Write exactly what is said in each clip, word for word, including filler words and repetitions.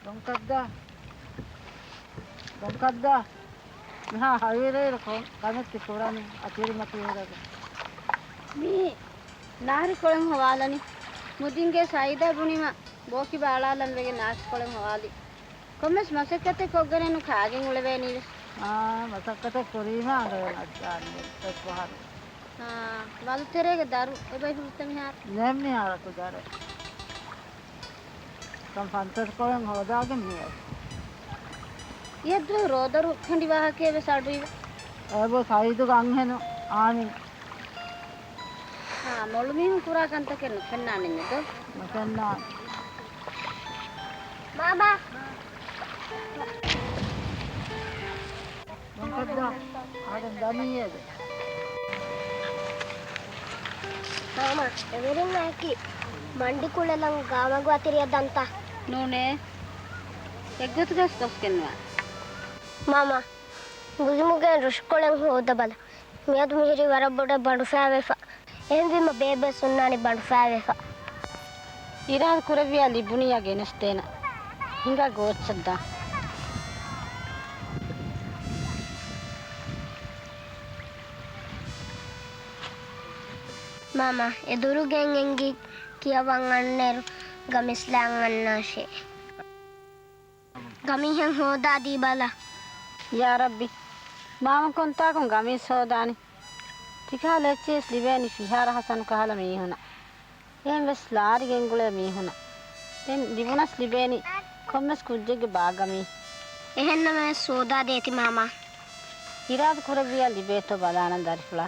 ދޮންކައްދާ. ދޮންކައްދާ. މިހާ ހަވީރޭރު ކޮ-، ކަމެއް ތި ކުރަނީ އަތިރިމަތިވެރަގެ. މީ ނާރިކޮޅެއް ހޮވާލަނީ. މުދިންގެ ސައީދާ ބުނީމަ ބޯކިބާ އަޅާލަން ވެގެން ނާރިކޮޅެއް ހޮވާލީ. ކޮންމެސް މަސައްކަތެއް ކޮށްގެނެއްނު ކާގެން އުޅެވޭނީވެސް. އާ، މަސައްކަތެއް ކުރީމަ އަނގަވެ އައްޒާނީ އެއްފަހަރު. އާ، ވަލުތެރޭގެ ދަރު އެބައި ހުރިތަ މިހާރު؟ ނެއް މިހާރަކު ދަރެއް. ކަން ފަންސަސްކޮޅެއް ހޯދާގެން މިއައި. އިޔަށްދުވަހު ރޯދަރު ކެނޑި ވާހަކައެއް ވެސް އަޑުއިވެ. އޭބޯ ސައީދުގެ އަންހެނު އާނި. އާ، މޮޅު މީހުން ކުރާ ކަންތަކެއް ނުފެންނާނެ ދޯ. ނުފެންނާނެ. މާމާ. ދޮންކައްދާ، އަހަރެން ދަނީއޭ. މާމާ، އެވެރިންނާއެކީ މަންޑި ކުޅެލަން ގާމަގު އަތިރިއަށް ދަންތަ؟ ނޫނޭ. އެއްގޮތުގަސް ގޮސްގެންވާ. މާމާ، ގުލިމުގެ ރުޝްކޮޅެއް ހޯދަބަލަ. މިއަދު މިހިރީ ވަރަށް ބޮޑަށް ބަނޑުފައިވެފަ. އެހެންވީމަ ބޭބެ ސުންނާނީ ބަނޑުފައިވެފަ. އިރާދަ ކުރެއްވިއްޔާ ލިބުނިއްޔާ ގެނެސްދޭނަ. ހިނގާ ގޯއްޗަށްދާ. މާމާ، އެ ދުރުގެން އެނގި ކިޔަވަން އަންނައިރު ގަމީސް ލާން އަންނާށޭ. ގަމީހެއް ހޯދާ ދީބަލަ. ޔާ ރައްބި، މާމަ ކޮންތާކުން ގަމީސް ހޯދާނީ؟ ތިކަހަލަ އެއްޗެއް ވެސް ލިބޭނީ ފިހާރަ ހަސަނު ކަހަލަ މީހުނަށް. އެހެން ވެސް ލާރި ގެންގުޅޭ މީހުނަށް. ދެން ލިބުނަސް ލިބޭނީ ކޮންމެސް ކުއްޖެއްގެ ބާގަމީ. އެހެންނަމަވެސް ހޯދާ ދޭތި މާމާ. އިރާދަ ކުރެއްވިއްޔާ ލިބޭތޯ ބަލާނަން ދަރިފުޅާ.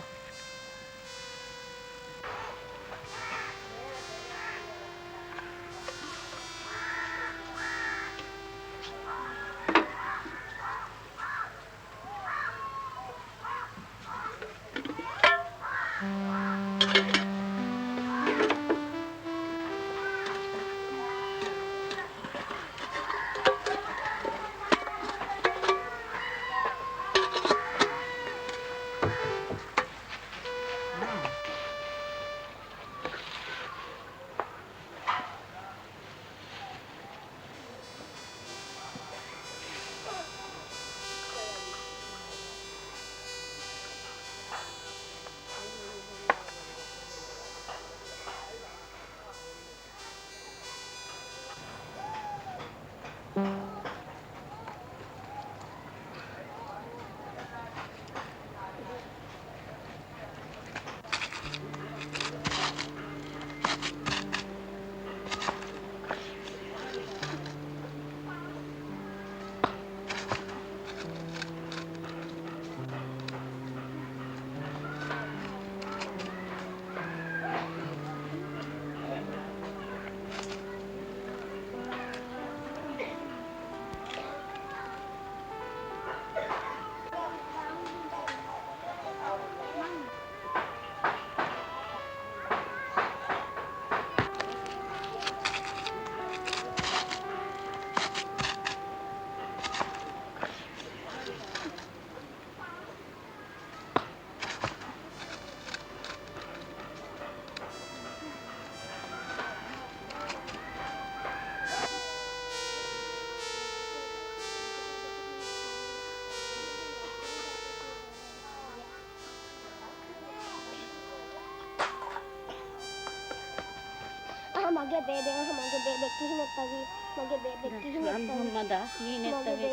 އަހަ، މަގޭ ބޭބެ، އަހަ، މަގޭ ބޭބެ ކިހިނެއްތަވީ؟ މަގޭ ބޭބެ ކިހިނެއްތަވީ؟ މުހައްމަދާ، ކިހިނެއްތަވީ؟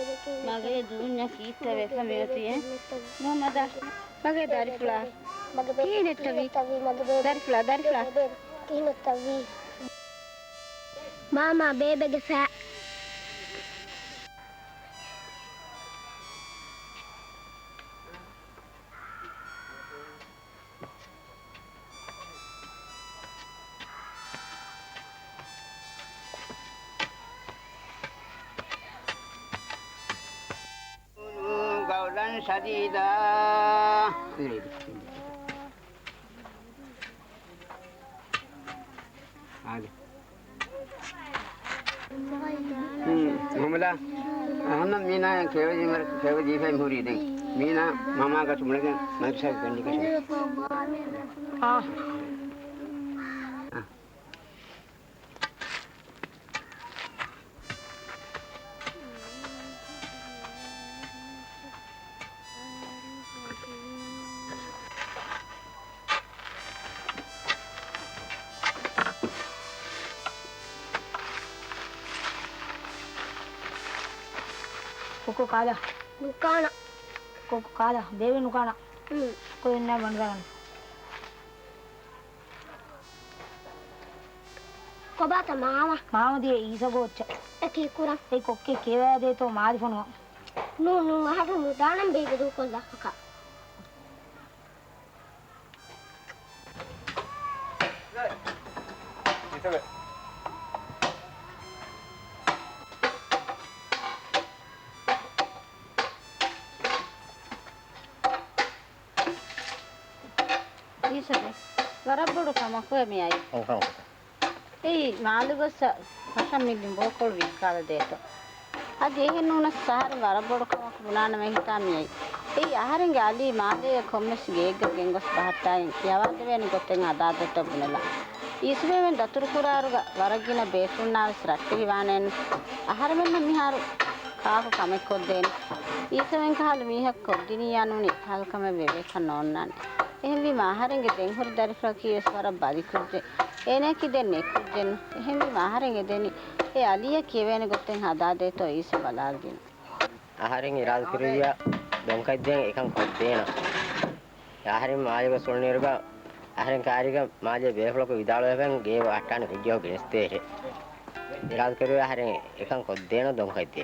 މަގޭ ދޫންޏަށް ކީއްތަވެ ކަމެއް އޮތީ؟ މުހައްމަދާ، މަގޭ ދަރިފުޅާ، ކިހިނެއްތަވީ؟ ދަރިފުޅާ، ދަރިފުޅާ. ކިހިނެއްތަވީ؟ މާމާ، ބޭބެގެ ފައި. قولا سديدا. މުހައްމަދާ، އަހަންނަށް މީނާ ކެޔޮ ދީފައި ހުރީ ދެން. މީނާ މަމާ ގަސް މުޅެގެން މަދްރަސާގެ ގަނޑި ކަށަވަރު. އާ. އާ. ކޮއްކޮ ކާލާ. ނުކާނަ. ކޮއްކޮ ކާލާ. ބޭބެ ނުކާނަ. ހުން. ކޮއްކޮ ދެންނާ ބަނޑުދާނަން. ކޮބާތަ މާމަ؟ މާމަ ދިޔަ އީސަގޯ އޮއްޗަށް. އެ ކީއްކުރަން؟ އެ ކޮއްކެ ކިޔަވައިދޭތޯ މާލި ފޮނުވަން. ނޫ، ނޫ، އަހަރު ނުދާނަން ބޭބެ ދޫކޮށްލާފަކާ. އީސަބެ، ވަރަށް ބޮޑު ކަމަކު މިއައީ. ކޮން ކަމަކުތަ؟ އެއީ މާލެ ގޮއްސަ ފަށަން މި ލިނބޯކޮޅު ވިއްކާލަދޭތޯ. އަދި އެހެން ނޫނަސް އަހަރެން ވަރަށް ބޮޑު ކަމަކު ބުނާނަމޭ ހިތާ މިއައީ. އެއީ އަހަރެންގެ އަލީ މާލޭގެ ކޮންމެސް ގެއެއްގަ ގެންގޮސް ބަހައްޓާގެން ކިޔަވާދެވޭނެ ގޮތެއް ހަދާދޭތޯ ބުނެލާ. އީސަބެ ދަތުރުކުރާއިރުގަ ވަރަށް ގިނަ ބޭފުޅުންނާވެސް ރައްޓެހިވާނެއެއްނު. އަހަރެމެންނަށް މިހާރު ކާކު ކަމެއް ކޮށްދޭނެ. އީސަބެ ކަހަލަ މީހަކު ކޮށްދިނިއްޔާ ނޫނީ ކަހަލަ ކަމެއް ވެވޭކަށް ނޯންނާނެ. އެހެންވީމަ އަހަރެންގެ ދެންހުރި ދަރިފުޅަކީވެސް ވަރަށް ބަލިކުއްޖެއް. އޭނައަކީ ދެން ނިކުއްޖެއްނު. އެހެންވީމަ އަހަރެން އެދެނީ އެ އަލީއަށް ކިޔެވޭނެ ގޮތެއް ހަދާދޭތޯ އީސަ ބަލާލަދިނުން. އަހަރެން އިރާދަކުރިއްޔާ ދޮންކައްދޭން އެކަން ކޮށްދޭނަން. އަހަރެން މާލެ ގޮސް އުޅުނުއިރުގަ އަހަރެން ކާރީގަ މާލެ ބޭފުޅަކު ވިދާޅުވެފައި ގޭ ވައްޓާނެ ކުއްޖަކު ގެނެސްދޭށޭ. އިރާދަކުރިއްޔާ އަހަރެން އެކަން ކޮށްދޭނަން ދޮންކައްދޭ.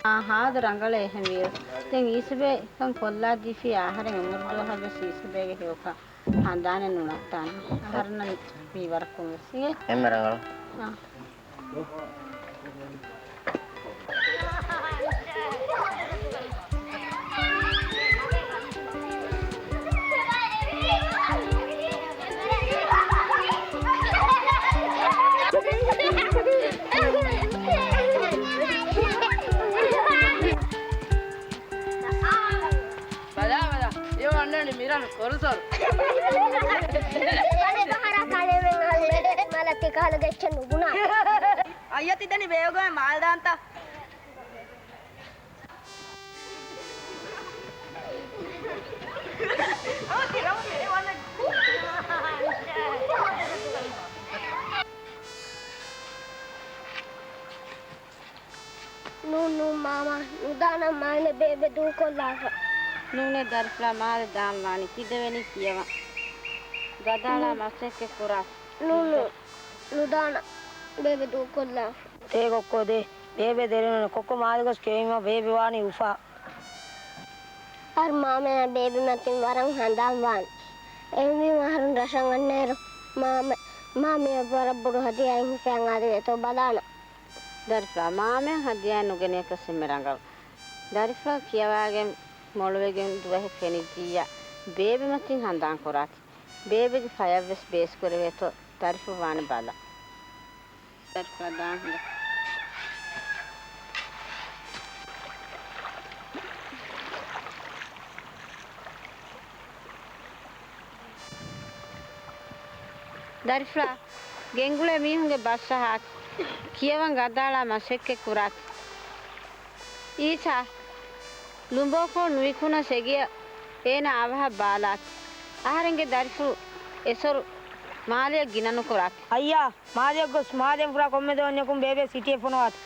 އާ، ހާދަ ރަނގަޅޭ އެހެންވީއިރު. ދެން އީސަބެ އެކަން ކޮށްލާދީފިއްޔާ އަހަރެން އުމުރު ދުވަހަށްވެސް އީސަބެގެ ހެޔޮކަން ހަނދާނެއް ނުނައްތާނެ. އަހަރެންނަށް މީ ވަރަށް ކޮންމެސް އިނގޭ. އެންމެ ރަނގަޅު. އާ. ބަލާ، ބަލާ. އެ ވަންނަނީ މިރަނު ކޮރުސޮރު. ބަލެ ބަހަރާ ކަޅޭމެން އަހަރު މެދެއް މަލަށް ތިކަހަލަ ގެއްޗެއް ނުބުނާ. އައްޔަ ތި ދެނީ ބޭގޮވައި މާލް ދާންތަ؟ ނޫން، ނޫން މާމާ، ނުދާނަން މާލެ ބޭބެ ދޫކޮށްލާފަ. ނޫނޭ ދަރިފުޅާ، މާލެ ދާން ވާނީ ކިދެވެނީ ކިޔަވަން. ގަދައަޅާ ނޫން. މަސައްކަތް ކުރާ. ނޫން، ނޫން. ނުދާނަން ބޭބެ ދޫކޮށްލާފަ. ދޭ ކޮއްކޮ ދޭ. ބޭބެ ދެރަން އުޅެނީ. ކޮއްކޮ މާލެ ގޮސް ކިޔެވީމަ ބޭބެ ވާނީ އުފާ. އަހަރު މާމަޔާ ބޭބެ މަތިން ވަރަށް ހަނދާން ވާނެ. އެހެންވީމަ އަހަރުން ރަށަށް އަންނައިރު މާމަ، މާމަޔަށް ވަރަށް ބޮޑު ހަދިޔާއެއް ހިފައިގެން އާދެވޭތޯ ބަލާނަން. ދަރިފުޅާ، މާމަޔަށް ހަދިޔާއެއް ނުގެނެޔަކަސް އެންމެ ރަނގަޅު. ދަރިފުޅާ ކިޔަވާގެން މޮޅުވެގެން ދުވަހެއް ފެނިއްޖިއްޔާ ބޭބެ މަތިން ހަނދާން ކުރާތި. ބޭބެގެ ފަޔަށްވެސް ބޭސްކުރެވޭތޯ ދަރިފުޅު ވާނެ ބަލަން. ދަރިފުޅާ ދާން ހިނގާ. ދަރިފުޅާ، ގެންގުޅޭ މީހުންގެ ބަސް އަހާތި. ކިޔަވަން ގަދައަޅާ މަސައްކަތް ކުރާތި. އީސާ، ލުނބޯކޮޅު ނުވިކުނަސް އެގެޔަށް އޭނާ އަވަހަށް ބާލާތި. އަހަރެންގެ ދަރިފުޅު އެސޮރު މާލެއަށް ގިނަ ނުކުރާތި. އައްޔާ، މާލެއަށް ގޮސް މާލެއިން ފުރާ ކޮންމެ ދެވަންޏަކުން ބޭބެ ސިޓީއަށް ފޮނުވާތި.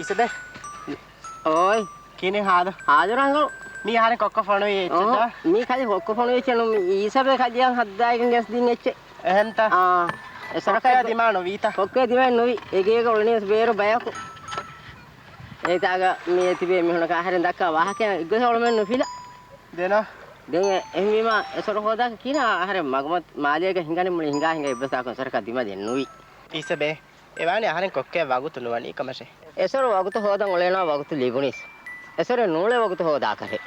ސެބެ. އޯއި. ކިނި ހާދަ. ހާދަ ރަނގަޅު. މީ އަހަރެން ކޮއްކޮ ފޮނުވި އެއްޗެއް އޮހޮ، ދާ؟ މީ ކަލި ކޮއްކޮ ފޮނުވި އެއްޗެއް ނޫން. މީ އީސަބެ ކަލިއަށް ހައްދާގެން ގެންސް ދިން އެއްޗެއް. އެހެންތަ؟ އާ. އެ ކޮއްކޮ ސަރަކަށް ދިމާ ނުވީތަ؟ ކޮއްކޮ ދިމާ ނުވި. އެގޭގަ އުޅެނީސް ބޭރު ބަޔަކު. އޭތާގަ މި އެތިބޭ މީހުނަކަށް އަހަރެން ދައްކާ ވާހަކަ އެއްގޮތަށް އުޅުމެއް ނުފިލާ. ދެނަ. ދެން އެ-، އެހެންވީމާ އެސޮރު ހޯދާކަށް ކިހިނެއް އަހަރެން މަގުމަތް މާލޭގަ ހިނގަނީ މުޅި ހިނގާ ހިނގާ އެއްބަސް ތާކުން އެސޮރަކަށް ދިމަދޭން ނުވި. އީސަބެ. އެވާނީ އަހަރެން ކޮއްކޮއަށް ވަގުތު ނުވަނީ ކަމަށޭ. އެސޮރު ވަގުތު ހޯދަން އުޅޭނާ ވަގުތު ލިބުނީސް. އެސޮރެއް ނޫޅޭ ވަގުތު ހޯދާކަށޭ.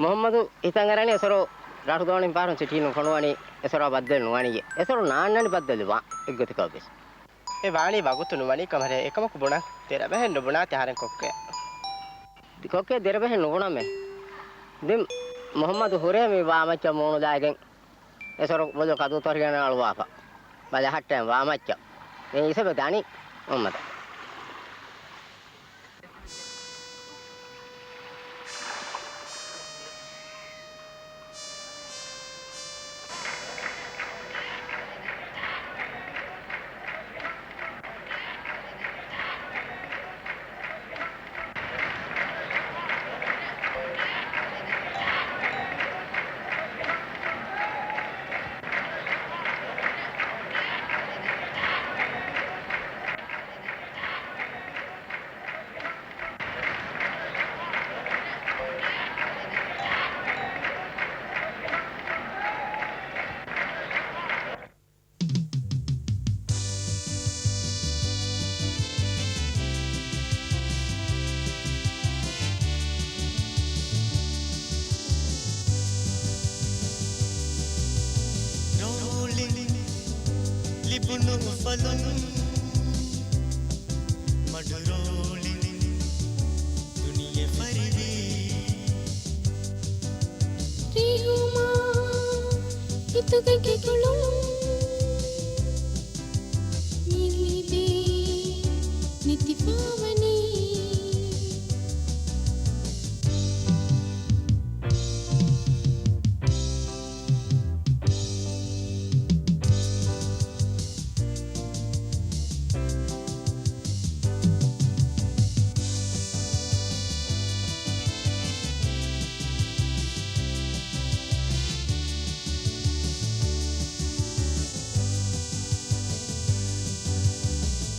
މުހައްމަދު ހިތަށް އަރަނީ އެސޮރު ރަށު ދޯނިން ފަހަރުން ސިޓީން ފޮނުވަނީ އެސޮރާ ބައްދަލު ނުވަނީއޭ. އެސޮރު ނާންނަނީ ބައްދަލުވާން އެއްގޮތަކަށް ވެސް. އެ ވާނީ ވަގުތު ނުވަނީ ކަމަށޭ. އެކަމަކު ބުނަން ދެރަވެހެއް ނުބުނާތި އަހަރެން ކޮއްކޮއަށް. ކޮއްކޮ ދެރަވެހެއް ނުބުނަމޭ. ދެން މުހައްމަދު ހުރޭ މި ވާމައްޗަށް މޫނުލާގެން އެސޮރު ބޮލު ކަދޫ ތޮރިގެން އަޅުވާފަ. ބަލަހައްޓައިން ވާމައްޗަށް. ދެން އީސަބެ ދަނީ މުހައްމަދަށް. ރޯލިން ލިބުނު އުފަލުން މަޑު ރޯލިން ދުނިޔެ ފަރިވީ. ރީހުމާ ހިތުގެ ގެގުޅުން މި ލިބޭ ނެތިފަވަނީ.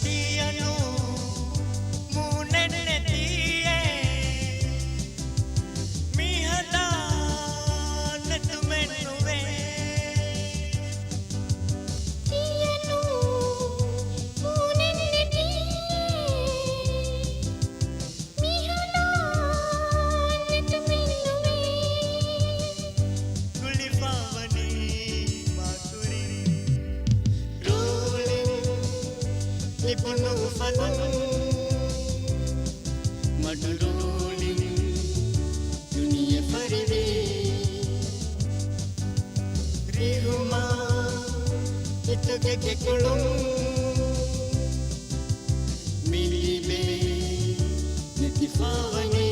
ތިޔަނު މޫނެއް ނެތިއޭ، މިހަދާ ނެތުމެއް ނުވޭ. ތިޔަނު މޫނެއް ނެތިއޭ، މިހަދާ ނެތުމެއް ނުވޭ. ގުޅިފަވަނީ މާކުރިން ރޯލިން ލިބުނު އުފަލުން މަޑު ރޯލިން ދުނިޔެ ފަރިވީ. ރިހުމާ ހިތުގެ ގެކޮޅުން މި ލިބޭ ނެތިފަވަނީ.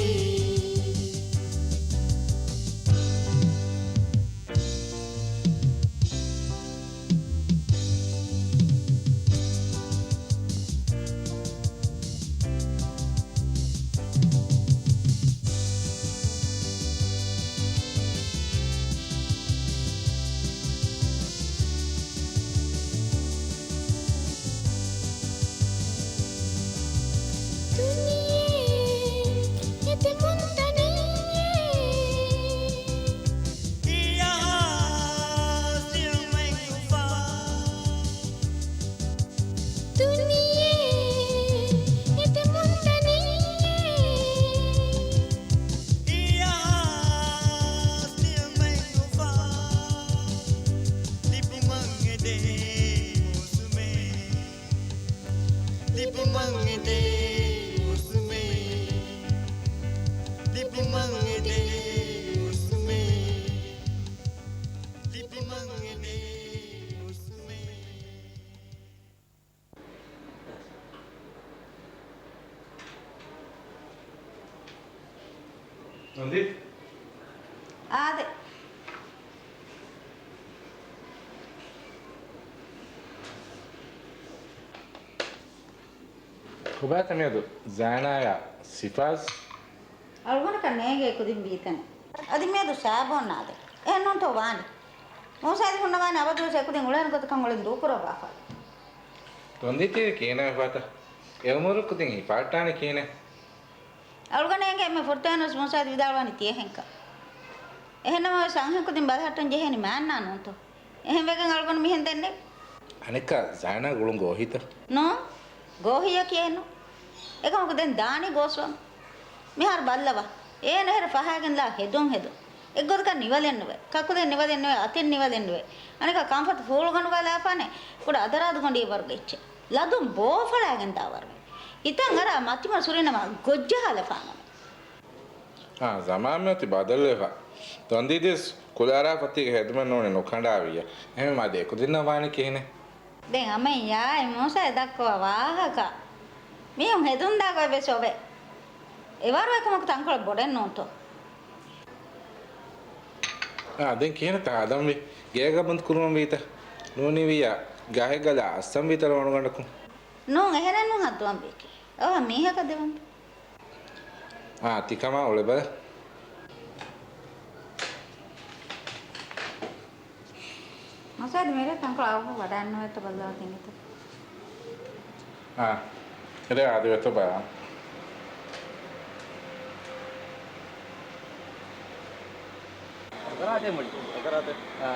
ދުނިޔެ އެދެމުން ދަނީ. އިޔަހާ ސިއުމެއް އުފާ. ދުނިޔެ އެދެމުން ދަނީ. އިޔަހާ ސިއުމެއް އުފާ. ލިބުމަށް އެދޭ މޫސުމެއް. ލިބުމަށް އެދޭ މޫސުމެއް. ލިބުމަށް އެދޭ މޫސުމެއް. ލިބުމަށް އެދޭ މޫސުމެއް. ނަންދި؟ އާދެ. ކޮބާތަ މިއަދު ޒައިނާޔާ ސިފާޒް؟ އަޅުގަނޑަކަށް ނޭނގޭ އެކުދިން ވީތަނެއް. އަދި މިއަދު ސާބޯން ނާދެ. އެހެން ނޫންތޯ ވާނީ؟ މޫސާއަދި ހުންނަވާނެ އަބަދުވެސް އެކުދިން އުޅޭނެ ގޮތަކަށް އުޅެން ދޫކުރައްވާފަ. ދޮންދީތީ ކިހިނެއް ފާތަ؟ އެ އުމުރު ކުދިން ހިފާއްޓާނެ ކިހިނެއް؟ އަޅުގަނޑަށް އެނގޭ އެންމެ ފުރަތަމަ ވެސް މޫސާއަދި ވިދާޅުވާނީ ތިޔަހެންކަން. އެހެންނަމަވެސް އަންހެން ކުދިން ބަލަހައްޓަން ޖެހޭނީ މާންނާ ނޫންތޯ؟ އެހެންވެގެން އަޅުގަނޑު މިހެން ދެންނެވި. އަނެއްކާ ޒައިނާގެ އުޅުން ގޯހިތަ؟ ނޫން. ގޯހިއްޔަކީ އެއްނު. އެކަމަކު ދެން ދާނީ ގޯސްވަމުން. މިހާރު ބައްލަވާ. އޭނަ އެހެރަ ފަހާގެންލާ ހެދުން ހެދުން. އެއްގޮތަކަށް ނިވަލެއްނުވޭ. ކަކުލެއް ނިވަލެއްނުވޭ. އަތެއް ނިވަލެއްނުވޭ. އަނެއްކާ ކަންފަތު ފޫޅުގަނޑު ބަލާފާނެ. ކުޑަ އަދަރާދު ގޮނޑިއެއް ވަރުގެ އެއްޗެއް. ލަދުން ބޯފަޅާގެން ދާ ވަރުގެ. ހިތަށް އަރާ މަތިމަ ސުރިނަމަ ގޮއްޖަހާލަފާނަމެ. އާ، ޒަމާން މިއޮތީ ބަދަލުވެފަ. ދޮންދީދީސް ކުލާރާ ފަތީގެ ހެދުމެއް ނޫނީ ނުކަނޑާވިއްޔާ. އެހެންވީމަ އަދި އެކުދިންނަށް ވާނީ ކިހިނެއް؟ ދެން އަމައްޔާ އެ މޫސާއަށް ދައްކަވާ ވާހަކަ. މީހުން ހެދުންދާ ގޮތް ވެސް އޮވޭ. އެވަރު އެކަމަކު ތަންކޮޅެއް ބޮޑެއް ނޫންތޯ؟ އާ، ދެން ކިހިނެއްތަ ހަދަންވީ؟ ގޭގަ ބަންދު ކުރުމަށް ވީތަ؟ ނޫނީވިއްޔާ ގަހެއްގަލާ އައްސަންވީތަ އަޅުގަނޑަކުން؟ ނޫން، އެހެނެއްނޫން ހައްދަވަން ވީކީ. އަވަހަށް މީހަކަށް ދެވަން. އާ، ތިކަމާ އުޅެބަލަ. މަސާދު މިރޭ ތަންކޮޅު އަވަހަށް ވަޑައިންނަވައިތަ ބައްލަވާ ގެންނެތަ؟ އާ، އެރޭ އާދެވޭތޯ ބަލާނަން. އަގަރާތެ މުޅި. އަގަރާތެ. އާ.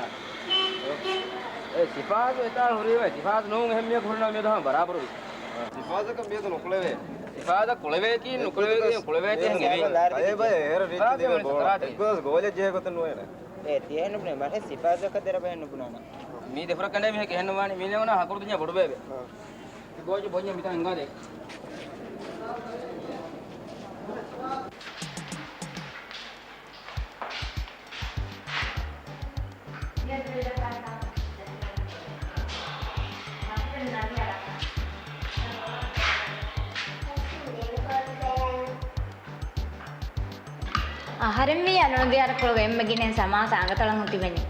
އެ ސިފާޒު އެތާ ހުރީމަ، ސިފާޒު ނޫން އެހެން މީހަކު ހުރިނަމަ މިއަދު ހަމަ ބަރާބަރުވި. ސިފާޒަކަށް މިއަދު ނުކުޅެވޭ. ސިފާޒަށް ކުޅެވޭތީ ނުކުޅެވޭތީ ނުކުޅެވޭތީ ހެން އެވީ. ކައިބައެއް އޭރަށް ރީތި ދިވެ ބޯޅަ. އެއްގޮސް ގޯލެއް ޖެހޭ ގޮތެއް ނުވޭނެ. އޭ ތިޔަ ނުބުނޭ، މަށެއް ސިފާޒަކަށް ދެރަ ބަހެއް ނުބުނާނެ. މީ ދެފުރަ ކަނޑޭ މީހެއް އެހެން ނުވާނެ. މީނެ އޮނާ ހަކުރު ދުނިޔެ ބޮޑު ބޭބެ. ބޯޖު ބޮންޏަ މިތާ އެނގާދޭ. އަހަރެންވީ އަލުނުގެ އަރަކުޅުގަ އެންމެ ގިނައިން ސަމާސް އަނގަތަޅަން ހުތިބެނީ.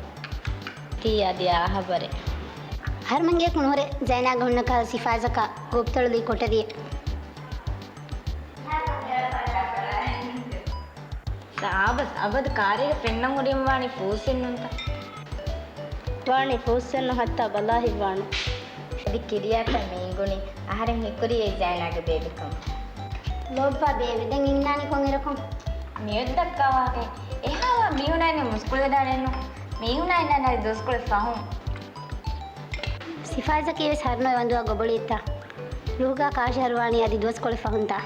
ތީ އަދި އާހަބަރެ. އަހަރުމެންގެ ކުނުހުރެ ޒައިނާގެ ހުންނަކަހަލަ ސިފާޒަކާ ގޫޕްތަޅުލީ ކޮޓަރިއެއް. ސާބަސް، އަބަދު ކާރީގަ ފެންނަން ހުރީމަ ވާނީ ފޫސްއެއްނުންތަ؟ ވާނީ ފޫސްއެއްނު ހައްތާ ބަލާ ހިތްވާނު. އަދި ކިރިޔާކަށް މީގުނި އަހަރެން ހީކުރީ އެ ޒައިނާގެ ބޭބެކަމަށް. ލޯބިވާ ބޭބެ، ދެން އިންނާނީ ކޮންއިރަކުން؟ މިއޮތް ދައްކާވާހެން އެހާވާ މީހުނާއިން މުސްކުޅިވެދާނެއްނު. މީހުނާއިންނާ ދުވަސްކޮޅެއް ފަހުން. ސިފާޒަކީ ވެސް ހަރުނޮއެ ވަންދުވާ ގޮބޮޅިއެއްތާ. ރުހުގާ ކާށިހަރުވާނީ އަދި ދުވަސްކޮޅެއް ފަހުންތާ.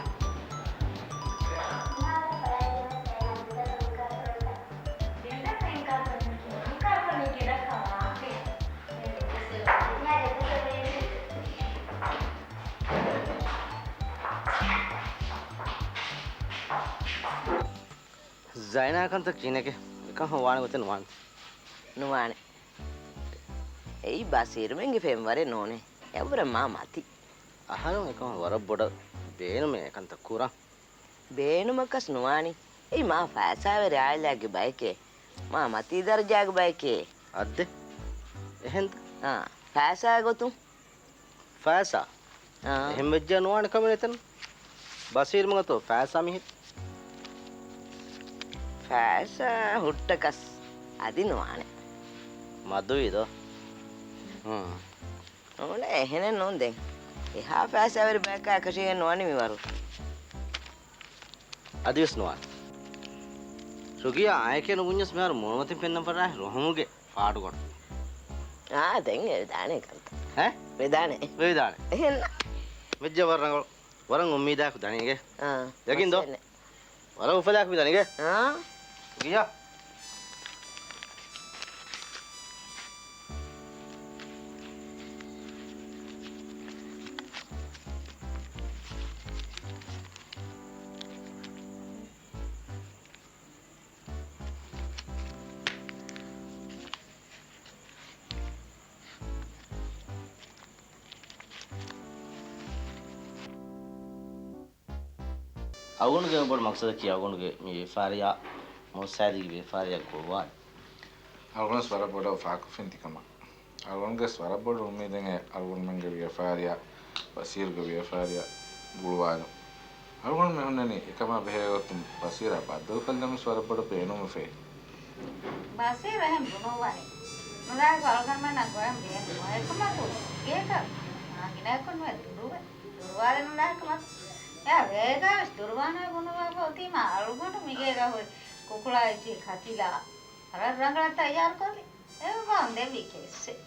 ޒައިނާ ކަންތައް ކިހިނެއްގެ އެކަހަ ވާނެ ގޮތެއް ނުވާނެ. ނުވާނެ. އެއީ ބަސީރުމެންގެ ފެންވަރެއް ނޫނޭ. އެއަށްވުރެ މާ މަތި. އަހަރުން އެކަމަށް ވަރަށް ބޮޑަށް ބޭނުމޭ އެކަންތައް ކުރަން. ބޭނުމަކަސް ނުވާނީ. އެއީ މާ ފައިސާވެރި އާއިލާގެ ބައެކޭ. މާ މަތީ ދަރަޖާގެ ބައެކޭ. އައްދެ. އެހެންތަ؟ އާ، ފައިސާގެ ގޮތުން. ފައިސާ؟ އާ. އެހެން ވެއްޖެ ނުވާނެ ކަމެއް ނެތަން. ބަސީރުމަގަތޯ ފައިސާ މީހެއް. ފައިސާ ހުއްޓަކަސް އަދި ނުވާނެ. މަދުވީ ދޯ؟ ހުން. އޯނަ އެހެނެއް ނޫން ދެން. އެހާ ފައިސާވެރި ބަޔަކާ އެކަށީގެން ނުވަނީ މިވަރު. އަދިވެސް ނުވާނެ. ރުގިޔާ އާއެކޭ ނުބުންޏަސް މިހާރު މޫނުމަތިން ފެންނަން ފަށާ ރުހުމުގެ ފާޑުގަނޑު. އާ، ދެން އެ ވެދާނެ ކަންތައް. ހެ؟ ވެދާނެ. ވެދާނެ. އެހެންނަ. ވެއްޖެ ވަރަށް ރަނގަޅު. ވަރަށް އުއްމީދާއެކު ދަނީގެ. އާ، ޔަގީން ދޯ؟ މަސައްކަތް. ވަރަށް އުފަލާކު މި ދަނީގެ. އާ؟ ރުގިޔާ. އަޅުގަނޑުގެ ބޮޑު މަގްސަދަކީ އަޅުގަނޑުގެ މި ވިޔަފާރިއާ މޫސާއަލީގެ ވިޔަފާރިއަށް ގޮވާނެ. އަޅުގަނޑުވެސް ވަރަށް ބޮޑަށް އުފާކޮށްފިން ތިކަމަށް. އަޅުގަނޑުގެވެސް ވަރަށް ބޮޑު އުއްމީދެއް އަޅުގަނޑުމެންގެ ވިޔަފާރިއަށް، ބަސީރުގެ ވިޔަފާރިއަށް ގުޅުވާލުން. އަޅުގަނޑުމެން ހުންނަނީ އެކަމާ ބެހޭ ގޮތުން ބަސީރާ ބައްދަލުކޮށްލަން ވެސް ވަރަށް ބޮޑަށް ބޭނުންވެފައި. ބަސީރު އެހެން ބުނުއްވަނީ. ނުލާގެ އަޅުގަނޑުމެންނަށް ގޮހެއް ބޭނުން ނުވާ އެކަމަކު ގޭގަ މާ ގިނައަކުން ވެ ދުރުވެ. ދުރުވާލެއް ނުލާ އެކަމަކު. އެއާ ވޭގާވެސް ދުރުވާނާ ބުނުއްވާ އޮތީމާ އަޅުގަނޑު މިގޭގަ ހުރި ކުކުޅާ އެއްޗެހި ކަތިލާ. ވަރަށް ރަނގަޅަށް ތައްޔާރުކޮށްލި. އެއްވާން ދެވި ކޭއްސެއް.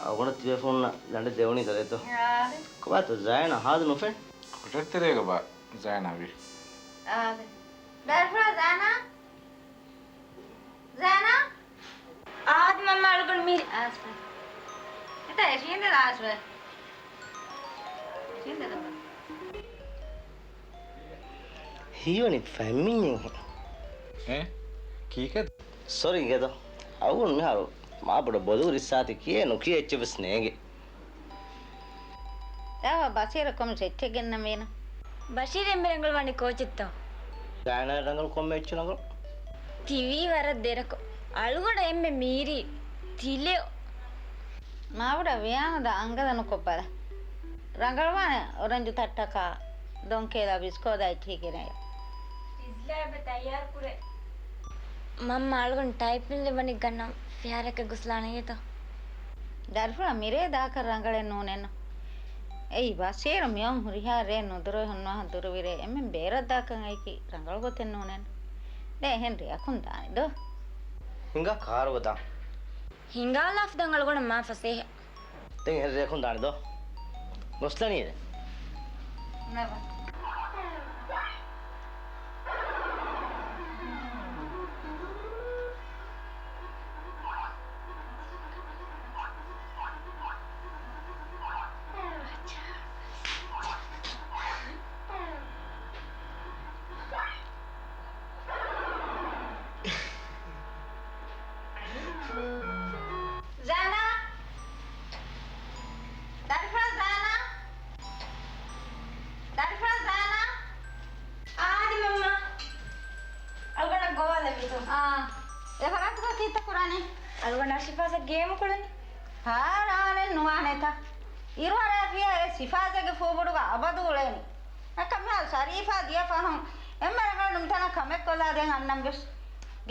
އަޅުގަނޑަށް ތިބޭފުޅުންނަށް ލަނޑެއް ދެވުނީ ދަރޭތޯ. އާ. ކޮބާތޯ ޒައިނާ ހާދަ ނުފެން؟ ކޮޓަރި ތެރޭގަ ބާ ޒައިނާ ވީ. އާ. ދަރިފުޅާ ޒައިނާ؟ ޒައިނާ؟ އާދެ މަންމަ އަޅުގަނޑު މީރި. އާސް. އެތާ އެށީނދެ އާސް ވެ. އެށީނދެ ދަބަ. ހީވަނީ ފައިމީން. އެ؟ ކީކޭ؟ ސޮރީ ގެދޯ. އަޅުގަނޑު މިހާރު މާ ބޮޑަށް ބޮލު ރިއްސާތި ކިޔޭ ނުކިޔޭ އެއްޗެއް ވެސް ނޭނގެ. ދާވާ ބަސީރަށް ކޮންމެސް އެއްޗެއް ގެންނަން ވީނަ. ބަޝީރު އެންމެ ރަނގަޅު ވަނީ ކޯޗެއްތޯ؟ ޒާނާ ރަނގަޅު ކޮންމެ އެއްޗެއް ރަނގަޅު. ތިވީ ވަރަށް ދެރަކޮށް. އަޅުގަނޑަށް އެންމެ މީރީ ތިލެއް. މާބޮޑަށް ވިޔާނުދާ އަނގަލަ ނުކޮށްބަލަ. ރަނގަޅުވާނެ އޮރެންޖު ތައްޓަކާ ދޮންކޭލާ ބިސްކޯދާ އެއްޗެހި ގެނަޔަ. އިސްލާމް އެބަ ތައްޔާރު ކުރޭ. މަންމަ އަޅުގަނޑު ޓައިޕިން ލިބަނީ ގަންނަ ފިހާރައަކަށް ގޮސްލާނެ އިނގޭތޯ. ދަރިފުޅާ މިރޭ ދާކަށް ރަނގަޅެއް ނޫނެއްނު. އެއީ ބަސީރު މިއޮން ހުރިހާ ރޭ ނުދުރުވެ ހުންނަވާ ދުރުވިރޭ އެންމެން ބޭރަށް ދާކަށް އައިކީ ރަނގަޅު ގޮތެއް ނޫނެއްނު. ދެ އެހެން ރެއަކުން ދާނެ ދޯ. ހިނގާ ކާރު ދާ. ހިނގާލާފަ ދަން އަޅުގަނޑު މާ ފަސޭހަ. ދެން އެހެން ރެއަކުން ދާނެ ދޯ. ގޮސްލަނީ ދެން. ނަބަ. ޒާނާ! ދަރިފުޅާ ޒާނާ! ދަރިފުޅާ ޒާނާ! އާދެ މަންމާ. އަޅުގަނޑަށް ގޮވާލަ މިތު. އާ. އެ ފަރާތުގަ ކީއްތަ ކުރާނީ؟ އަޅުގަނޑާ ޝިފާޒަށް ގޭމް ކުޅަނީ. ހާރާނެއް ނުވާނެތަ؟ އިރުއަރާފިޔާ އެ ސިފާޒަގެ ފޫބުޑުގަ އަބަދު އުޅޭނީ. އެކަމާ ޝަރީފާ ދިޔަ ފަހުން އެންމެ ރަނގަޅު މިތަނަށް ކަމެއް ކޮށްލާދޭން އަންނަން ވެސް.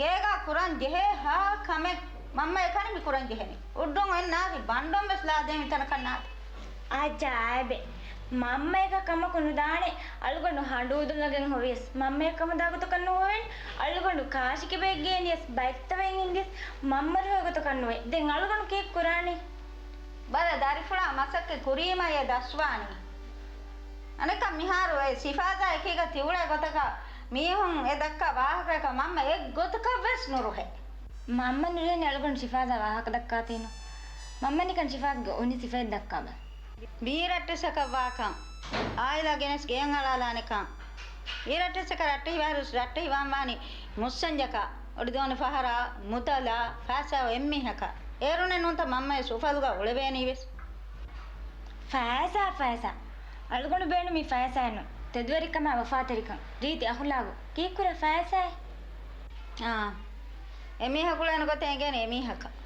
ގޭގަ ކުރަން ޖެހޭ ހާ ކަމެއް މަންމަ އެކަނި މި ކުރަން ޖެހެނީ. އުޑުން އޮތް ނާކި ބަންޑުން ވެސް ލާދޭ މިތަނަކަށް ނާދޭ. އާ ޖާބެ. މަންމައަކަށް ކަމަކު ނުދާނެ. އަޅުގަނޑު ހަނޑޫ ދުލަގެން ހޮވިޔަސް މަންމައަށް ކަމަށް ދާ ގޮތަކަށް ނުހޮވޭނެ. އަޅުގަނޑު ކާށި ކިބައެއް ގޭނިޔަސް ބައްތަވައިން އިންދިޔަސް މަންމަ ރުހޭ ގޮތަކަށް ނުވޭ. ދެން އަޅުގަނޑު ކީއް ކުރާނީ؟ ބަލަ ދަރިފުޅާ މަސައްކަތް ކުރީމަ އެ ދަސްވާނީ. އަނެއްކާ މިހާރު އެ ސިފާޒާ އެކީގަ ތިއުޅޭ ގޮތަކަށް މީހުން އެ ދައްކާ ވާހަކައަކަށް މަންމަ އެއްގޮތަކަށް ވެސް ނުރުހޭ. މަންމަ ނުރުހޭނެ އަޅުގަނޑު ސިފާޒާ ވާހަކަ ދައްކާތީނު. މަންމަ ނިކަން ސިފާޒްގެ އޮނި ސިފައެއް ދައްކާބަ. ވީ ރައްޓެއްސަކަށް ވާކަން، އާއިލާ ގެނެސް ގެއަށް އަޅާލާނެކަން. ވީ ރައްޓެއްސަކަށް ރައްޓެހި ވާއިރުސް ރައްޓެހި ވާން ވާނީ މުއްސަންޖަކާ، އޮޑިދޯނި ފަހަރާ، މުތަލާ، ފައިސާ އެއްމީހަކާ. އޭރުނެއް ނޫންތަ މަންމަވެސް އުފަލުގަ އުޅެވޭނީވެސް. ފައިސާ، ފައިސާ. އަޅުގަނޑު ބޭނުމީ ފައިސާއެއްނު. ތެދުވެރިކަމާ ވަފާތެރިކަން، ރީތި އަޚުލާގު. ކީއްކުރެ ފައިސާއެއް؟ އާ. އެމީހަކު އުޅޭނެ ގޮތެއް އެނގޭނެ އެމީހަކަށް.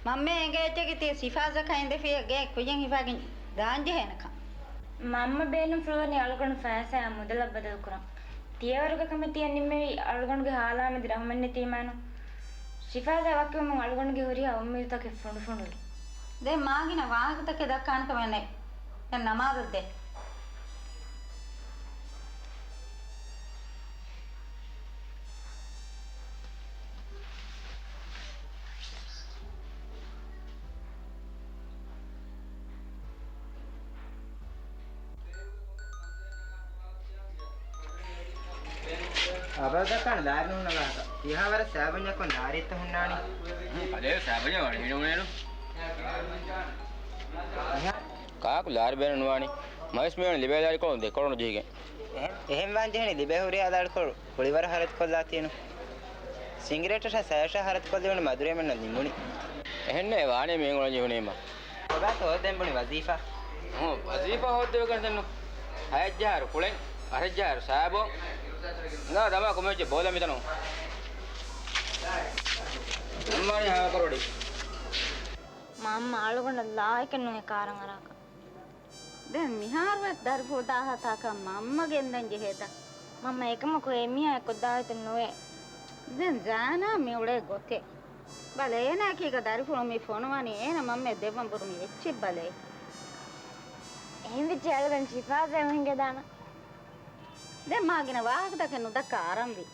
މަންމަ އެނގޭ އެއްޗަކީ ތިޔަ ސިފާޒަކާ އިނދެފިޔަ ގެ ކުއްޔަށް ހިފާގެން ދާންޖެހޭނެކަން. މަންމަ ބޭނުންފުޅުވަނީ އަޅުގަނޑު ފައިސާއާ މުދަލަށް ބަދަލުކުރަން. ތިޔަވަރުގެ ކަމެއް ތިޔަ ނިންމެވީ އަޅުގަނޑުގެ ހާލާމެދު ރަހުމަތްނެތީމާނު. ސިފާޒާ ވަކިވުމުން އަޅުގަނޑުގެ ހުރިހާ އުއްމީދުތަކެއް ފުނޑުފުނޑުވި. ދެން މާގިނަ ވާހަކަތަކެއް ދައްކާނެ ކަމެއް ނެތް. ދެން ނަމާދަށް ދޭ. އަބަދަކަށް ލާރި ނޫން ނަގާކަށް. ތިހާވަރަށް ސައިބަންޏަކުން ލާރިއެއްތަ ހުންނާނީ؟ ކަލޭ ސައިބަންޏާ ވަނީ މިނޫނޭނު. ކާކު ލާރި ބޭނުން ނުވާނީ؟ މަވެސް މިއުޅެނީ ލިބޭ ލާރިކޮޅު ދެކޮޅުން ޖެހިގެން. އެހެން، އެހެން ވާން ޖެހެނީ ލިބޭ ހުރިހާ ލާރިކޮޅު ކުޅިވަރަށް ހަރަދުކޮށްލާތީނު. ސިނގިރޭޓަށާ ސަޔަށާ ހަރަދުކޮށްލެވުނު މަދުރޭމެންނަށް ނިމުނީ. އެހެންނޭ ވާނީ މިއުޅެނީ ޖެހުނީމަ. ކޮބާތޯ ދެން ބުނި ވަޒީފާ؟ އުނހު، ވަޒީފާ ހޯއްދެވިގެން ދެންނު. ހައެއްޖަހާއިރު ކުޅެން، އަށެއްޖަހާއިރު ސައިބޯން. ނާ ދަމާ ކޮމެއްޗެއް ބޯލަ މިތަނު. އަންމާނީ ހާކަރުވަޑި. މަންމަ އަޅުގަނޑަށް ލާއިކެއް ނުހޭ ކާރަށް އަރާކަށް. ދެން މިހާރުވެސް ދަރިފުޅު ދާހާ ތާކަށް މަންމަ ގެންދަން ޖެހޭތަ؟ މަންމަ އެކަމަކު އެ މީހާ އެއްކޮށް ދާހިތުން ނުވޭ. ދެން ޒާނާ މި އުޅޭ ގޮތެއް. ބަލަ އޭނާ އެކީގަ ދަރިފުޅު މި ފޮނުވަނީ އޭނަ މަންމައަށް ދެއްވަން ބުރު މި އެއްޗެއް ބަލައޭ. އެހެން ވެއްޖެ އަޅުގަނޑު ޝިފާޒަށް އެހެން ހިނގަދާނަ. ދެން މާ ގިނަ ވާހަކަތަކެއް ނުދައްކާ އަރަންވީ.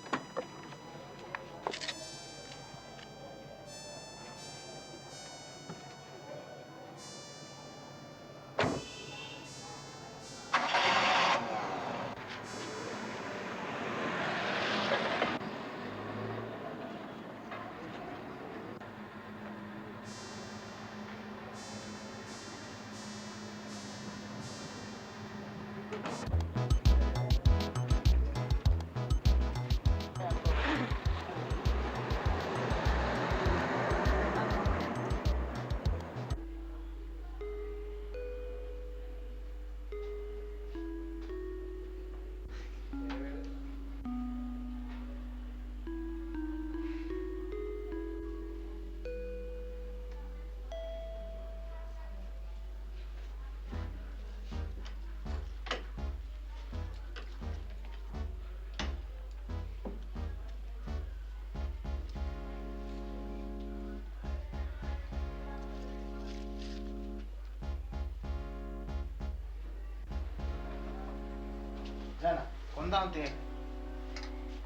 ޒައިނާ، ކޮންދާން ތި؟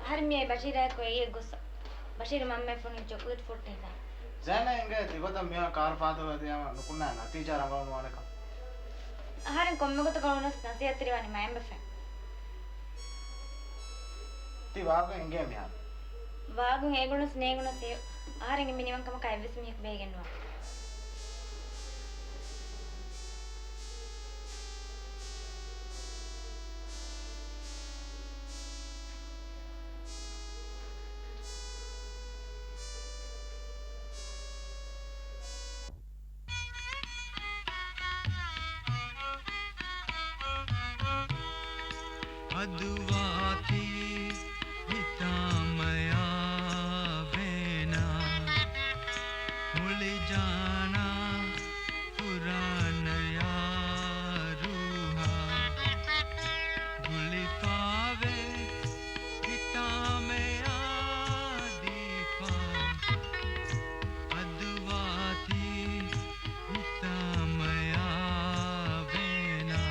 އަހަރެން މިއައީ ބަޝީރާއެކު އެއީ ގޮއްސަ. ބަޝީރު މަންމައަށް ފޮނުވި ޗޮކްލެޓް ފުއްޓެއް ހިފާ. ޒައިނާ އެނގޭ ތިގޮތަށް މިހާ ކާރު ފާތުރު ދިޔަމަ ނުކުންނާ ނަތީޖާ ރަނގަޅު ނުވާނެކަން. އަހަރެން ކޮންމެ ގޮތަކަށް ވުނަސް ނަސޭހަތްތެރިވާނީ މައިންބަފައިން. ތި ވާގޮތް އެނގޭ މިހާރު. ވާގޮތް އެނގުނަސް ނޭނގުނަސް ހެޔޮ. އަހަރެން މި ނިވަންކަމަކަށް އެއްވެސް މީހަކު ބޭގެއްނުވާ. އަދުވާތީ ހިތާމަޔާ ވޭނާ، މުޅި ޖާނާ ފުރާނަޔާ ރޫހާ، ގުޅިފާވޭ ހިތާމަޔާ ދީފާ، އަދުވާތީ ހިތާމަޔާ ވޭނާ.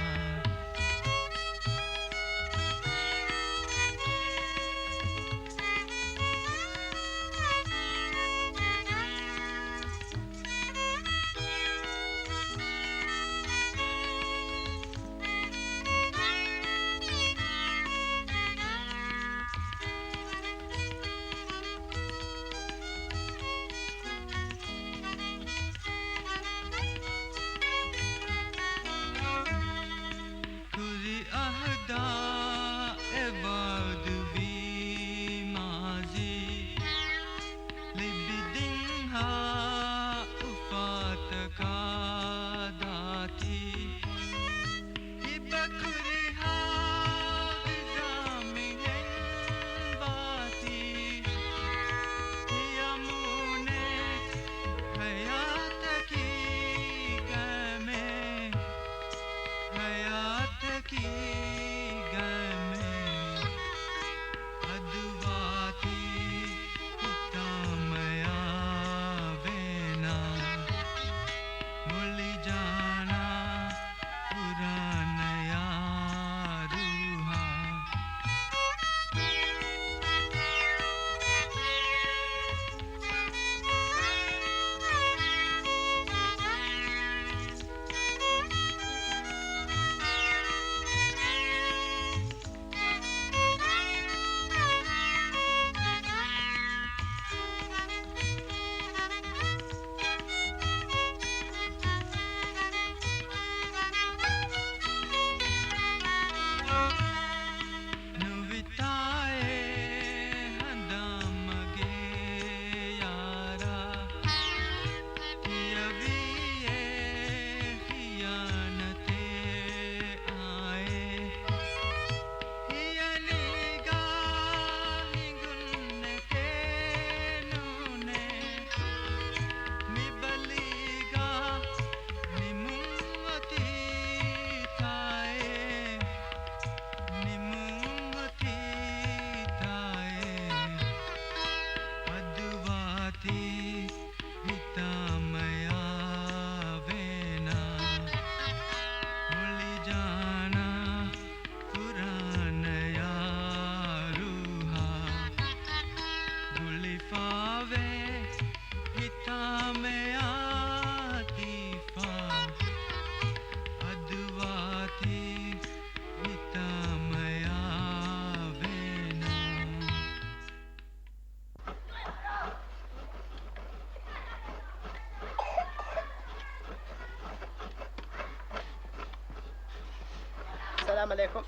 އައްސަލާމު ޢަލައިކުމް.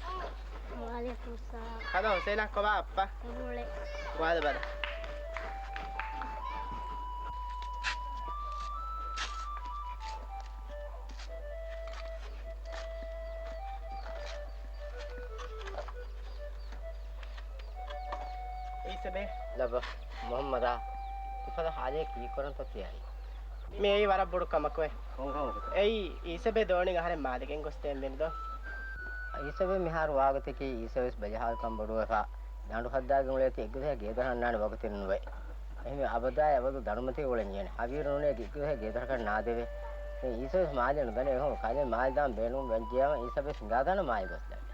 ވަޢަލައިކުމުއްސަލާމް. ހަލޯ ޙުސައިނާ، ކޮބާ ބައްޕަ؟ އެބައުޅޭ. ގޮވާލަ ބަލަ. އީސަބެ. ލައްބަ. މުޙައްމަދާ. ތި ފަދަ ޙާލެއް ކީއްކުރަންތޯ ތިޔައީ؟ މި އެއީ ވަރަށް ބޮޑު ކަމަކު. ކޮން ކަމަކުތަ؟ އެއީ އީސަބެ ދޯނިން އަހަރެން މާލެ ގެންގޮސްދޭން މިނުދޯ. އީސަބެ މިހާރު ވާގޮތަކީ އީސަބެ ވެސް ބަލިހާލުކަން ބޮޑުވެފަ. ދަނޑު ހައްދާގެން އުޅޭތީ އެއްގޮތަށް ގޭދޮރަށް އަންނާނެ ވަގުތެއް ނުވޭ. އެހެންވެ އަބަދާ އެވަގުތު ދަނޑުމަތީ އުޅެން ޖެހޭނެ. ހަވީރު ނޫނޭ އެއްގޮތަށް ގޭދޮރަކަށް ނާދެވޭ. ދެން އީސަބެ ވެސް މާލެ ނުދަނީ. އެކަމަކު ކަލޭ މާލެ ދާން ބޭނުން ވެއްޖެޔާމަ އީސަބެ ވެސް ހިނގާދާނަން މާލެ ގޮސްދާނެ.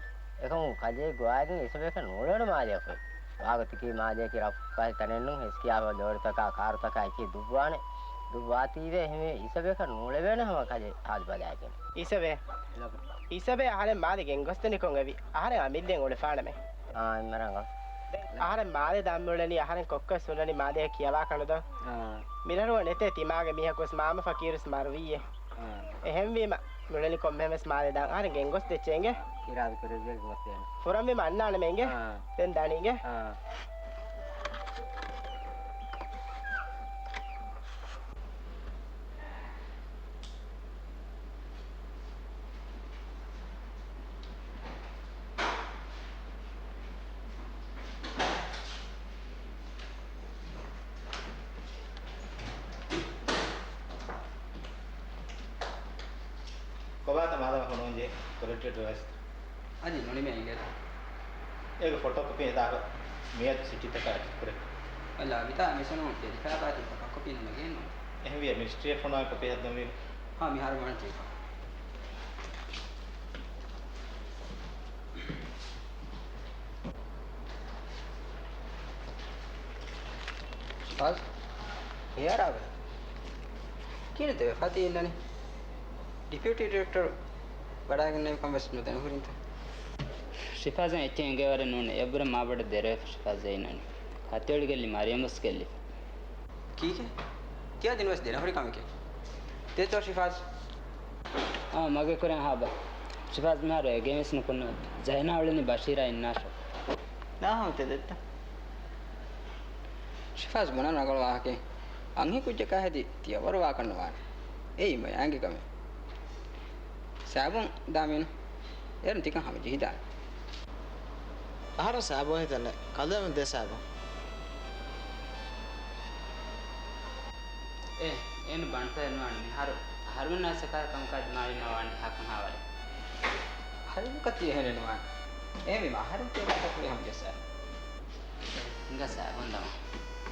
އެކަމަކު ކަލޭ ގޮވާގެން އީސަބެއަކަށް ނޫޅޭނެ މާލެއަކު. ވާގޮތަކީ މާލެއަކީ ރަށްފުށު ކަހަލަ ތަނެއްނޫން. ހެސްކިޔާފަ ލޯރިތަކާ ކާރުތަކާ އެކީ ދުއްވާނެ. ދުއްވާތީވެ އެހެންވެ އީސަބެއަކަށް ނޫޅެވޭނެ ހަމަ ކަލޭ ހާލު ބަލާގެން. އީސަބެ. އީސަބެ އަހަރެން މާލެ ގެންގޮސްދެނީ ކޮން އެވި؟ އަހަރެން އަމިއްލައިން އުޅެފާނަމޭ. އާ، އެންމެ ރަނގަޅު. ދެން އަހަރެން މާލެ ދާން މިއުޅެނީ އަހަރެން ކޮއްކޮވެސް ހުންނަނީ މާލެއަށް ކިޔަވާކަށް ނުދޯ؟ އާ. މިރަށު ނެތޭ ތިމާގެ މީހަކުވެސް މާމަ ފަޤީރުވެސް މަރުވީއޭ. އާ. އެހެންވީމަ މިއުޅެނީ ކޮންމެހެންވެސް މާލެ ދާން. އަހަރެން ގެންގޮސް ދެއްޗޭ އިނގޭ. އިރާދަ ކުރެއްވިޔާ ގޮސްދޭނެ. ފުރަންވީމަ އަންނާނަމޭ އިނގޭ. އާ. ދެން ދާނީ އިނގޭ. އާ. ކޮބާތަ މާދަމާ ފޮނުވަންޖެހޭ ކުރެޓިވް ޑިވައިސް؟ އަދި ނުނިމޭ އިނގޭތަ؟ އޭގެ ފޮޓޯ ކޮޕީ އެދާކަށް މިއަދު ސިޓީތަކަށް އެކަކުރޭ. އަލާ ވިތާ މިސަނުން ދެދިފާބާތި ކޮޕީ ނުމެގެންނު. އެހެންވިޔަ މިނިސްޓްރީއަށް ފޮނުވާ ކޮޕީ ހައްދަންވީ. ހާ، މިހާރު ވަން ޗީފް. ފާޒް، ހިޔާރާ ބަލަ. ކިހިނެއްތަ ފަތި އިންނަނީ؟ ޑިޕިއުޓީ ޑިރެކްޓަރު ވަޑައިގެންނެވިކަން ވެސް ނުދެނެހުރިންތަ؟ ޝިފާޒަށް އެއްޗެއް އެނގޭވަރެއް ނޫނޭ. އެއްވުރެ މާބޮޑަށް ދެރަވެފަ ޝިފާޒް އިންނަނީ. ކަތިވެޅި ގެއްލި މަރިޔަމް ވެސް ގެއްލިފަ. ކީކޭ؟ ތިޔަ ދިނުވެސް ދެނެހުރި ކަމެކޭ. ދޭތޯ ޝިފާޒް؟ އާ، މަގޭ ކުރިން ހާބަ. ޝިފާޒް މިހާރު އެ ގެން ވެސް ނުކުންނަވަތަ. ޒައިނާ އުޅެނީ ބަޝީރާ އިންނާށޯ. ނާހަމަ ތެދެއްތަ؟ ޝިފާޒް ބުނަން ރަނގަޅު ވާހަކައެއް. އަންހެން ކުއްޖަކާ ހެދި ތިޔަވަރު ވާކަށް ނުވާނެ. އެއީ މަޔާނގެ ކަމެއް. ސާބުން ދާމީނު. އޭރުން ތިކަން ހަމަ ޖެހިދާނެ. އަހަރެން ސާބުން ހިތަށް ނެތް. ކަލޭމެން ދޭ ސާބުން. އޭ، އޭނު ބަނޑުފަތަށް ނުވާނެ. މިހާރު އަހަރުމެންނާ ސަކާ ކަމަކާ ދިމާވީމާ ވާނެ ހާކަން ހާވަރެއް. އަހަރެން ކަތި އެހެނެއް ނުވާނެ. އޭ މި އަހަރެން ތިޔަ ކަތަކުރި ހަމަ ޖެއްސާ. ހިނގާ ސާބުން ދަމާ.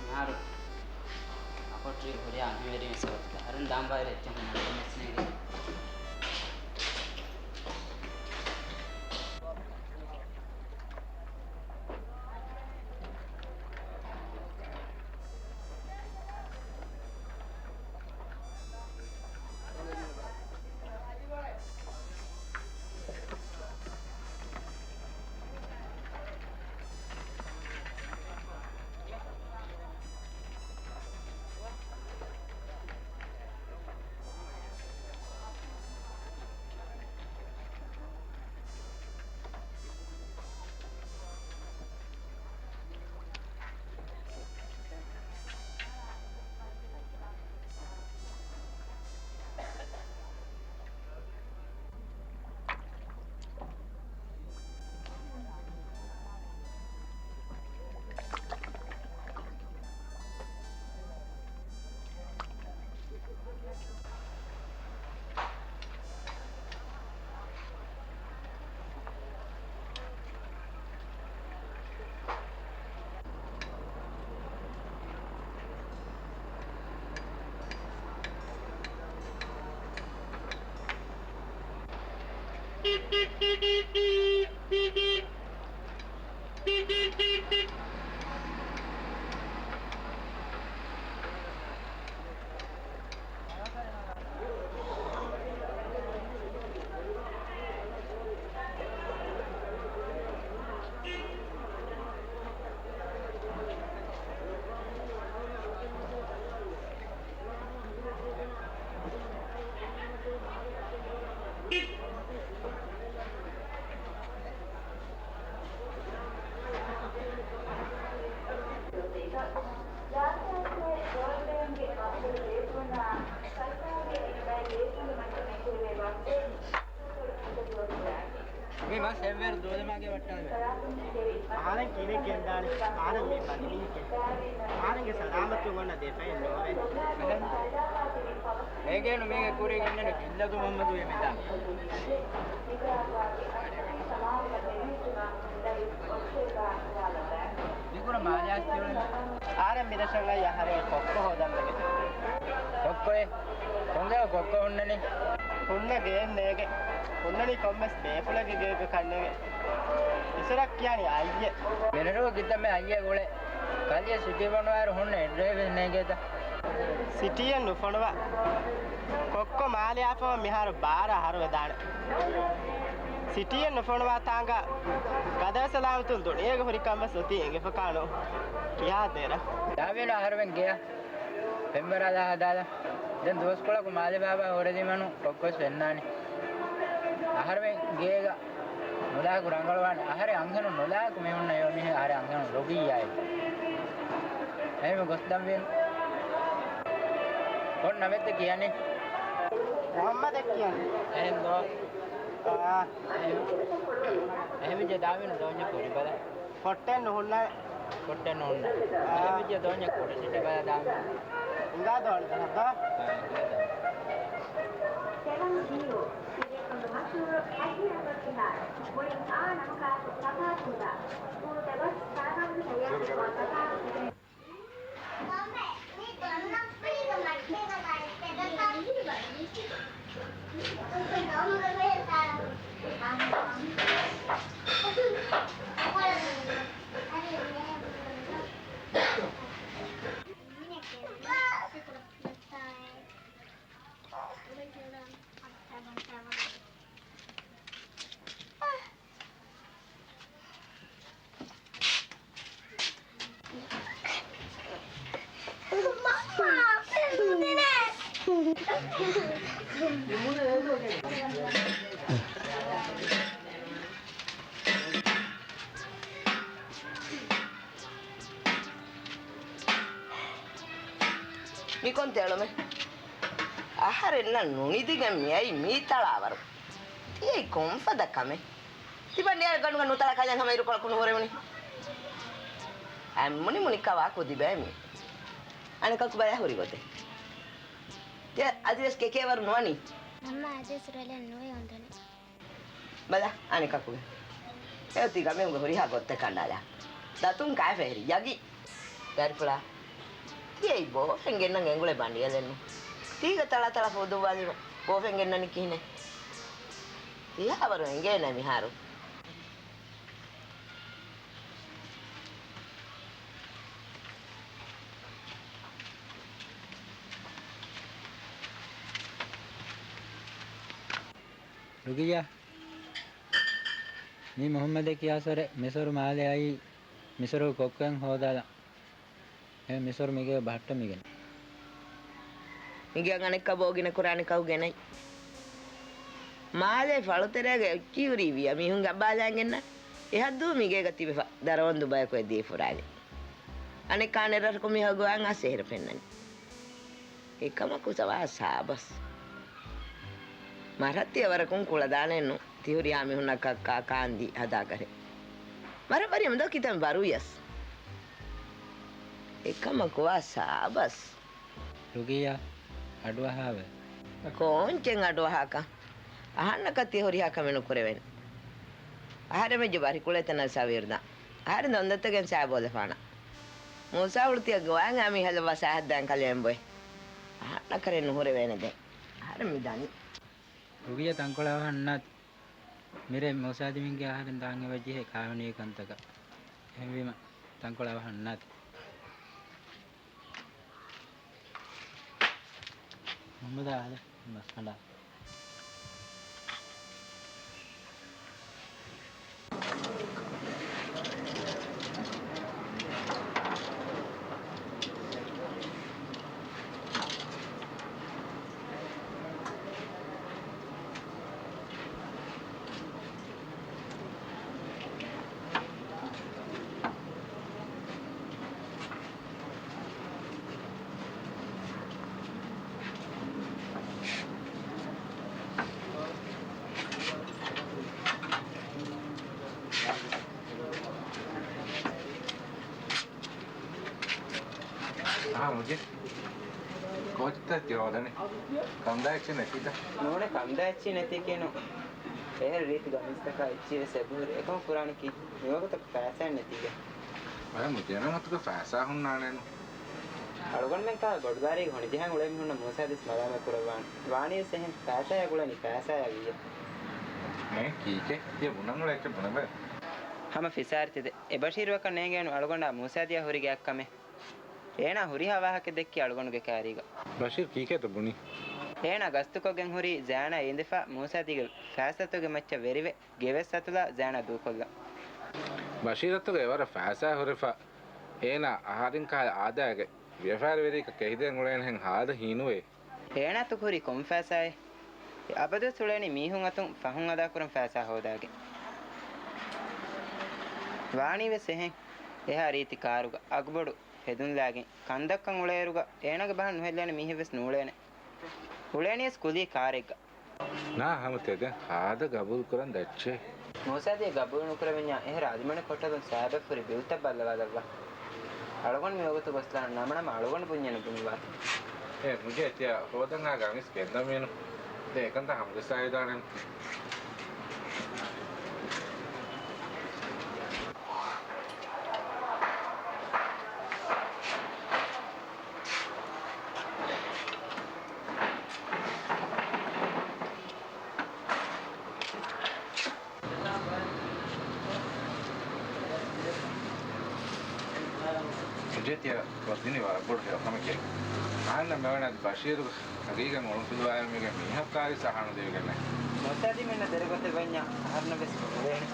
މިހާރު އަކޮޓްރީ ހުރިހާ އަންހެންވެރިން ސަބަބުތަ އަހަރެން ދާންބާއިރު އެއްޗެއް ހުންނަނީ ނެސްނޭގެ. އަހަރެން ކިހިނެއް ގެންދާނެ؟ އަހަރެން މި ބަލި މީހެކޭ. އަހަރެންގެ ސަލާމަތުން އޮންނަ ދެ ފައެއް ނޯވޭ. އެހެން. އޭގެން މީގެ ކުރި ގެންނަނީ ގިއްލަދު މުހައްމަދު މިތާ. މިކުރަ މާލެ އަސްތިވަން. އަހަރެން މިދަށަށް އައީ އަހަރެން ކޮއްކޮ ހޯދަން ވެގެން. ކޮއްކޮއެއް؟ ކޮންގެ ކޮއްކޮ ހުންނަނީ؟ ހުންނަ ގެއެއް ނޭގެ. ހުންނަނީ ކޮންމެސް ބޭފުޅެއްގެ ގޭގަ ކަންނޭގެ. އިސުރަށް ކިޔާނީ އައްޔެއް. މިރަށުގަ ކިތަންމެ އައްޔެއް އުޅޭ. ކަލެއަށް ސިޓީ ފޮނުވާއިރު ހުންނަ އެއްޑްރައިވެސް ނޭގޭތަ؟ ސިޓީއެއް ނުފޮނުވާ. ކޮއްކޮ މާލެ އާފަވަން މިހާރު ބާރަ އަހަރު ވެދާނެ. ސިޓީއެއް ނުފޮނުވާ ތާނގަ ގަދަ ސަލާމަތުން ދުނިޔޭގެ ހުރި ކަން ވެސް އޮތީ އެނގިފަކާނު. ކިހާ ދޭރަ. ދާވީނު އަހަރުމެން ގެޔަށް ފެންވަރާލާ ހަދާލަ. ދެން ދުވަސްކޮޅަކު މާލެ ބާބާ ހުރެދީމަނު ކޮއްކޮސް ފެންނާނެ. އަހަރުމެން ގޭގަ ނުލާކު ރަނގަޅުވާނެ. އަހަރެން އަންހެނުން ނުލާކު މި ހުންނަ އެ މީހެއް އަހަރެން އަންހެނުން ރޮގިއްޔާއެއް. އެހެން ގޮސްދަންވީނު. ކޮން ނަމެއްތަ ކިޔަނީ؟ މުހައްމަދެއް ކިޔަނީ. އެހެން ދޯ. އާ. އެހެން. އެހެން ޖެ ދާވީނު ދޯންޏަ ކުރިބަލަ. ފޮއްޓެއް ނުހުންނާނެ. ފޮއްޓެއް ނުހުންނާނެ. އާ. އެހެންވެއްޖެ ދޯންޏަ ކުޑަ ސިޓި ބަލަ ދާން. އިނގާ ދޯން ދަހައްދާ. އާ، އިނގާ ދޯން. ސެވަން ޒީރޯ ސިރޭކަނބަ މަޝްހޫރު އައްޔަރަކަށް ފިހާރަ މުޅިން އާ ނަމަކާއެކު ތަފާތު ނުދާ. މޫދަ ގޮސް ސާރަންގެ ހަޔާތުގަ ތަފާތު ނުދޭ. މިކޮން ތެޅުމެއް؟ އަހަރެންނަށް ނުނިދިގެން މިއައީ މީ ތަޅާވަރު. ތިއީ ކޮންފަދަ ކަމެއް؟ ތިބަ ނޭރަ ގަނޑުގަ ނުތަޅާ ކަލޭ ހަމަ އިރުކޮޅަކު ނުހުރެވުނީ. އަތް މުނި މުނި ކަވާ ކުދި ބައެއް މީ. އަނެކަކު ބަޔާ ހުރި ގޮތެއް. ތި އަދިވެސް ކެކޭވަރު ނުވަނީ. މަންމަ އަދިވެސް ރޮލެއް ނުވެ އޮންދަނީ. ބަލަ، އަނެކަކުގެ. އެއޮތީ ގަމީމުގެ ހުރިހާ ގޮތްތައް ކަނޑާލާ. ދަތުން ކާފަ ހެރި ޔަގީ. ދަރިފުޅާ. ތިއީ ބޯ ފެން ގެންނަން އެނގުޅޭ ބަނޑިޔަލެއްނު. ތީގަ ތަޅާ ތަޅާ ފޫދުއްވާލި ބޯ ފެން ގެންނަނީ ކިހިނެއް؟ ތިޔާވަރު އެނގޭނެ މިހާރު. ރުގިއްޔާ، މީ މުހައްމަދެއް ކިޔާ ސޮރެ މިސޮރު މާލެ އައީ މިސޮރު ކޮއްކޮއެއް ހޯދާލަން. އެ މިސޮރު މިގޭ ބަހައްޓަ މިގެން. މިގޭ އަނެއްކާ ބޯ ގިނަ ކުރާނެ ކަހު ގެނައި. މާލޭ ފަޅުތެރޭގަ އެއްޗިހުރީ ވިޔަ މީހުންގެ އަބާލާންގެންނަ އެހައްދޫ މިގޭގަ ތިބެފަ ދަރަވަންދު ބަޔަކު އެ ދީފުރާގެ. އަނެއްކާ އަނެއް ރަށަކު މިހަގު އަން އަސޭހިރަ ފެންނަނީ. އެކަމަކު ސަވާ ސާބަސް. މަރަށް ތިޔަވަރަކުން ކުޅަދާނެއްނު. ތިހުރިހާ މީހުންނަށް ކައްކާ ކާންދީ ހަދާކަށެއް. މަރަށް ވަރި އެމަދޯ ކިތަން ވަރުޔަސް. އެކަމަކު ވާ ސާބަސް. ރުގިއްޔާ، އަޑުއަހާވެ. ކޯންޗެއް އަޑުއަހާކަށް؟ އަހަންނަކަށް ތި ހުރިހާ ކަމެއް ނުކުރެވޭނެ. އަހަރެމެން ޖެ ވަރިކުޅޭ ތަނަށް ސަވީރުދާން. އަހަރެން ދޮންދައްތަގެން ސާބޯލެފާނަ. މޫސާ ހުޅުތިއަށް ގޮވާން އާ މީހަލަށް ވަސާހަތްދާން ކަލޭން ބޮއެ. އަހަންނަކަށް ނުހުރެވޭނެ ދެން. އަހަރެން މި ދަނީ. ރުގިއްޔާ ތަންކޮޅެއް އަވަހަށް ނާތި. މިރޭ މޫސާ ދިމިންގެ އަހަރެން ދާން އެބަޖެހޭ ކާވެނި ކަންތަކަށް. އެހެންވީމަ ތަންކޮޅެއް އަވަހަށް ނާތި. މުހައްމަދާ އާދެ، މަސް ކަނޑާ. އާ، މުޖީބް. ކޯޗްތައް ތި ހޯދަނީ؟ ކަންދާ އެއްޗެއް ނެތީތަ؟ ނޫނޭ، ކަންދާ އެއްޗެއް ނެތީކީނު. އޭރު ރީތި ގަމީސްތަކާ އެއްޗެއް ވެސް އެބަހުރި. އެކަމަކު ކުރާނީކީ؟ މިވަގުތަކު ފައިސާއެއް ނެތީގެ. އަދި މުޖީބް އަތުގަ ފައިސާ ހުންނާނެއްނު. އަޅުގަނޑުމެން ކާ ބޮޑުދާރީގެ ހޮނިޖަހަން އުޅެމި ހުންނަ މޫސާ ދިސް މަލާމާތް ކުރައްވާނެ. ވާނީވެސް އެހެން. ފައިސާއެއް ގުޅެނީ ފައިސާއާ ވިއްޔަ. އޭ ކީކޭ؟ ތިޔަ ބުނަން އުޅޭ އެއްޗެއް ބުނެބަ. ހަމަ ފިސާރި ތެދެއް. އެ ބަޝީރު އަކަށް ނޭނގޭނު އަޅުގަނޑާ މޫސާދިޔާ ހުރި ގާތް ކަމެއް. އޭނާ ހުރިހާ ވާހަކަ ދެއްކި އަޅުގަނޑުގެ ކާރީގަ. ބަޝީރު ކީކޭތަ ބުނީ؟ އޭނާ ގަސްތުކޮށްގެން ހުރީ ޒާނާ އިނދެފަ މޫސާދީގެ ފައިސާތަކުގެ މައްޗަށް ވެރިވެ، ގެވެސް އަތުލާ ޒާނާ ދޫކޮށްލަން. ބަޝީރަށްތަކުގެ އެވަރަށް ފައިސާ ހުރެފަ، އޭނާ އަހަރެން ކަހަލަ އާދައިގެ ވިޔަފާރިވެރިއަކަށް ކެހިދޭން އުޅޭނެހެން ހާލަށް ހީނުވޭ. އޭނާތަކު ހުރީ ކޮން ފައިސާއެއް؟ އެ އަބަދުވެސް އުޅޭނީ މީހުން އަތުން ފަހުން އަދާކުރަން ފައިސާ ހޯދާގެން. ވާނީވެސް އެހެން. އެހާ ރީތި ކާރުގަ އަގުބޮޑު ހެދުންލާގެން ކަންދައްކަން އުޅޭއިރުގަ އޭނާގެ ބަހަށް ނުހެއްލޭނެ މީހެއްވެސް ނޫޅޭނެ. އުޅޭނީވެސް ކުލީ ކާރެއްގަ. ނާ ހަމަ ތެދެއް ހާދަ ގަބޫލުކުރަން ދައްޗޭ. މޫސާދީ ގަބޫލު ނުކުރެވެންޏާ އެހެރަ އަލިމަނިކު ހޮޓަލުން ސާބަށް ހުރި ބިލްތައް ބައްލަވާލައްވާ. އަޅުގަނޑު މިވަގުތު ގޮސްލާނަން ނަމަނަމަ އަޅުގަނޑު ބުންޏެއް ނުބުނުއްވާތި. އޭ މުޖީބް ތިޔަ ހޯދަން އާ ގަމީސް ގެންދަމީނު. ދެން އެކަންތައް ހަމަޖައްސާލަދާނެ. މުޖީބް ތިޔަ ވަދެނީ ވަރަށް ބޮޑު ހެޔޮކަމެކޭ. އަހަންނަށް މިވަނީ އަދި ބަޝީރު ހަގީގަތް އޮޅުންފިލުވާލަން މީގެ މީހަކާވެސް އަހާ ނުދެވިގެންނޭ. މުސާދިމެންނަށް ދެރަ ގޮތެއް ވަންޏާ އަހަރުންނަށް ވެސް ނުވޭނެ.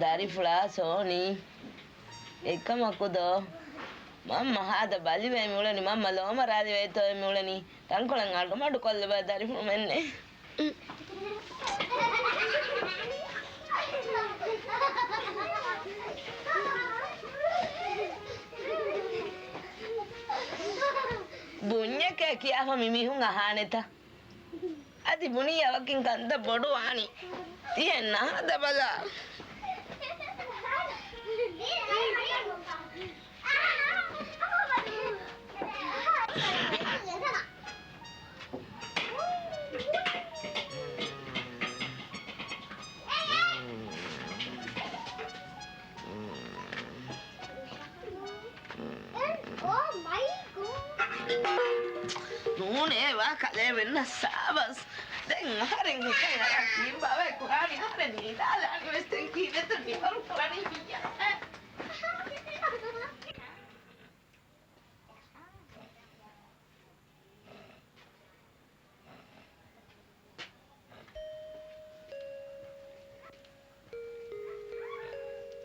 ދަރިފުޅާ ސޯނީ. އެކަމަކުދޯ؟ މަންމަ ހާދަ ބަލިވެ މިއުޅެނީ، މަންމަ ލޯމަރާލިވެ އެތޯ މިއުޅެނީ. ތަންކޮޅެއް އަޑުމަޑު ކޮށްލެބަ ދަރިފުޅުމެންނެއް. ބުންޏެކޭ ކިޔާފަ މި މީހުން އަހާނެތަ؟ އަދި ބުނީ އަވަކިން ކަންތައް ބޮޑުވާނީ. ތިހެން ނަހަދަ ބަލާ. ނޫނޭ ވާ ކަލޭމެންނަށް ސާބަސް. ދެން އަހަރެން ހިތަށް އަރާ ކީއްބާވައޭ ކުރާނީ؟ އަހަރެން ނިދާލާނީ ވެސް ދެން ކީއްވެތަ މިހާރު ކުރަނީ މިއްޔާ؟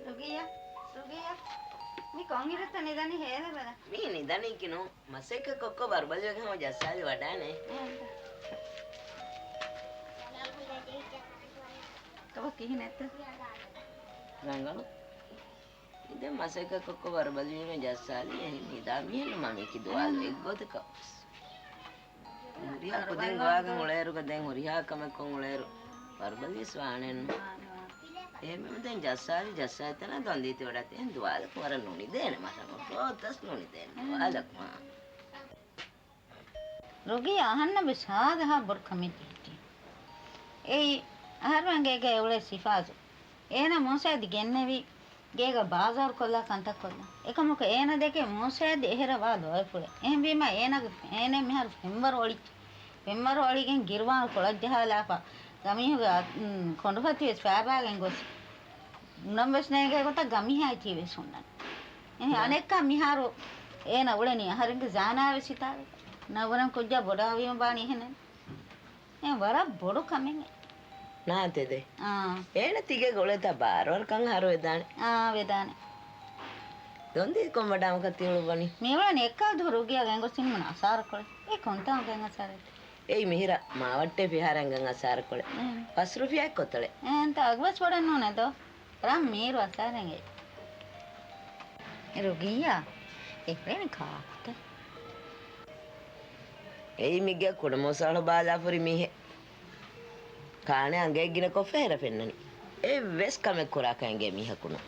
ރުގިއްޔާ، ރުގިއްޔާ، މި ކޮންއިރުތަ ނިދަނީ ހޭލަބަލަ. މީ ނިދަނީކީ ނޫން، މަސައްކަތް ކޮށްކޮށް ވަރުބަލިވެގެން ހަމަ ޖައްސާލި ވަޑާނެ. ކަބަ ކިހިނެއްތަ؟ ރަނގަޅު. ދެން މަސައްކަތްކޮށްކޮށް ވަރުބަލިވީމަ ޖައްސާލީ އެހެން ނިދާ މިހެންނު މަ މީކި ދުވާލު އެއްގޮތަކަށް ވެސް. ހުރިހާ ކުދިން ގޮވާގެން އުޅޭއިރުގަ ދެން ހުރިހާ ކަމެއް ކޮށް އުޅޭއިރު ވަރުބަލި ވެސް ވާނެއްނު. އެހެންވީމަ ދެން ޖައްސާލި ޖައްސާލި ތަނާ ދޮންދީތި ވަޑާތި އެހެން ދުވާލަކު ވަރަށް ނުނިދޭނެ މަށަށް ފޯތަސް ނުނިދޭނެ ދުވާލަކު މާ. ރުގިޔާ އަހަންނަށް ވެސް ހާދަހާ ބޮޑު ކަމެއް ޖެހިއްޖެ. އެއީ، އަހަރުމެންގޭގައި އުޅޭ ސިފާޒު. އޭނާ މޫސާދި ގެންނެވި ގޭގަ ބާޒާރު ކޮށްލާ ކަންތައް ކޮށްލަން. އެކަމަކު އޭނާ ދެކެ މޫސާދި އެހެރަ ވާ ލޯތްފުޅެއް. އެހެންވީމަ އޭނާގެ އޭނަ މިހާރު ފެންވަރު އޮޅިއްޖެ. ފެންވަރު އޮޅިގެން ގިރުވާން ކޮޅަށް ޖަހާލާފަ، ގަމީހުގެ އަ-، ކޮނޑުފަތި ވެސް ފައިބާގެން ގޮސް، ނަން ވެސް ނޭނގޭ ގޮތަށް ގަމީހާ އެތީ ވެސް ހުންނަން. އެހެން އަނެއްކާ މިހާރު އޭނަ އުޅެނީ އަހަރެންގެ ޒާނާ ވެސް ހިތާގަ. ނަވަރަން ކުއްޖާ ބޮޑާވީމަ ބާނީ އެހެނެއް. އެ ވަރަށް ބޮޑު ކަމެއް. ނާތެދެ. އާ. އޭނަ ތިގެ ގޮޅެތަ ބާރުވަރުކަން ހަރުވެދާނެ. އާ، ވެދާނެ. ދޮންދީ ކޮން ވަޑާމަކަށް ތިއުޅުއްވަނީ؟ މިއުޅެނީ އެއްކާ ދުވަހު ރުގިޔާ ގެންގޮސް ތިން މުނަ އަސާރަ ކޮޅެއް. އެ ކޮންތާ ގެން އަސާރަ؟ އެއީ މިހިރަ މާވައްޓޭ ފިހާރަ އަނގަން އަސާރަ ކޮޅެއް. އެހެން. ފަސް ރުފިޔާއެއް ކޮތަޅެއް. އެހެންތަ އަގުވެސް ބޮޑެއް ނޫނޭ ދޯ. ރަން މީރު އަސާރަ އެނގޭ. ރުގިއްޔާ، އެ ހުރެނީ ކާކުތަ؟ އެއީ މިގޭ ކުޑަމޫސާޅު ބާލާފުރި މީހެއް. ކާނެ އަނގައެއް ގިނަ ކޮށްފަ ހެރަ ފެންނަނީ. އެއްވެސް ކަމެއް ކުރާކަށް އެނގޭ މީހަކު ނޫން.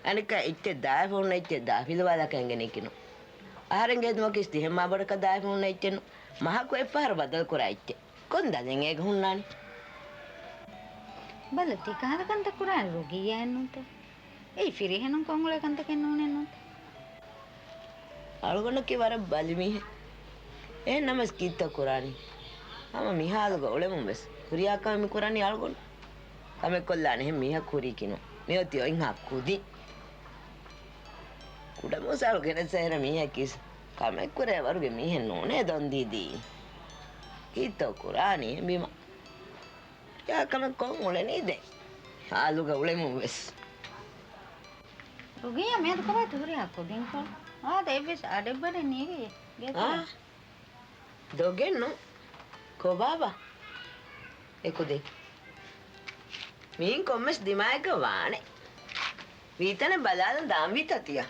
އަނެއްކާ އެއްޗެއް ދާއެފަ ހުންނަ އެއްޗެއް ދާފިލުވާލާކަށް އެނގެނީކީ ނޫން. އަހަރެންގެ ހިދުމަކީ ތިހެން މާބޮޑަކަށް ދާއެފަ ހުންނަ އެއްޗެއް ނޫން. މަހަކު އެއްފަހަރު ބަދަލު ކުރާ އެއްޗެއް. ކޮން ދަލެއް އޭގަ ހުންނާނީ؟ ބަލަ، ތި ކަހަލަ ކަންތައް ކުރާނީ ރުގިއްޔާއެއް ނޫންތަ؟ އެއީ ފިރިހެނުން ކޮށްއުޅޭ ކަންތަކެއް ނޫނޭ ނޫންތަ؟ އަޅުގަނޑަކީ ވަރަށް ބަލި މީހެއް. އެހެން ނަމަވެސް ކީއްތޯ ކުރާނީ؟ ހަމަ މިހާލުގަ އުޅެމުން ވެސް ހުރިހާ ކަމެއް މި ކުރަނީ އަޅުގަނޑު. ކަމެއް ކޮށްލާނެ އެހެން މީހަކު ހުރީކީ ނޫން. މިއޮތީ އޮތްހާ ކުދިން. ކުޑަމޫސާޅު ގެނެސް އެހެރަ މީހަކީ ކަމެއް ކުރޭ ވަރުގެ މީހެއް ނޫނޭ ދޮންދީދީ. ކީއްތޯ ކުރާނީ އެހެންވީމަ؟ ކިހާ ކަމެއް ކޮށް އުޅެނީ ދެން؟ ހާލުގަ އުޅެމުން ވެސް. ރުގިއްޔާ މިއަދު ކޮބާތަ ހުރިހާ ކުދިންކޮޅު؟ އާދެ، އެއްވެސް އަޑެއްބަޑެއް ނީވި ގެތެރޭ. އާ، ދޮގެއްނު. ކޮބާބާ؟ އެ ކުދިން. މީން ކޮންމެސް ދިމާއެއްގަ ވާނެ. ވީތަނެއް ބަލާލަން ދާންވީތަ ތިޔަ؟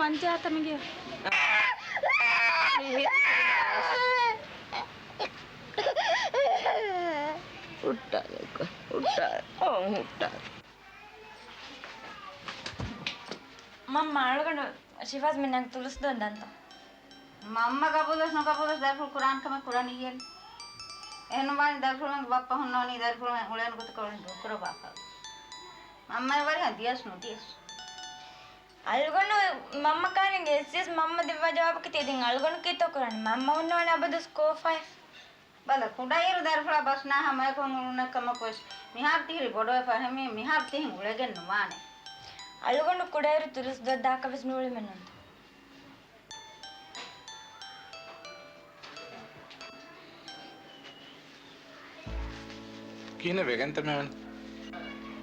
މަންޖާތަ މިގެ. ހުއްޓާލެއްކޮ. ހުއްޓާ. އޮން ހުއްޓާ. މަންމަ އަޅުގަނޑު ޝިފާޒް މިންނަން ތުލުސް ދޮން ދަންތަ؟ މަންމަ ގަބޫލުވެސް ނުގަބޫލުވެސް ދަރިފުޅު ކުރާން ކަމެއް ކުރަނިއްޔެއް. އެހެންވާނީ ދަރިފުޅުމެންގެ ބައްޕަ ހުންނަވަނީ ދަރިފުޅުމެން އުޅޭނެ ގޮތަކަށް އުޅެން ދޫކުރައްވާފަ. މަންމައަށް ވަރިހަ ދިޔަސް ނުދިޔަސް. އަޅުގަނޑު މަންމަ ކާނެ ގެއްސިޔަސް މަންމަ ދެއްވާ ޖަވާބަކީ ތި ދިން އަޅުގަނޑު ކީއްތޯ ކުރާނީ؟ މަންމަ ހުންނަވަނީ އަބަދު ސްކޯފައި. ބަލަ، ކުޑައިރު ދަރިފުޅާ ބަސްނާހާ މަޔަކުން އުޅުނެއް ކަމަކުވެސް މިހާރު ތިހިރީ ބޮޑުވެފަ އެހެންވީމަ މިހާރު ތިހެން އުޅެގެން ނުވާނެ. އަޅުގަނޑު ކުޑައިރު ތުލުސް ދޮށް ދާކަށްވެސް ނޫޅެމެއްނުންތަ؟ ކިހިނެއް ވެގެންތަ މިވަނީ؟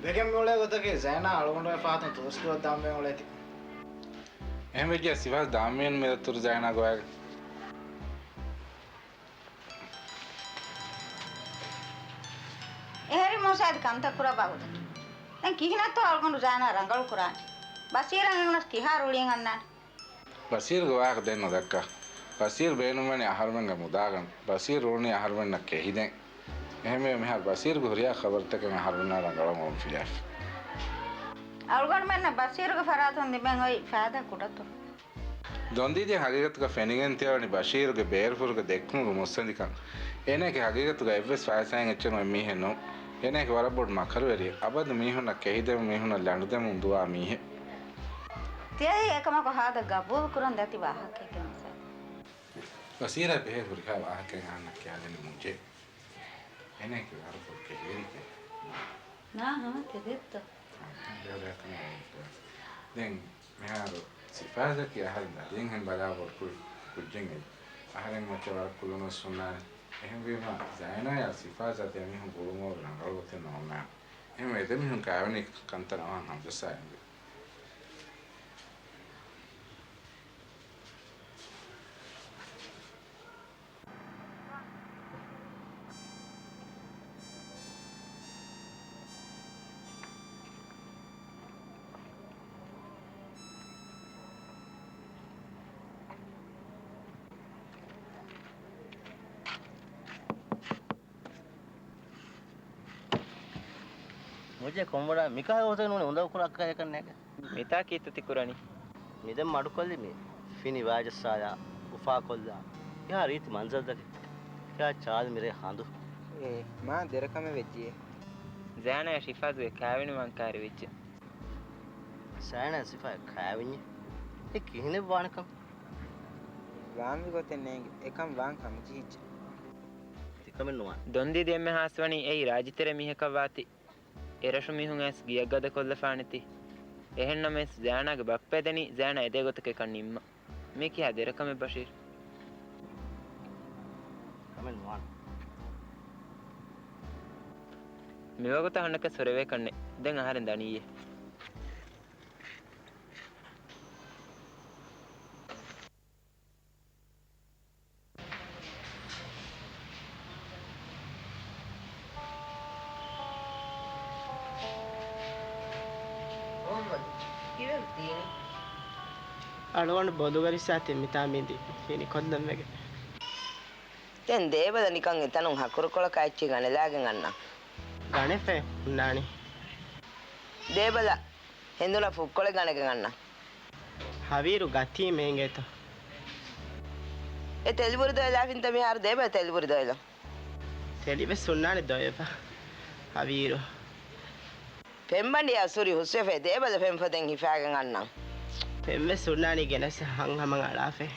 ވެގެން މިއުޅޭ ގޮތަކީ ޒައިނާ އަޅުގަނޑުގެ ފަހަތުން ތުލުސް ދޮށް ދާންވެ އުޅޭތީ. އެހެން ވެއްޖެ ސިފާޒް ދާންވީނު މި ދަތުރު ޒައިނާ ގޮވައިގެން. އެހެރީ މޫސާ އަދި ކަންތައް ކުރައްވާ ގޮތަކީ. ދެން ކިހިނެއްތޯ އަޅުގަނޑު ޒައިނާ ރަނގަޅު ކުރާނީ؟ ބަސީރަށް އެނގުނަސް ކިހާ ރުޅިއެއް އަންނާނީ؟ ބަސީރުގެ ވާހަކަ ދެން ނުދައްކާ. ބަސީރު ބޭނުންވަނީ އަހަރުމެންގެ މުދާގަނޑު. ބަސީރު އުޅުނީ އަހަރުމެންނަށް ކެހިދޭން. އެހެންވެ މިހާރު ބަސީރުގެ ހުރިހާ ޚަބަރުތަކެއް އަހަރުމެންނާ ރަނގަޅަށް އޮންފިލާފި. އަޅުގަނޑުމެންނަށް ބަސީރުގެ ފަރާތުން ލިބެން އޮތް ފައިދާ ކުޑަތޯ. ދޮންދީދީ ހަގީގަތުގަ ފެނިގެން ތިޔަވަނީ ބަޝީރުގެ ބޭރުފުރުގެ ދެއްކުމުގެ މުއްސަނދިކަން. އޭނައަކީ ހަގީގަތުގަ އެއްވެސް ފައިސާއެއް އެއްޗެއް އޮތް މީހެއް ނޫން. އޭނައަކީ ވަރަށް ބޮޑު މަކަރުވެރިއެއް. އަބަދު މީހުންނަށް ކެހިދެމުން މީހުންނަށް ލަނޑުދެމުން ދުވާ މީހެއް. ތިޔައީ އެކަމަކު ހާދަ ގަބޫލު ކުރަން ދަތި ވާހަކައެކޭ މުސާ. ބަސީރާ ބެހޭ ހުރިހާ ވާހަކައެއް އަހަންނަށް ކިޔާދެނީ މުޖޭ. އޭނައަކީ ވަރަށް ބޮޑު ކެހިވެރިއެކޭ. ނާ ހަމަ ތެދެއްތޯ. ދެން މިހާރު ސިފާޒަކީ އަހަރެން ދަރިންހެން ބަލާ ބޮޑު ކު-، ކުއްޖެއް އެއީ. އަހަރެން މައްޗަށް ވަރަށް ކުލުނުވެސް ހުންނާނެ. އެހެންވީމަ، ޒައިނާޔާ ސިފާޒާ ދެމީހުން ގުޅުމުގަ ރަނގަޅު ގޮތެއް ނޯންނާނެ. އެހެންވެ، އެދެމީހުން ކާވެނި ކަންތައް ނަމަ ހަމްޒައްސާ އެނގޭ. މުޖޭ ކޮންބޮޑާ މިކަހަލަ ގޮތެއް ނޫނީ އުނދަގޫ ކުރާ ކަހަލަ ކަންނޭނގެ. މިތާ ކީއްތަ ތި ކުރަނީ؟ މި ދެން މަޑުކޮށްލި މި ފިނި ވާޖައްސާލާ، އުފާކޮށްލާ، ކިހާ ރީތި މަންޒަރުތަކެއް، ކިހާ ޗާލު މިރޭ ހަނދު. އޭ، މާ ދެރަކަމެއް ވެއްޖެ. ޒައިނާ ޝިފާޒުގެ ކާވެނިވާން ކާރި ވެއްޖެ. ޒައިނާ ސިފާ ކާވެންޏެއް؟ އެ ކިހިނެއް ވާނެ ކަމެއް؟ ވާންވީ ގޮތެއް ނޭނގެ. އެކަން ވާން ހަމަޖެހިއްޖެ. ތިކަމެއް ނުވާނެ. ދޮންދީދި އެންމެ ހާސްވަނީ އެއީ ރާއްޖެތެރޭ މީހަކަށް ވާތީ. އެރަށު މީހުން އައިސް ގިޔަށް ގަދަ ކޮށްލަފާނެތީ. އެހެންނަމަވެސް ޒައިނާގެ ބައްޕަ އެދެނީ ޒައިނާ އެދޭ ގޮތަކަށް ނިންމަން. މީ ކިހާ ދެރަކަމެއް ބަޝީރް؟ ކަމެއް ނުވާނެ. މިވަގުތު އަހަންނަކަށް ސޮރެވޭ ކަންނެއް. ދެން އަހަރެން ދަނީއޭ. އަޅުގަނޑު ބޮލުގަ ރިއްސާތީ މިތާ މީތި ހިނި ކޮށްލަން ވެގެން. ދެން ދޭބަލަ ނިކަން އެތަނުން ހަކުރުކޮޅަކާ އެއްޗިހި ގަނެލާގެން އަންނަން. ގަނެފައި ހުންނާނީ. ދޭބަލަ ހެނދުނަށް ފުއްކޮޅެއް ގަނެގެން އަންނަން. ހަވީރު ގަތީ މޭނގޭތޯ. އެ ތެލިބުރި ދޮއެލާފިންތަ މިހާރު ދޭބަލަ ތެލިބުރި ދޮއެލަން. ތެލިވެސް ހުންނާނެ ދޮއެފަ ހަވީރު. ފެންބަނޑިޔާ ސުރި ހުސްވެފައި ދޭބަލަ ފެންފޮދެއް ހިފާގެން އަންނަން. ފެންވެސް ހުންނާނީ ގެނެސް ހަން ހަމަން އަޅާފައި.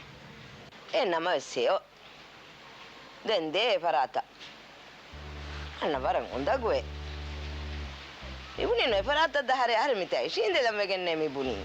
އެ ނަމަވެސް ހެޔޮ. ދެން ދޭ އެފަރާތަށް. އަންނަ ވަރަށް އުނދަގޫވޭ. މިބުނީ ނު އެފަރާތަށް ދާ އަހަރެ، އަހަރެ މިތާ އިށީނދެލަން ވެގެންނޭ މިބުނީ.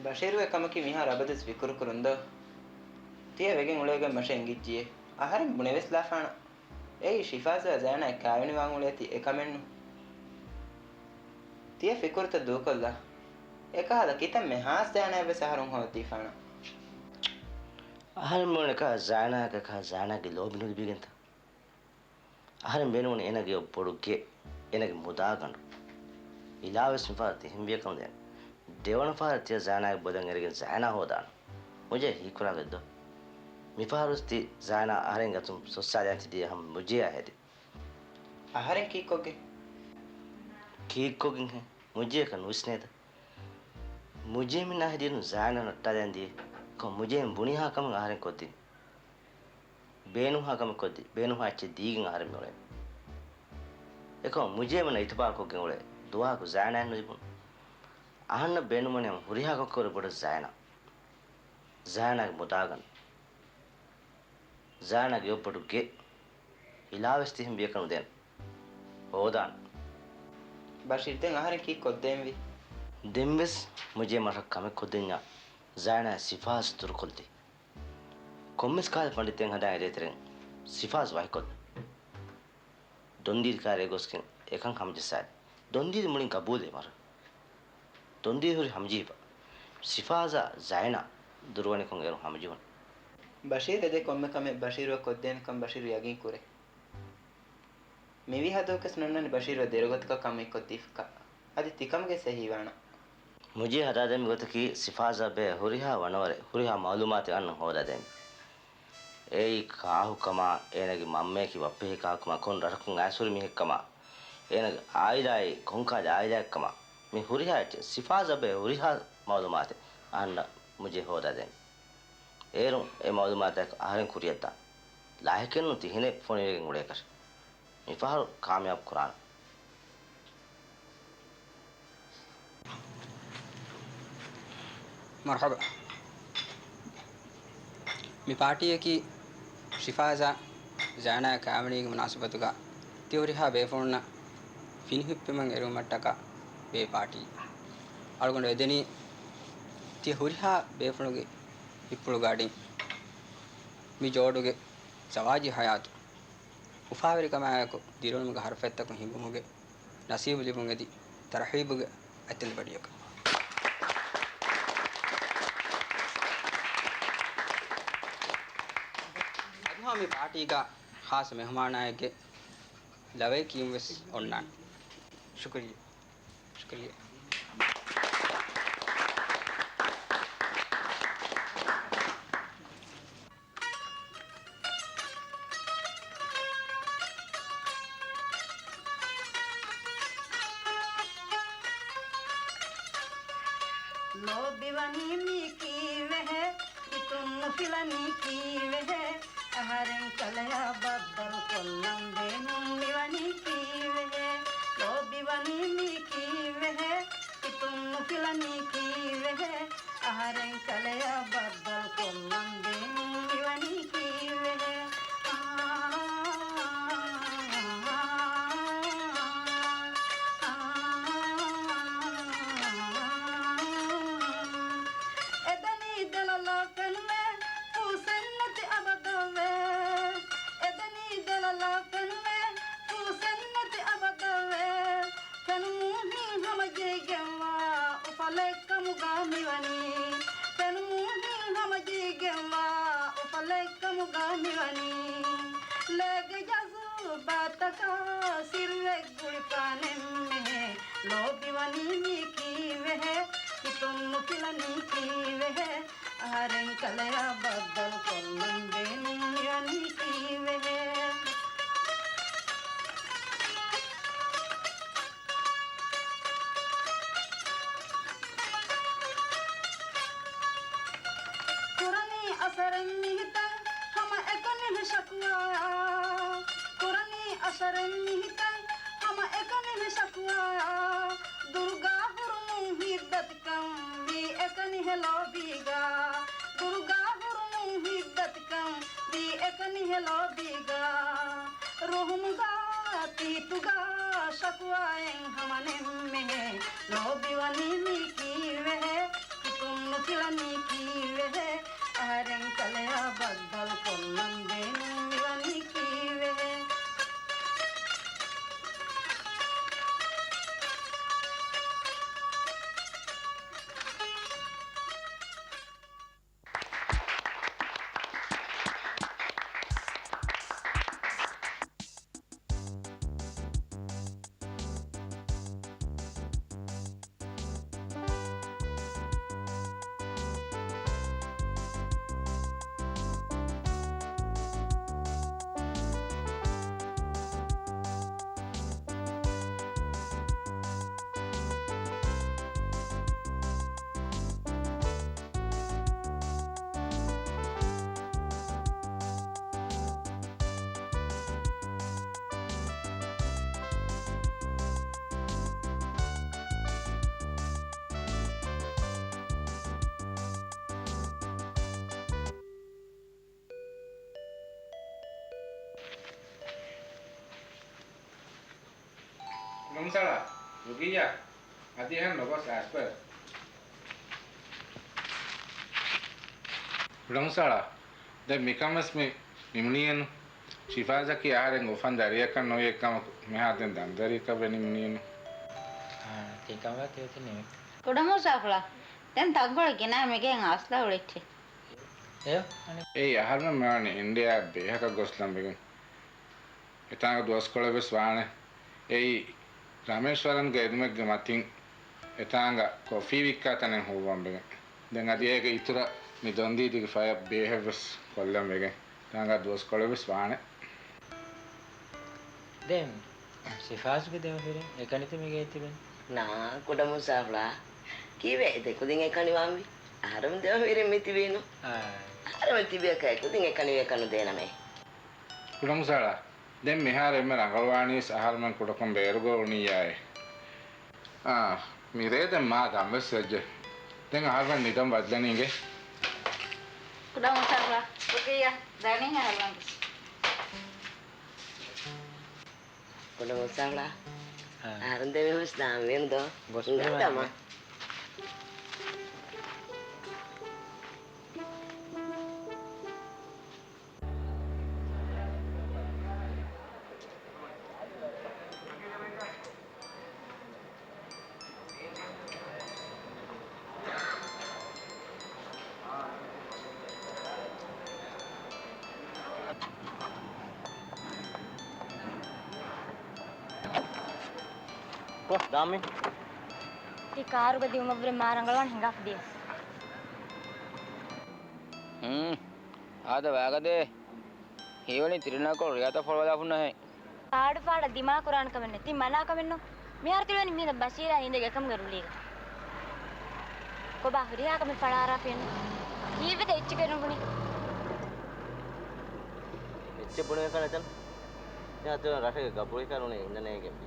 ބަޝީރުގެ ކަމަކީ މިހާރު އަބަދުވެސް ފިކުރުކުރުން ދޯ؟ ތިޔަ ވެގެން އުޅޭގޮތް މަށަށް އެނގިއްޖިއޭ. އަހަރެން ބުނެވެސް ލާފާނަ. އެއީ ޝިފާޒާ ޒައިނާ ކާވެނިވާން އުޅޭތީ އެކަމެއްނު. ތިޔަ ފިކުރުތައް ދޫކޮށްލާ. އެކަހަލަ ކިތައްމެ ހާސް ޒައިނާއަށްވެސް އަހަރުން ހޯދީފާނަ. އަހަރެން ބުނެ ކާ ޒައިނާއަކަކާ ޒައިނާގެ ލޯބި ނުލިބިގެންތަ؟ އަހަރެން ބޭނުންވަނީ އޭނަގެ އޮށް ބޮޑު ގެ، އޭނަގެ މުދާގަނޑު. އިލާވެސް މިފަހަރު ތިހެން ވިޔަކަމު ދޭން. ދެވަނަ ފަހަރަށް ތިޔަ ޒައިނާގެ ބޮލަށް އެރިގެން ޒައިނާ ހޯދާނަން. މުޖޭ ހީކުރާގޮތް ދޯ؟ މިފަހަރުވެސް ތި ޒައިނާ އަހަރެން ގަތުން ސޮއްސާލައިގެން ތި ދިޔަ ހަމަ މުޖޭއާ ހެދި. އަހަރެން ކީއްކޮށްގެން؟ ކީއްކޮށްގެންހޭ؟ މުޖޭއަކަށް ނުވިސްނޭތަ؟ މުޖޭމެންނާ ހެދިއިރުން ޒައިނާ ނައްޓާލައިގެން ދިޔަ. ކޮން މުޖޭމެން ބުނިހާ ކަމެއް އަހަރެން ކޮށްދިން؟ ބޭނުންހާ ކަމެއް ކޮށްދީ، ބޭނުންހާ އެއްޗެއް ދީގެން އަހަރެން މިއުޅޭ. އެކަމަކު މުޖޭމެންނަށް އިތުބާރުކޮށްގެން އުޅޭ ދުވަހަކު ޒައިނާއެއް ނުލިބުނު. އަހަންނަށް ބޭނުންވަނީ ހަމަ ހުރިހާ ކަމަކަށް ވުރެ ބޮޑަށް ޒައިނާ. ޒައިނާގެ މުދާގަނޑު. ޒައިނާގެ އޮށް ބޮޑު ގެ. އިލާވެސް ތިހެން ބިޔަކަށް ނުދޭން. ހޯދާން. ބަޝީރް، ދެން އަހަރެން ކީއް ކޮށްދޭންވީ؟ ދެންވެސް މުޖޭ މަށަށް ކަމެއް ކޮށްދެންޏާ ޒައިނާ ސިފާޒް ދުރުކޮށްދީ. ކޮންމެސް ކަހަލަ ފަންޑިތެއް ހަދާ އެދޭތެރެން ސިފާޒް ވަކިކޮށްލި. ދޮންދީރި ކާރޭ ގޮސްގެން އެކަން ހަމަޖައްސާލި. ދޮންދީރި މުޅިން ގަބޫލޭ މަރު. ދޮންދީރި ހުރި ހަމަޖެހިފަ. ސިފާޒާ ޒައިނާ ދުރުވަނިކޮށް އޭރުން ހަމަޖެހުނު. ބަޝީރް އެދޭ ކޮންމެ ކަމެއް ބަޝީރުއަށް ކޮށްދޭނެކަން ބަޝީރު ޔަގީން ކުރޭ. މިވީ ހަދަވަކަސް ނަންނަނީ ބަޝީރު ދެރަގޮތަކަށް ކަމެއް ކޮށްދީފަކަށް. އަދި ތިކަމުގެ ސެހީވާނަ. މުޖީ ހަދާދެން މިގޮތަކީ ސިފާޒާ ބެ ހުރިހާ ވަނަވަރެއް ހުރިހާ މައުލޫމާތެއް އަންނަން ހޯދާދޭން. އެއީ ކާހުކަމާ، އޭނަގެ މަންމަޔަކީ ބައްޕަޔަކީ ކާކުކަމާ، ކޮން ރަށަކުން އައިސް ހުރި މީހެއްކަމާ، އޭނަގެ އާއިލާއީ ކޮންކާލެ އާއިލާއެއްކަމާ، މި ހުރިހާ އެއްޗެއް ސިފާޒާ ބެ ހުރިހާ މައުލޫމާތެއް އަހަންނަށް މުޖީ ހޯދާދޭން. އޭރުން އެ މައުލޫމާތާއެކު އަހަރެން ކުރިއަށްދާން. ލާހިކެއްނު ތިހެނެއް ފޮނިވެގެން އުޅޭކަށް. މިފަހަރު ކާމިޔާބު ކުރާނަން. މަރުޙަބާ. މި ޕާޓީއަކީ ޝިފާޒާ ޒައިނާ ކާވެނީގެ މުނާސަބަތުގަ ތި ހުރިހާ ބޭފުޅުންނަށް ފިނި ހިއްޕުމަށް އެރުވުމަށްޓަކާ ބޭ ޕާޓީ. އަޅުގަނޑު އެދެނީ ތި ހުރިހާ ބޭފުޅުންގެ ހިތްޕުޅުގެ އަޑިން މި ޖޯޑުގެ ޒަވާޖީ ހަޔާތު އުފާވެރިކަމާއެކު ދިރިއުޅުމުގެ ހަރުފަތްތަކުން ހިނގުމުގެ ނަސީބު ލިބުން އެދި ތަރަހީބުގެ އަތްތަން ލިބަޑިޔަކަށް. އަދި ހަމަ މި ޕާޓީގަ ޚާއްޞަ މެހުމާނާއެއްގެ ލަވައެއް ކިޔުން ވެސް އޮންނާނެ. ޝުކުރިއްޔާ. ޝުކުރިއްޔާ. ލޯބިވަނީ މީ ކީއްވެހޭ؟ ހިތުން ނުފިލަނީ ކީއްވެހޭ؟ އަހަރެން ކަލެޔާ ބައްދަލުކޮށްލަން ބޭނުން މިވަނީ ކީއްވެހޭ؟ ލޯބިވަނީ މީ ކީއްވެހޭ؟ ހިތުން ނުފިލަނީ ކީއްވެހޭ؟ އަހަރެން ކަލެޔާ ބައްދަލުކޮށްލަން ބޭނުން މިވަނީ ކީއްވެހޭ؟ ސިއްރެއް ގުޅިފާނެއްމެހޭ، ލޯބިވަނީ މީ ކީއްވެހޭ؟ ހިތުން ނުފިލަނީ ކީއްވެހޭ؟ އަހަރެން ކަލެޔާ ބައްދަލު ކޮށްލަން ބޭނުން މިވަނީ ކީއްވެހޭ؟ ކުރަނީ އަސަރެއް މިހިތަށް ހަމަ އެކަނިހެ ޝަކުވާ. ކުރަނީ އަސަރެއް މިހިތަށް ހަމަ އެކަނިހެ ޝަކުވާ. ދުރުގާ ހުރުމުން ހިތްދަތިކަން ވީ އެކަނިހެ ލޯބީގާ. ދުރުގާ ހުރުމުން ހިތްދަތިކަން ވީ އެކަނިހެ ލޯބީގާ. ރުހުމުގާ ތީތުގާ ޝަކުވާއެއް ހަމަނެއްމެހޭ. ލޯބިވަނީ މީ ކީއްވެހޭ؟ ހިތުން ނުފިލަނީ ކީއްވެހޭ؟ އަހަރެން ކަލެޔާ ބައްދަލު ކޮށްލަން ބޭނުން މިވަނީ ކީއްވެހޭ؟ ކުޑަމުސާޅާ، ރުގިއްޔާ، އަދި އެހެން ނުގޮސް އައިސްބަލަ. ކުޑަމުސާޅާ، ދެން މިކަން ވެސް މި ނިމުނީއެއްނު. ޝިފާޒަކީ އަހަރެން އުފަން ދަރިއަކަށް ނުވި އެއްކަމަކު، މިހާ ދެން ދަންދަރިއަކަށް ވެ ނިމުނީއެއްނު. އާ، ތިކަން ވެސް ތި ނިމި. ކުޑަމުސާފުޅާ، ދެން ތަންކޮޅެއް ގެނައި މިގެއިން އަސްލަށް އުޅެއްޗޭ. އެއް، އަނެއް. އެއީ އަހަރުމެން މިވަނީ އިންޑިއާއަށް ބޭހަކަށް ގޮސްލަން ވެގެން. އެތާނގަ ދުވަސްކޮޅެއް ވެސް ވާނެ. އެއީ ރާމޭޝްވަރަންގެ އެދުމެއްގެ މަތިން އެތާނގަ ކޮފީ ވިއްކާ ތަނެއް ހުއްވަން ވެގެން. ދެން އަދި އޭގެ އިތުރަށް މި ދޮންދީދީގެ ފަޔަށް ބޭހެއް ވެސް ކޮށްލަން ވެގެން. އެތާނގަ ދުވަސްކޮޅެއް ވެސް ވާނެ. ދެން ސިފާޒުގެ ދެމަފިރިން އެކަނިތަ މިގޭ ތިބެން؟ ނާ، ކުޑަމުސާފުޅާ. ކީއްވެ ދެ ކުދިން އެކަނިވާންވީ؟ އަހަރެމެން ދެމަފިރިން މި ތިބީނު. އާ. އަހަރެމެން ތިބިއަކަށް އެކުދިން އެކަނިވެ ކަނު ދޭނަމޭ. ކުޑަމުސާޅާ، ދެން މިހާރު އެންމެ ރަނގަޅުވާނީސް އަހަރުމެން ކުޑަކޮށް ބޭރުގަ އުޅުނިއްޔާއޭ. އާ، މިރޭ ދެން މާ ދަންވެސް ވެއްޖެ. ދެން އަހަރުމެން ނިދަން ބަދްލަނީގެ. ކުޑަމުސާފުޅާ، ރުގިއްޔާ، ދަނީ އަހަރުމެން ވެސް. ކުޑަމުސާފުޅާ، އާ. އަހަރެން ދެމީހުން ވެސް ދާންވީނު ދޯ. ގޮސް ދަމާ. ކޮސް ދާމި؟ ތި ކާރުގަ ދިއުމަށްވުރެ މާ ރަނގަޅުވާން ހިނގާފަ ދިޔަސް. ހުން. އާދަ ވާގަދޭ. ހީވަނީ ތިރިނާކޮޅު ރިޔާތައް ފޮޅުވަލާފުންނަހެން. ފާޑުފާޑަށް ދިމާކުރާނެ ކަމެއް ނެތި މަނާ ކަމެއްނު. މިހާރު ތިބެނީ މީނަ ބަޝީރާ ހިނދެގެ އެކަމުގެ ރުޅީގަ. ކޮބާ ހުރިހާ ކަމެއް ފަޅާރާފިއެއްނު. ކީއްވެތަ އެއްޗެކޭ ނުބުނީ؟ އެއްޗެއް ބުނެވޭކަށް ނެތަން. މިހާރު ތިބެނީ ރަށެއްގެ ގަބުޅިކަން ނޫނީ އިންނަނޭގެން ވީ.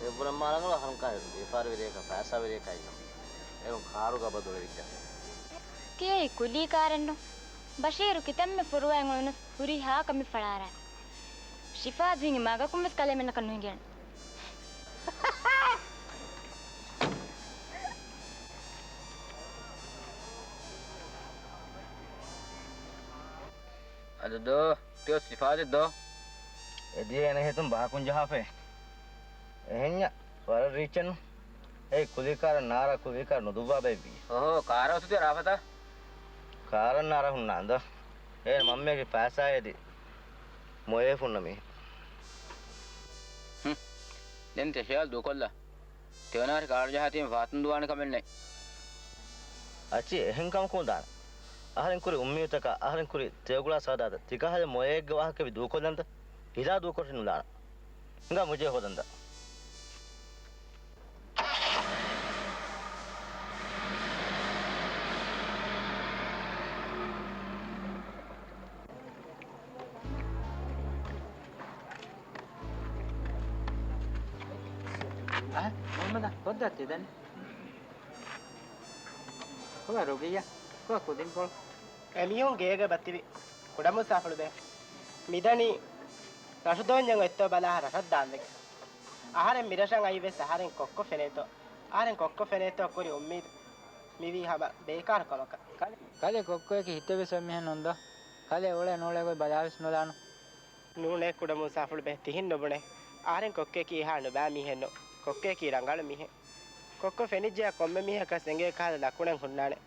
އެއްވުރެ މާ ރަނގަޅު އަހަރުން ކާ ވިޔަފާރިވި ރެއަކަށް ފައިސާވެރިއަކަށް އިންނަ. އޭރުން ކާރުގަ ބަދަލުވެއްޖެ. ތިޔައީ ކުލީ ކާރެއްނު. ބަޝީރު ކިތަންމެ ފުރުވައިން އޮންނަސް ހުރިހާ ކަމެއް ފަޅާރާ. ޝިފާޒު ހިނގި މަގަކުން ވެސް ކަލޭމެންނަކަށް ނުހިނގޭނެ. އަދަ ދޯ، ތިޔޮ ސިފާޒެއް ދޯ؟ އެދިޔަ އެނެހިތުން ބަހަކުން ޖަހާފައި. އެހެންޏާ، ވަރަށް ރީއްޗެއްނު. އެއީ ކުލީ ކާރަށް ނާރާ ކުލީ ކާރު ނުދުއްވާ ބައެއްވީ. އޮހޯ، ކާރަށް އޮތުތި ރާފަތާ؟ ކާރަށް ނާރާ ހުންނާން ދޯ. އޭނަ މަންމައަކީ ފައިސާއެދި މޮޔައެއް ފުންނަ މީހެއް. ދެން ތެ ޚިޔާލު ދޫކޮށްލާ. ތެވެނާރި ކާރު ޖަހާތީން ފަހަތުން ދުވާނެ ކަމެއް ނެތް. އައްޗި އެހެން ކަމަކު ނުދާނެ. އަހަރެން ކުރި އުއްމީދުތަކާ، އަހަރެން ކުރި ތެޔޮގުޅާ ސައުދާތައް ތިކަހަލަ މޮޔައެއްގެ ވާހަކަ ވި ދޫކޮށްލަންތަ؟ ހިލާ ދޫކޮށް ނުދާނެ. ހިނގާ މުޖޭ ހޯދަންތަ؟ އަހަ، މުޙައްމަދާ، ކޮށްދާތީ ދަނީ؟ ކޮބާ ރުގިއްޔާ؟ ކޮބާ ކުދިންކޮޅު؟ އެމީހުން ގޭގަ ބަތިބި ކުޑަމޫސާފުޅުބެ. މިދަނީ ރަށުދޯންޏަށް އޮތްތޯ ބަލާ ރަށަށް ދާންވެގެން. އަހަރެން މިރަށަށް އައިވެސް އަހަރެން ކޮއްކޮ ފެނޭތޯ؟ އަހަރެން ކޮއްކޮ ފެނޭތޯ ކުރި އުއްމީދު މިވީ ހަމަ ބޭކާރު ކަމަކަށް. ކަލޭ، ކަލޭ ކޮއްކޮއަކީ ހިތެއްވެސް އޮތް މީހެއް ނޫންދޯ؟ ކަލޭ އުޅޭ ނޫޅޭ ގޮތް ބަލާވެސް ނުލާނު. ނޫނޭ ކުޑަމޫސާފުޅުބެ، ތިހިން ނުބުނޭ. އަހަރެން ކޮއްކޮއަކީ ހާ ނުބާ މީހެއް ނޫން. ކޮއްކޮއަކީ ރަނގަޅު މީހެއް. ކޮއްކޮ ފެނިއްޖެޔާ ކޮންމެ މީހަކަސް އެނގޭ ކަހަލަ ލަކުނެއް ހުންނާނެ.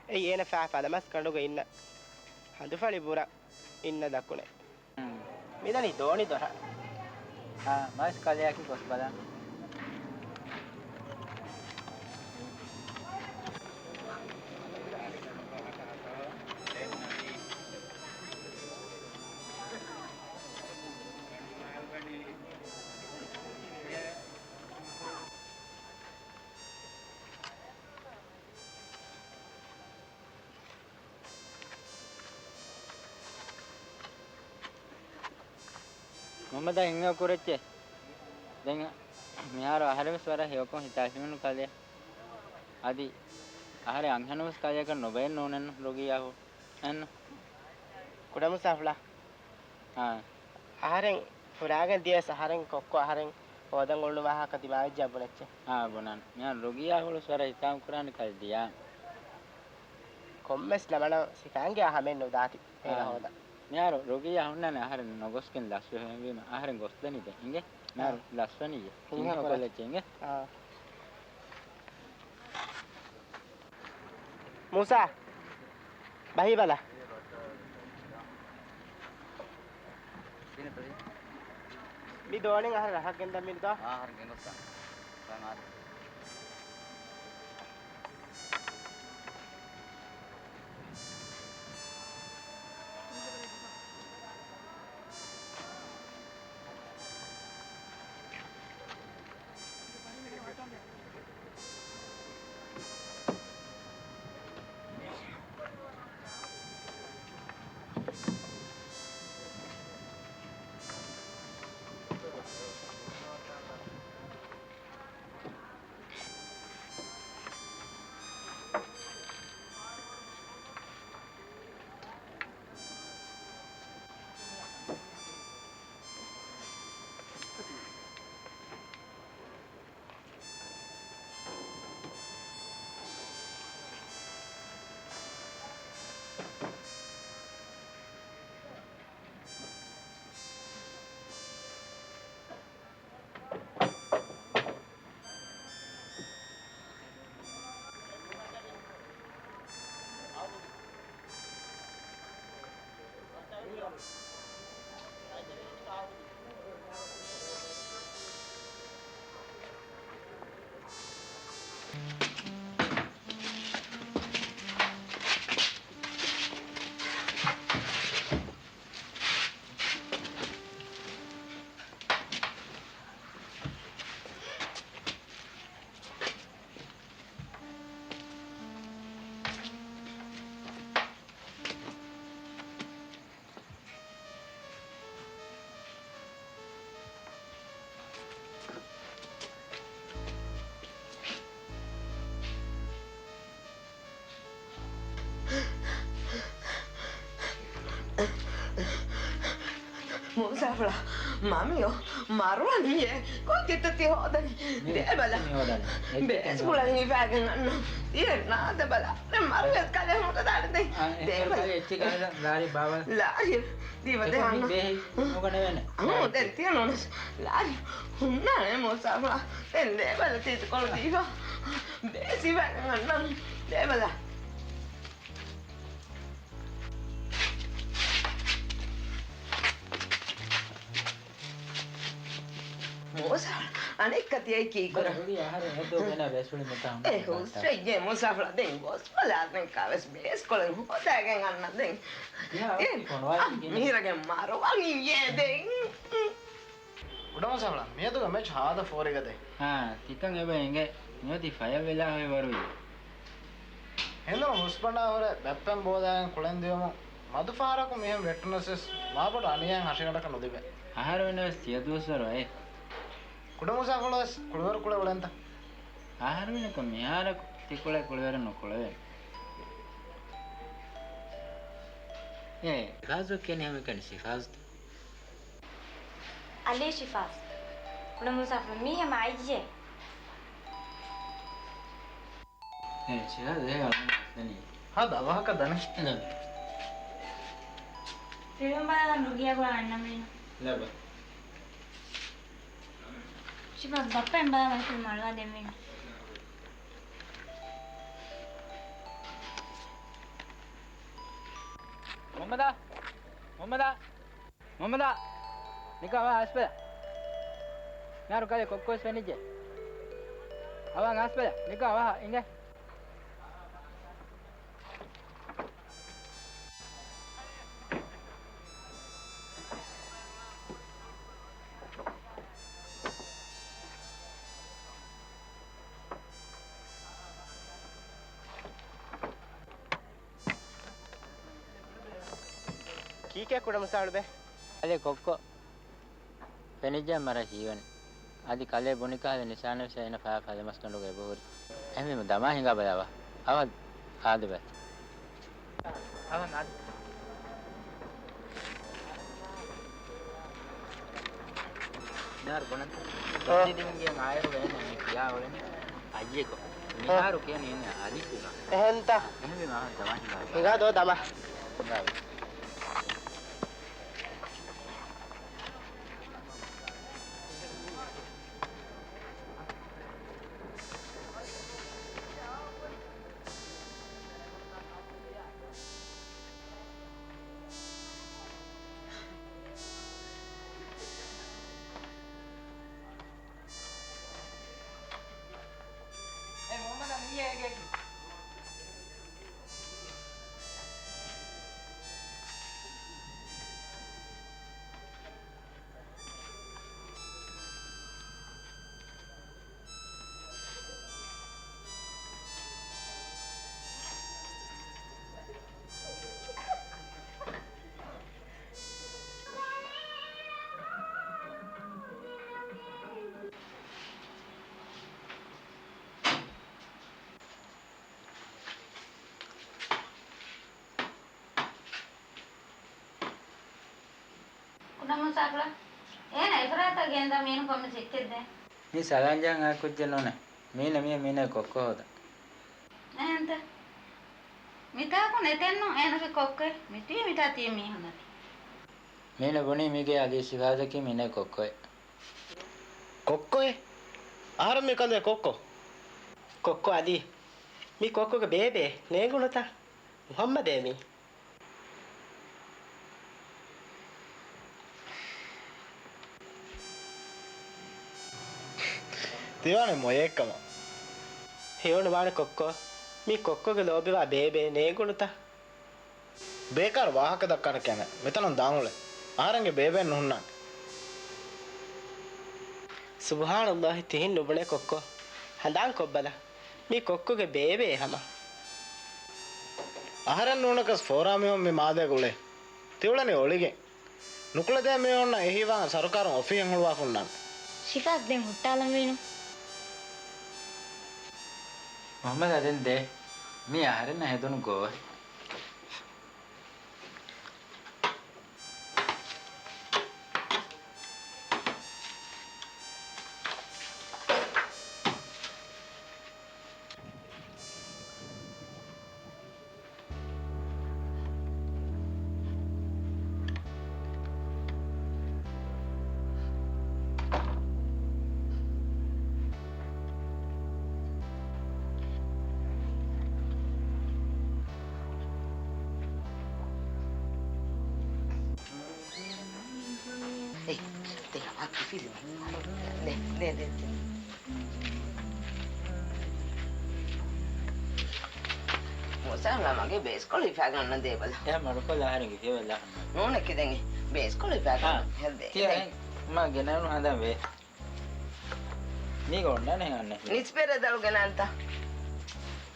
އެއީ އޭނަ ފާފަ ލަމަސްގަނޑުގަ އިންނަ ހަނދުފަޅި ބުރަ އިންނަ ލަކުނެއް. މިދަނީ ދޯނި ދޮރަށް. އާ، މަސް ކަލެއަކީ ގޮސް ބަލަން. މުޙައްމަދާ ހިނގާ ކުރެއްޗޭ. ދެން މިހާރު އަހަރެން ވެސް ވަރަށް ހެޔޮކޮށް ހިތާ ހިމެނު ކަލޭ. އަދި އަހަރެން އަންހެނުން ވެސް ކަލޭކަށް ނުބައެއް ނޫނެއްނު ރުގިއްޔާ ހު-، އެއްނު. ކުޑަމޫސާފުޅާ. އާ. އަހަރެން ފުރާގެން ދިޔަސް އަހަރެން ކޮއްކޮ އަހަރެން ހޯދަން އުޅުނު ވާހަކަ ދިމާވެއްޖެ ބުނެއްޗެ. އާ، ބުނަން. މިހާރު ރުގިއްޔާ ހުޅުސް ވަރަށް ހިތާމަ ކުރާނެ ކަލެ ދިޔާ. ކޮންމެސް ނަމަނަ ސިފައިންގެ އަހަމެއް ނުދާތި އޭނަ އާ. ހޯދަން. މިހާރު ރުގިއްޔާ ހުންނާނެ އަހަރެން ނުގޮސްގެން ލަސްވެ ހެންވީމަ އަހަރެން ގޮސްދެނީ ދެން އިނގޭ. މިހާރު އާ. ލަސްވަނީ އިނގޭ. ކޮށްލައްޗޭ އިނގޭ. އާ. މޫސާ، ބަހީ ބަލަ. މި ދޯނިން އަހަރެން ރަށަށް ގެންދަން މިނުދާ. އާ، އަހަރެން ގެންގޮސްތަން. ދާން އާދެ. މޫސާފުޅާ، މަމިޔޯ، މަރުވަނީއޭ. ކޮން ކިތައް ތި ހޯދަނީ؟ ދޭބަލަ. ބޭސް ބުޅަން ހިފާގެން އަންނަ. ދިޔަ ނާދެބަލަ. މަރުވެސް ކަލޭ ހުންނަދާނެ ދެން. ދޭބަލަ. ލާރި ބާވަ. ލާރި. ދީބަލަ ދެ އަންނަ. ނުގަނެވޭނެ. އަހު، ދެން ތިޔަ ނޫނަސް. ލާރި. ހުންނާނެ މޫސާފުޅާ. ދެން ދޭބަލަ ތީތި ކޮޅު ދީފަ. ބޭސް ހިފާގެން އަންނަ. ދޭބަލަ. މޫސާ، އަނެއްކާ ތިޔައީ ކީކުރަން؟ ހުރި އަހަރެން އެއްދުވަހު ބޭނާ ބޭސްފުޅި މިތާ ހަމަ އެ ހުސްވެއްޖެ މުސާފުޅާ ދެން ގޮސް ބަލާލަން ކާވެސް ބޭސްކޮޅެއް ހޯދާގެން އަންނަ ދެން. ތިޔާ އެ އޮތީ ކޮން ވާހަކައެއް؟ މީރަގެ މަރުވަން އިއްޔޭ ދެން. ކުޑަމުސާފުޅާ، މިއަދުގެ މެޗް ހާދަ ފޯރިގަދޭ. ހާ، ތިކަން އެބަ އެނގޭ. މިއޮތީ ފަޔަށް ވެލާ ހޮތް ވަރުވި. ހެނދުނު ހުސްބަނޑާ ހުރެ ބައްޕައިން ބޯލާގެން ކުޅެން ދިޔުމުން މަދު ފަހަރަކު މިހެން ވެއްޓުނަސް ވެސް މާބޮޑު އަނިޔާއެއް ހަށިގަނޑަކަށް ނުލިބޭ. އަހަރުމެންނަށް ވެސް ތިޔަ ދުވަސްވަރު އައޭ. ކުޑަމުސާފުޅާ ވެސް ކުޅިވަރު ކުޅެ އުޅެންތަ؟ އަހަރުމެނަކު މިހާރަކު ތި ކުޅޭ ކުޅިވަރެއް ނުކުޅެވޭނެ. އޭ، ޝިފާޒު ކިޔަނީ ހަމައެކަނި ޝިފާޒުތަ؟ އަލީ ޝިފާޒް. ކުޑަމުސާފުޅާ މީ ހަމަ އައްޔޭ. އޭ، ޝިފާޒް އޭ އަޅުގަނޑު ދަނީ. ހާ، ދަ ވާހަކަ ދަނީ. ފިލްމު ބަލަން ރުގިޔާ ގުޅާ އަންނަމޭނު. ލަބަ. ޝިފާޒް ބައްޕައިން ބަލާ ފިލްމު އަޅުވާ ދެންވީނު. މުހައްމަދާ! މުހައްމަދާ! މުހައްމަދާ! ނިކާ ވާ އަސްބަލަ. މިހާރު ކަލޭ ކޮއްކޮވެސް ފެނިއްޖެ. އަވާ އަސްބަލަ. ނިކާ ވާ އިނގޭ. ކީކޭ ކުޑަމުސާފުޅާ ބޭ؟ ކަލޭ ކޮއްކޮ ފެނިއްޖެ މަރަށް ހީވަނީ. އަދި ކަލޭ ބުނި ކަހަލަ ނިޝާނެއް ވެސް އޭނަ ފަޔާ ފަލުމަސްގަނޑުގަ އެބަހުރި. އެހެންވީމަ ދަމާ ހިނގާ ބަލާ ވާ. އަވަ އާދެ ބަލަ. އަވަ އާދެ. މިހާރު ބުނަންތަ؟ އާ. ދިވެންގެ އާއިރު އޭނަ މި ކިޔާ އުޅެނީ އައްޔޭ ކޮށް. މިހާރު ކިޔަނީ އޭނަ އަލީ ކިޔާ. އެހެންތަ؟ އެހެންވީމަ ދަމާ ހިނގާ. ހިނގާ ދޯ ދަމާ. ހިނގާ. އޭ މުހައްމަދާ މިއީ އޭގެ އެކީ. ކުޑަމުސާފުޅާ، އޭނަ އެފަރާތަށް ގެންދާ މީނު ކޮންމެސް އެއްޗެއް ދޭ. މީ ސަލާން ޖަހަން އައި ކުއްޖެއް ނޫނޭ. މީނަ މިއީ މީނަގެ ކޮއްކޮ ހޯދަން. އެހެންތަ؟ މިތާކު ނެތެއްނު އޭނަގެ ކޮއްކޮއެއް. މިތީ މިތާ ތިޔަ މީހުންނަކީ. މީނަ ބުނީ މީގެ އަލީ ޝިފާޒަކީ މީނަގެ ކޮއްކޮއޭ. ކޮއްކޮއޭ؟ އަހަރެން މި ކަންދޭ ކޮއްކޮ؟ ކޮއްކޮ އަލީ. މީ ކޮއްކޮގެ ބޭބެ ނޭނގުނުތަ؟ މުހައްމަދޭ މީ. ތިވާނެ މޮޔައެއްކަމަށް. ހެޔޮނު ވާނެ ކޮއްކޮ. މީ ކޮއްކޮގެ ލޯބިވާ ބޭބެ ނޭނގުނުތަ؟ ބޭކާރު ވާހަކަ ދައްކާނެ ކަމެއް. މިތަނުން ދާން އުޅޭ. އަހަރެންގެ ބޭބެއެއް ނުހުންނާނެ. ސުބުހާނައްލާހި، ތިހެން ނުބުނޭ ކޮއްކޮ. ހަނދާން ކޮށްބަލަ. މީ ކޮއްކޮގެ ބޭބެއޭ ހަމަ. އަހަރެން ނޫނަކަސް ފޯރާ މީހުން މި މާލޭގަ އުޅޭ. ތިއުޅެނީ އޮޅިގެން. ނުކުޅެދޭ މީހުންނަށް އެހީވާން ސަރުކާރުން އޮފީހެއް ހުޅުވާފަ ހުންނާނެ. ޝިފާޒް ދެން ހުއްޓާލަންވީނު. މުހައްމަދާ ދެން ދޭ. މީ އަހަރެންނަށް ހެދުނު ގޯހެއް. ދެ، ދެ، ދެ، ދެ. މޫސާ، މަގޭ ބޭސްކޮޅު ހިފާގަންނަ ދޭބަލަ. އެ މަޑުކޮށްލާ އަހަރެން ގެފިޔަވަލާ. ނޫނެކި ދެން ބޭސްކޮޅު ހިފާގަން. އާ. ހެއްދޭ. ތިޔަ ދެން. އެ، މަ ގެނައުނު ހަނދާން ވޭ. މީގަ އޮންނާނެ އަންނަ. ނިސްބި ރަދަޅު ގެނާންތަ؟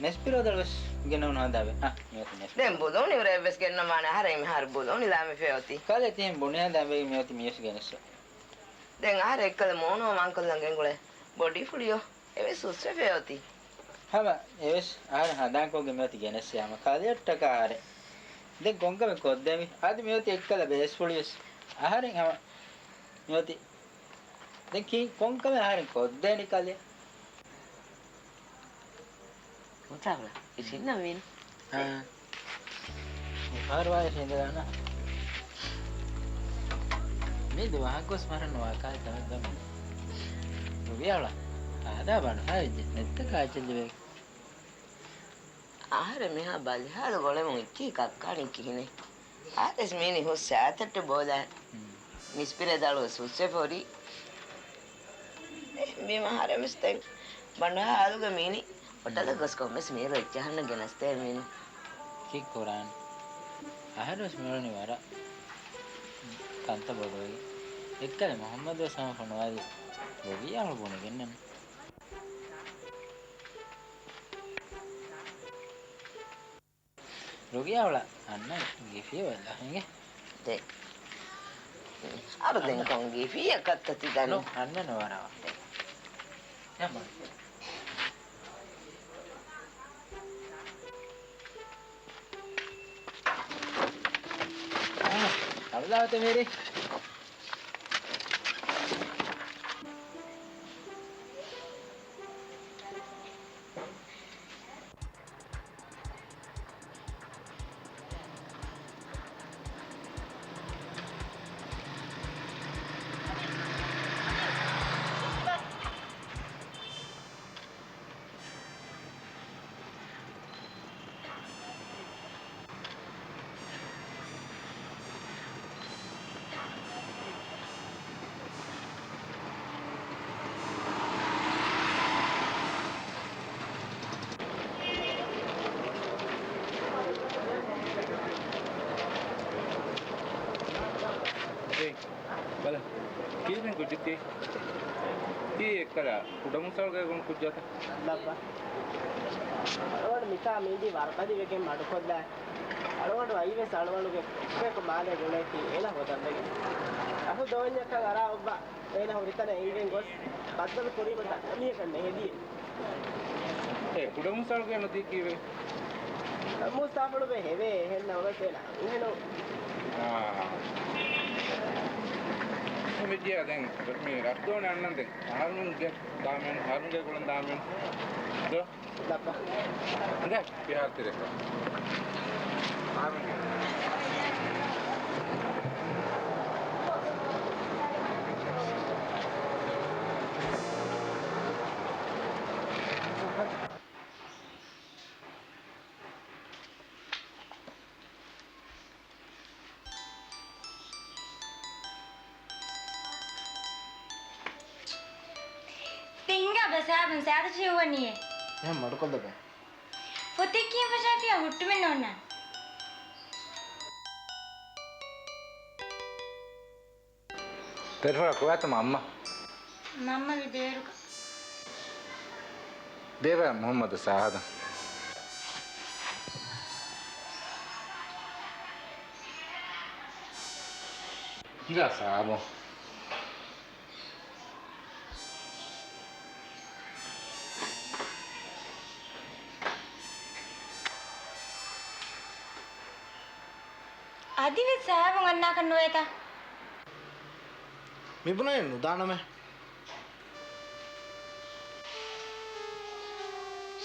ނިސްބި ރަދަޅު ވެސް ގެނައުނު ހަނދާން ވޭ. އާ، މިއޮތީ ނިސްބި. ދެން ބުލޫނި ވުރެ އެއްވެސް ގެންނަމާނެ އަހަރެން މިހާރު ބުލޫނި ލާމެ ފެއޮތީ. ކާލެ ތިހެން ބުނި ހަނދާން ވޭ މިއޮތީ މިވެސް ގެނެއްސަ. ދެން އަހަރެން އެއްކަލަ މޫނު މާންކޮށްލަން ގެންގުޅޭ ބޮޑީފުޅިޔޯ. އެވެސް ހުސްވެ ފެއޮތީ. ހަމަ އެވެސް އަހަރެން ހަނދާންކޮށްގެން މިއޮތީ ގެނެއްސެ ހަމަ ކާލިއަށްޓަކާ އަހަރެން. ދެން ކޮންކަމެއް ކޮށްދޭނީ؟ އަދި މިއޮތީ އެއްކަލަ ބޭސްފުޅިވެސް. އަހަރެން ހަމަ މިއޮތީ. ދެން ކީ ކޮންކަމެއް އަހަރެން ކޮށްދޭނީ ކާލިއަށް؟ މުތާބަ، އިށިންނަ ވީނު. އާ. މިފަހަރު ވާ އިށިންދަދާނަ. މީ ދުވަހަކުވެސް މަރަން ނުވާ ކާލެ ތަމައްދަމެ. ރުގިއަޅާ. އާދާ ބަނޑުހާ ވެއްޖެ. ނެތްތަ ކާއްޗެއް ލިބޭ. އަހަރެން މިހާ ބަލިހާލު ގޮޅެމުން އިއްކީ ކައްކާނީ ކިހިނެއް؟ އާދެސް މީނި ހުސް އާތައްޓެ ބޯލާ. ނިސްބި ރަދަޅު ވެސް ހުސްވެފަ ހުރީ. އެ، ބިމަ އަހަރެން ވެސް ދެން ބަނޑުހާ ހާލުގަ މީނި. ހޮޓަލަށް ގޮސް ކޮންމެސް މީރު އެއްޗެއް އަހަންނަށް ގެނަސްދޭ މީނު. ކީއްކުރާނީ؟ އަހަރެން ވެސް މިއުޅެނީ ވަރަށް ކަންތައް ބޮޑުވެގެން. އެއްކަލަ މުހައްމަދު ވެސް ހަމަ ފޮނުވާލީ. ރުގިއަޅު ބުނެގެންނަން. ރުގިއަޅާ އަންނަ ގެފިޔަވަލާ އިނގޭ. ދެ. އަރު ދެން ކޮން ގެފިޔަކަށްތަ ތި ދަނީ؟ ނު، އަންނަ ނުވަރަވާ. ދެ. އެމަ. އަ، އަޅުލާތެ މޭރި. ބަލަ، ކީއްވެގެން ކުއްޖެއް ތީ؟ ތީ އެއްކަލަ ކުޑަމޫސާގެ ގޮން ކުއްޖާތަ؟ ލައްބަ. އަޅުގަނޑު މިތާ މީތީ ވަރަށް ބަދިވެގެން މަޑުކޮށްލާ. އަޅުގަނޑު އައީވެސް އަޅުގަނޑުގެ ކުށެއް މާލޭ ގުޅޭތީ އޭނާ ހޯދަންވެގެން. އަހު ދޯންޏަކަށް އަރާ އޮއްވާ. އޭނާ ހުރިތަނަށް އެނގިގެން ގޮސް ބައްދަލު ކުރީމަ ތަންނަ މީހަކަށް ނެހެދިޔޭ. އޭ، ކުޑަމޫސާގެ ނުދީ ކީއްވެ؟ މޫސާފުޅުގެ ހެވޭ އެހެން ނަމަވެސް އޭނާ އިހެނު. އާ. މި ވެއްޖިއްޔާ ދެން މި ރައްދޯނެ އަންނަން ދެން. އަހަރުންގެ ދާމެން، އަހަރުންގެ ގުޅަން ދާމެން. ދޯ؟ ލައްބަ. އަނދެ، ފިހާރަތެރޭ. ތިންގާ ބަސާބުން ސާދަ ޖެހުވަނީއޭ. އެހެން މަޑުކޮށްލަބަ. ފޮތެއް ކިޔަން ފަށާފިޔާ ހުއްޓުމެއް ނޯންނާނެ. ތެރެފަރާ ކުވާތަ މަންމަ؟ މަންމަ ވި ބޭރުގަ. ދޭބަ މުހައްމަދު ސާހަދަ. ހިނގާ ސާބު. އަދިވެސް ސާބުން އަންނާކަށް ނުވޭތަ؟ މިބުނައެއް ނުދާނަމޭ.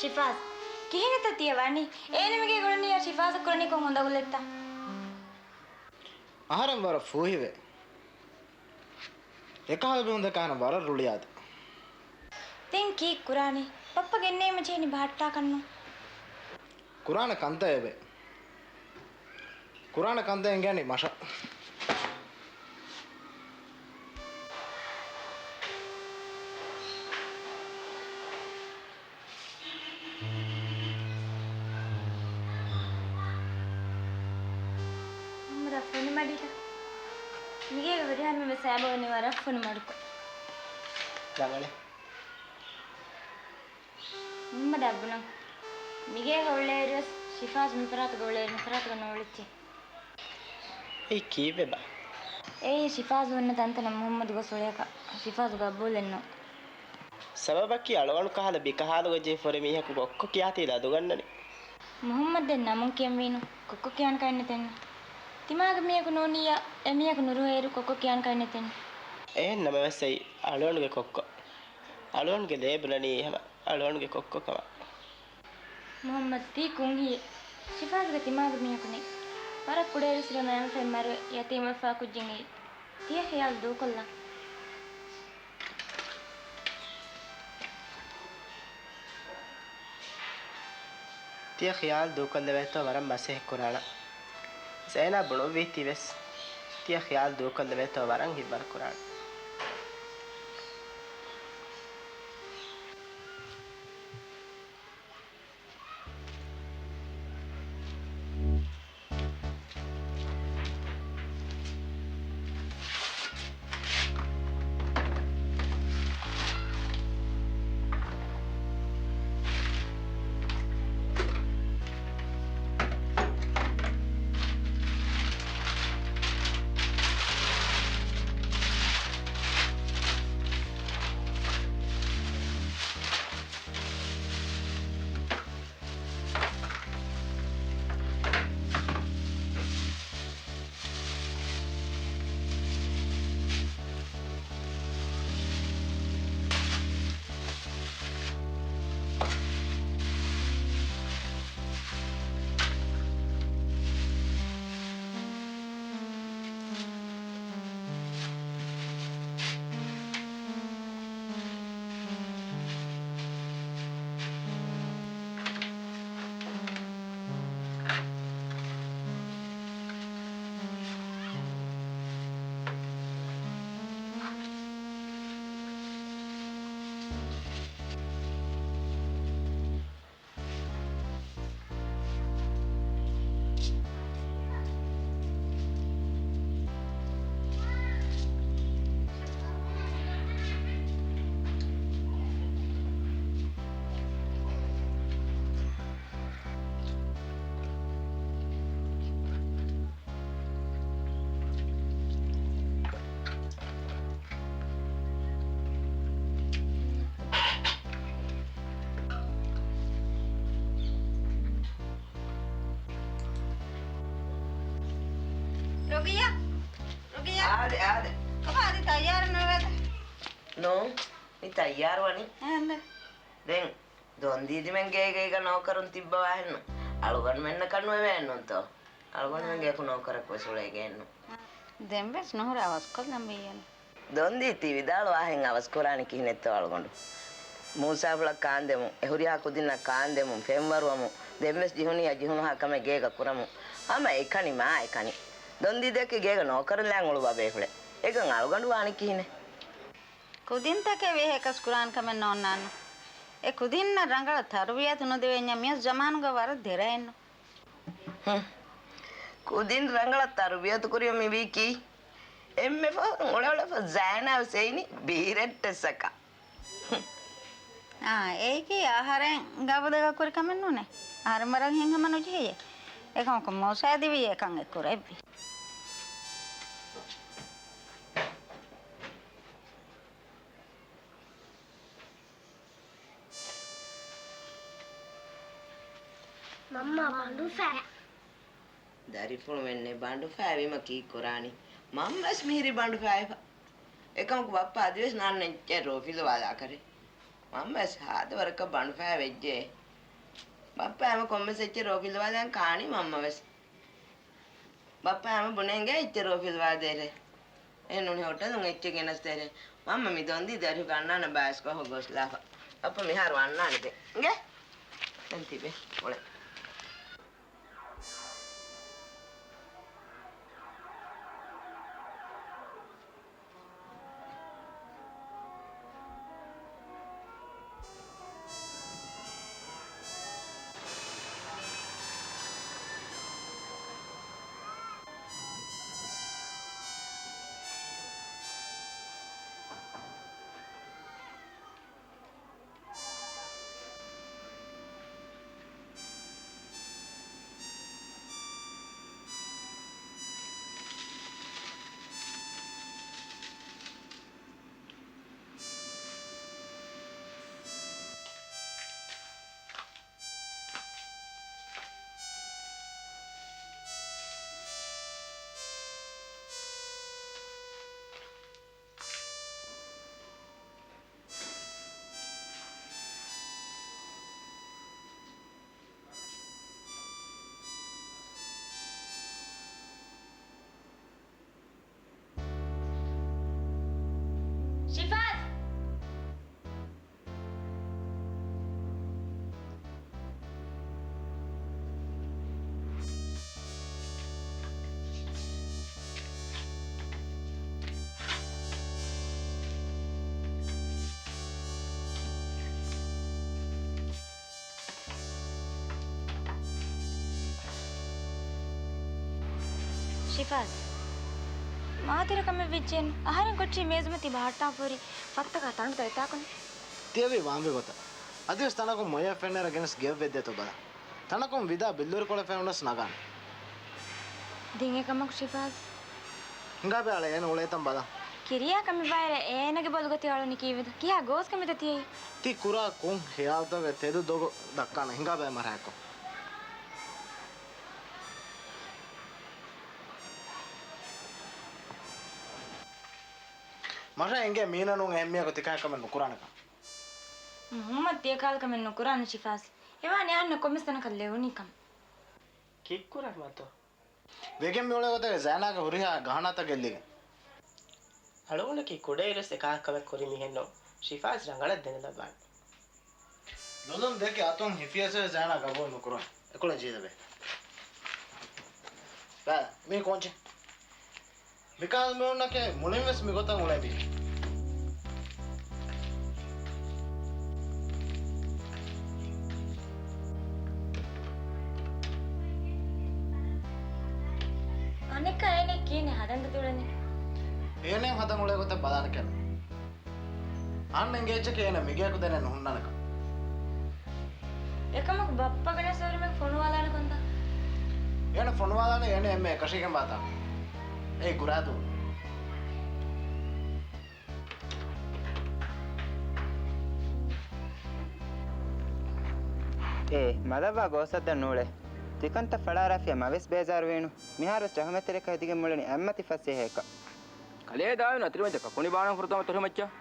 ޝިފާޒް، ކިހިނެއްތަ ތިޔަ ވަނީ؟ އޭނަމެގޭ ގުޅެނީ ޝިފާޒަށް ކުރަނީ ކޮން ހުނދަގުލެއްތަ؟ އަހަރެން ވަރަށް ފޫހިވޭ. އެކަހަލަ ބިހުން ދެކާނަ ވަރަށް ރުޅިއާދެ. ދެން ކީއް ކުރާނީ؟ ބައްޕަ ގެންނޭމަ ޖެހެނީ ބަހައްޓާކަށްނު. ކުރާނެ ކަންތައް އެބެ. ކުރާނެ ކަންތައް އެނގޭނީ މަށަށް. އެހެންވެސް އާބަވަނީ ވަރަށް ފޮނު މަޑުކޮށް. ރަނގަޅޭ. މުހައްމަދާ ބުނަން. މިގޭގަ އުޅޭއިރުވެސް ޝިފާޒް މިފަރާތުގަ އުޅޭއިރު މިފަރާތުގަ ނޯޅިއްޗޭ. އެއީ ކީއްވެބާ؟ އެއީ ޝިފާޒް އޮންނަ ތަންތަނަށް މުހައްމަދު ގޮސް އުޅޭކަށް ޝިފާޒް ގަބޫލެއްނު. ސަބަބަކީ އަޅުގަނޑު ކަހަލަ ބިކަހާލުގަ ޖެހި ފުރި މީހަކު ކޮއްކޮ ކިޔާތީލާ ދުގަންނަނީ. މުހައްމަދެއް ނަމުން ކިޔަންވީނު ކޮއްކޮ ކިޔާން ކައެއްނެތެއްނު. ތިމާގެ މީހަކު ނޫނިއްޔާ އެމީހަކު ނުރުހޭއިރު ކޮއްކޮ ކިޔާން ކައެއްނެތެއްނު. އެހެން ނަމަވެސް އެއީ އަޅުގަނޑުގެ ކޮއްކޮ. އަޅުގަނޑުގެ ލޭބުނަނީ ހަމަ އަޅުގަނޑުގެ ކޮއްކޮ ކަމަށް. މުހައްމަދު ތީ ކުންހި. ޝިފާޒްގެ ތިމާގެ މީހަކު ނެތް. ވަރަށް ކުޑައިރުއްސުރެ ނައިމަފައި މަރުވެ ޔަތީމްވެފާ ކުއްޖެއް އެއީ. ތިޔަ ޚިޔާލު ދޫކޮށްލަން. ތިޔަ ޚިޔާލު ދޫކޮށްލެވޭތޯ ވަރަށް މަސައްކަތް ކުރާނަން. ޒައިނާ ބުނުއްވީތީވެސް ތިޔަ ޚިޔާލު ދޫކޮށްލެވޭތޯ ވަރަށް ހިތްވަރު ކުރާނަން. ރުގިޔާ! ރުގިޔާ! އާދެ، އާދެ. ކޮބާ އަދި ތައްޔާރު ނުވޭތަ؟ ނޫން، މި ތައްޔާރު ވަނީ. އެހެންދެ. ދެން ދޮންދީދިމެން ގޭގަ ނޯކަރުން ތިއްބަވާހެންނު. އަޅުގަނޑުމެންނަކަށް ނުވެވޭނުންތޯ؟ އަޅުގަނޑުމެންގެ އެކު ނޯކަރަކު ވެސް އުޅޭގެއެއްނު. ދެން ވެސް ނުހުރާ ވަސްކޮށްލަން ވެއްޔަނީ. ދޮންދީ ތި ވިދާޅުވާހެން އަވަސް ކުރާނީ ކިހިނެއްތޯ އަޅުގަނޑު؟ މޫސާފުޅަށް ކާންދެމުން، އެ ހުރިހާ ކުދިންނަށް ކާންދެމުން، ފެންވަރުވަމުން، ދެން ވެސް ޖިހުނިއްޔާ ޖިހުނުހާ ކަމެއް ގޭގަ ކުރަމުން، ހަމަ އެކަނި މާ އެކަނި. ދޮންދީދެކެ ގޭގަ ނޯކަރުން ލާން އުޅުއްވާ ބޭފުޅެއް. އެކަން އަޅުގަނޑު ވާނީ ކިހިނެއް؟ ކުދިންތަކެއް ވިހަ އެކަސް ކުރާން ކަމެއް ނޯންނާނު. އެ ކުދިންނަށް ރަނގަޅަށް ތަރުބިޔަތު ނުދެވެންޏާ މިއޮސް ޒަމާނުގަ ވަރަށް ދެރައެއްނު. ހުން. ކުދިން ރަނގަޅަށް ތަރުބިޔަތު ކުރިޔަ މިވީކީ. އެންމެ ފަހުން އުޅެ އުޅެފަ ޒައިނާ ވެސް އެއިނީ ބީރެއްޓެއްސަކަށް. ހުން. އާ، އެއީކީ އަހަރެން ގަބުދެގަ ކުރި ކަމެއް ނޫނޭ. އަހަރެން ވަރަށް ހިތްހަމަ ނުޖެހިއޭ. އެކަމަކު މޫސާ ދިވީ އެކަން އެ ކުރެއްވި. މަންމާ ބަނޑު ފައި. ދަރިފުޅުމެންނެއް ބަނޑު ފައިވީމަ ކީއްކުރާނީ؟ މަންމަވެސް މިހިރީ ބަނޑު ފައިފަ. އެކަމަކު ބައްޕަ އަދިވެސް ނާންނަ އެއްޗެއް ރޯފިލުވާލާކަށް. މަންމަވެސް ހާދަ ވަރަކަށް ބަނޑު ފައި ވެއްޖެ. ބައްޕަ ހަމަ ކޮންމެސް އެއްޗެއް ރޯފިލުވާލާން ކާނީ މަންމަވެސް. ބައްޕަ ހަމަ ބުނޭ އިނގޭ އެއްޗެއް ރޯފިލުވާދޭށޭ. އެހެން ނޫނީ ހޮޓަލުން އެއްޗެއް ގެނަސްދޭށޭ. މަންމަ މި ދޮންދީ ދަރިފުޅު ގަންނާނަން ބާސްކޮށް ގޮސްލާފަ. ބައްޕަ މިހާރު އަންނާނެ ދެން. އިނގޭ؟ ދެން ތިބޭ. އުޅޭ. ޝިފާޒް، މާތިރަ ކަމެއް ވެއްޖެއެއްނު. އަހަރެން ކޮއްޗީ މޭޒުމަތީ ބަހައްޓާފަ ހުރީ ފައްތަކާ ތަނޑުތައް އެތާކުން. ތިޔަވީ ވާންވި ގޮތަށް. އަދިވެސް ތަނަކުން މޮޔަ ފެންނަރަ ގެނެސް ގެއަށް ވެއްދޭތޯ ބަލަ. ތަނަކުން ވިދާ ބިއްލޫރިކޮޅެއް ފެނުނަސް ނަގާނެ. ދެން އެކަމަކު ޝިފާޒް. ހިނގާބަލަ އޭނަ އުޅޭތަން ބަލަ. ކިރިޔާ ކަމެއް ވާއިރަށް އޭނަގެ ބޮލުގަ ތި އަޅުނީ ކީއްވެތަ؟ ކިހާ ގޯސް ކަމެއްތަ ތިޔައީ؟ ތި ކުރާ ކޮން ހިޔާލުތަކެއް ތެދު ދޮގު ދައްކާނެ. ހިނގާބަލަ މަރާއެކު. މަށަށް އެނގޭ މީނަ ނޫން އެހެން މީހަކު ތިކަހަލަ ކަމެއް ނުކުރާނެކަން. މުހައްމަދު ތިޔަކަހަލަ ކަމެއް ނުކުރާނެ ޝިފާޒް. އެވާނެ އަންނަ ކޮންމެސް ތަނަކަށް ލެވުނީ ކަމަށް. ކިއްކުރަން މަތޯ؟ ވެގެން މިއުޅޭ ގޮތަށް ޒައިނާގެ ހުރިހާ ގަހަނާތައް ގެއްލިގެން. އަޅުގަނޑަކީ ކުޑައިރުވެސް އެކަހަލަ ކަމެއް ކުރި މީހެއް ނޫން. ޝިފާޒް ރަނގަޅަށް ދެނެލައްވާނެ. ލޮލުން ދެކެ އަތުން ހިފިޔަސް ޒައިނާ ގަބޫލު ނުކުރުން. އެކޮޅަށް ޖީލެވޭ. ބަލަ، މީ ކޯންޗެއް. މިކަހަލަ މީހުންނަކީ މުޅިންވެސް މިގޮތަށް އުޅޭ މީހެއް. އަނެއްކާ އޭނަ ކިހިނެއް ހަދަން ދަތި އުޅެނީ؟ އޭނަ ހަދަން އުޅޭ ގޮތަށް ބަލާނެ ކެން. އަހަންނަށް އެނގޭ އެއްޗަކީ އޭނަ މިގެއަކު ދެނެއް ނުހުންނާނެކަން. އެކަމަކު ބައްޕަގެނެސް ހުރިމީހަކު ފޮނުވާލާނެ ކޮންތާ؟ އޭނަ ފޮނުވާލާނެ އޭނަ އެންމެ އެކަށީގެންވާތާ. އޭ ގުރާދޫ. އޭ މަލަށްވާ ގޯސް ހައްދަން ނޫޅޭ. ތިކަންތައް ފަޅާރާފިޔާ މަވެސް ބޭޒާރުވީނު. މިހާރުވެސް ރަހުމަތްތެރިކަށް ހެދިގެން މިއުޅެނީ އަތްމަތި ފަސޭހައަކަށް. ކަލޭ ދާވިން އަތިރިމައްޗަށް ކަކުނި ބާނަން ފުރަތަމަ ތޮށިމައްޗަށް.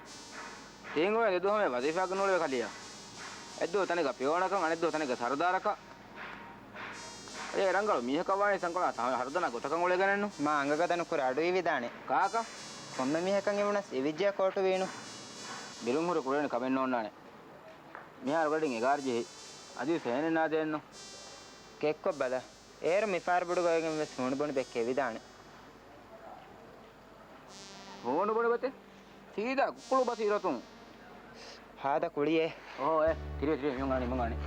ތީން އޮވެ ދެދުވަހުމެ ވަޒީފާގަ ނޫޅެވެ ކަލެޔާ. އެއްދުވަހު ތަނެއްގަ ޕިއޯނަކަށް އަނެއްދުވަހު ތަނެއްގަ ސަރުދާރަކަށް. އޭ ރަނގަޅު މީހަކަށް ވާނީ ސަންކޮޅާ ހަރުދަނާ ގޮތަކަށް އުޅޭގެނެއްނު. މާ އަނގަގަދަ ނުކުރެ އަޑު އިވިދާނެ. ކާކަށް؟ ކޮންމެ މީހަކަށް އިވުނަސް އިވިއްޖެޔާ ކޯޓު ވީނު. ބިރުން ހުރެ ކުރެވެނި ކަމެއް ނޯންނާނެ. މިހާރު ގަޑިން އެގާރަ ޖެހި. އަދިވެސް އެހެނެއް ނާދޭންނު. ކެއްކޮށް ބަލަ. އޭރު މިފާރު ބޮޑު ގޮވެގެން ވެސް ހޫނު ބޮނި ބެއްކެވިދާނެ. ހޫނު ބޮނި ބަތެއް؟ ސީދާ ކުކުޅު ބަސީރަތުން. ހާދަ ކުޅިއޭ. އޯ އޭ. ތިރި ތިރި މިހުން އަނި މިހުން އަނި.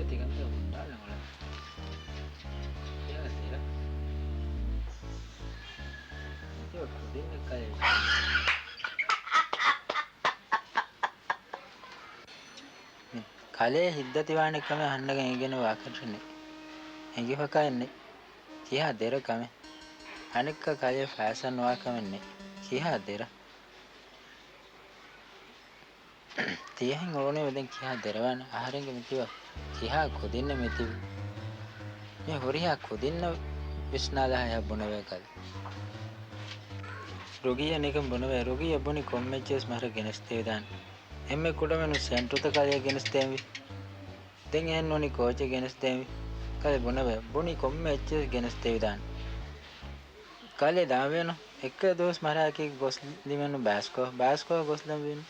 ތިގަނޑަކަށް ހުއްޓާލަން އުޅެނީ. ކިހާ ދެރަ. މިތިބަ ކުދިންނެއް ކަލޭ. ކަލޭ ހިތްދަތިވާނެ ކަމެއް އަހަންނަށް އެނގިގެން ވާކަށެއް ނެތް. އެނގިފަކައެއް ނެތް. ކިހާ ދެރަ ކަމެއް. އަނެއްކާ ކަލޭ ފައިސާ ނުވާ ކަމެއް ނެތް. ކިހާ ދެރަ. ތިޔަހެން އުޅުނީމަ ދެން ކިހާ ދެރަވާނެ؟ އަހަރެންގެ މިތިބަ ކިހާ ކުދިންނެއް މިތިބީ؟ މި ހުރިހާ ކުދިންނަށް ވިސްނާލާ ހަޔާ ބުނެވޭ ކަލޭ. ރުގިއްޔާ ނިކަން ބުނެވޭ. ރުގިއްޔާ ބުނި ކޮންމެ އެއްޗެއް ވެސް މަހަރަށް ގެނެސްދެވިދާނެ. އެންމެ ކުޑަމިނުން ސެންޓުތައް ކަލޭ ގެނެސްދޭންވީ. ދެން އެހެން ނޫނީ ކޯޗެއް ގެނެސްދޭންވީ. ކަލޭ ބުނެވޭ. ބުނި ކޮންމެ އެއްޗެއް ވެސް ގެނެސްދެވިދާނެ. ކަލޭ ދާންވީނު. އެއްކަލަ ދުވަސް މަހަރާއެކީ ގޮސްލީމެއްނު ބާސްކޯ. ބާސްކޯ ގޮސްލަންވީނު.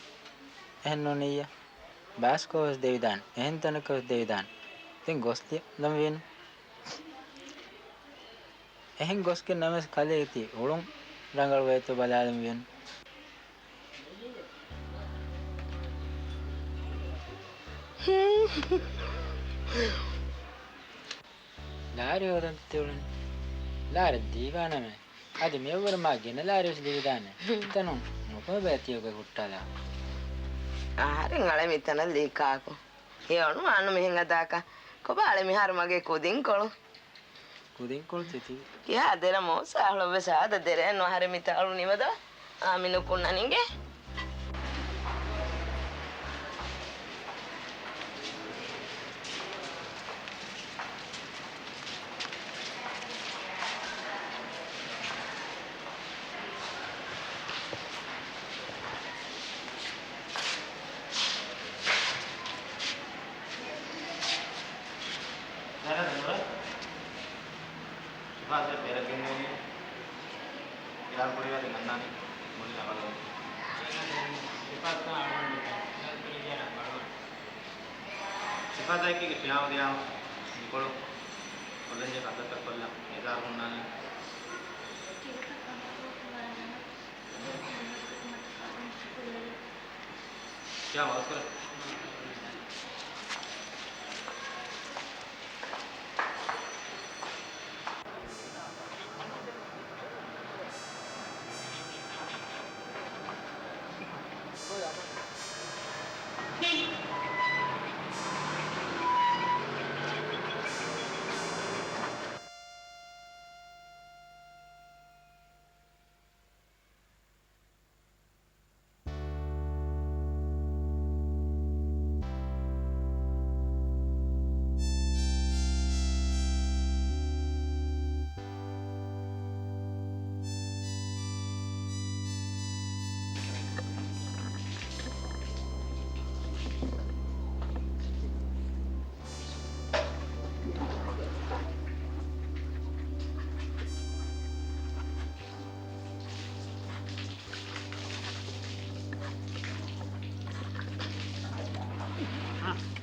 އެހެން ނޫނިއްޔާ. ބާސްކޯ ވެސް ދެވިދާނެ. އެހެން ތަނަކަށް ވެސް ދެވިދާނެ. ދެން ގޮސްލަންވީނު. އެހެން ގޮސްގެން ނަމަވެސް ކަލޭ ތި އުޅުން ރަނގަޅުވޭތޯ ބަލާލަން ވީނު. ލާރި ހޯދަން ތި އުޅެނީ. ލާރި ދީވާނަމޭ. އަދި މިއަށްވުރެ މާ ގިނަ ލާރިވެސް ލިބިދާނެ. މިތަނުން ނުކުމެ ބޭތިޔަގެ ހުއްޓާލާ. އަހަރެން އަޅެ މިތަނަށް ލީ ކާކު. އެ އޮނުވާނު މިހެން އަދާކަށް. ކޮބާ އަޅެ މިހާރު މަގޭ ކުދިންކޮޅު؟ ކުދިންކޮޅު ތިތި. ކިހާ ދެރަ މޫސާ އަޅޮއްވެސް އާދަ ދެރައެއްނު އަހަރެން މިތާ އަޅު ނިމަދާ. އާ މި ނުކުންނަނީގެ. ޝިފާޒް ބޭރަށް ގެންދެވުނީ. ގިރާގުޅިވެ އަދި މަންނާން މުޅި ރަނގަޅު. ޝިފާޒް ތާ އަޅުގަނޑު ޝިފާޒް ކުރިގެ ރަނގަޅު. ޝިފާޒާއެކީގެ ފިލާވަ ދިޔާ މިކޮޅު ކޮށްލަންޖެހޭ ކަންތައްތައް ކޮށްލަން އެޒާރު ހުންނާނެ. ކިޔާ މަގަސްކުރެ.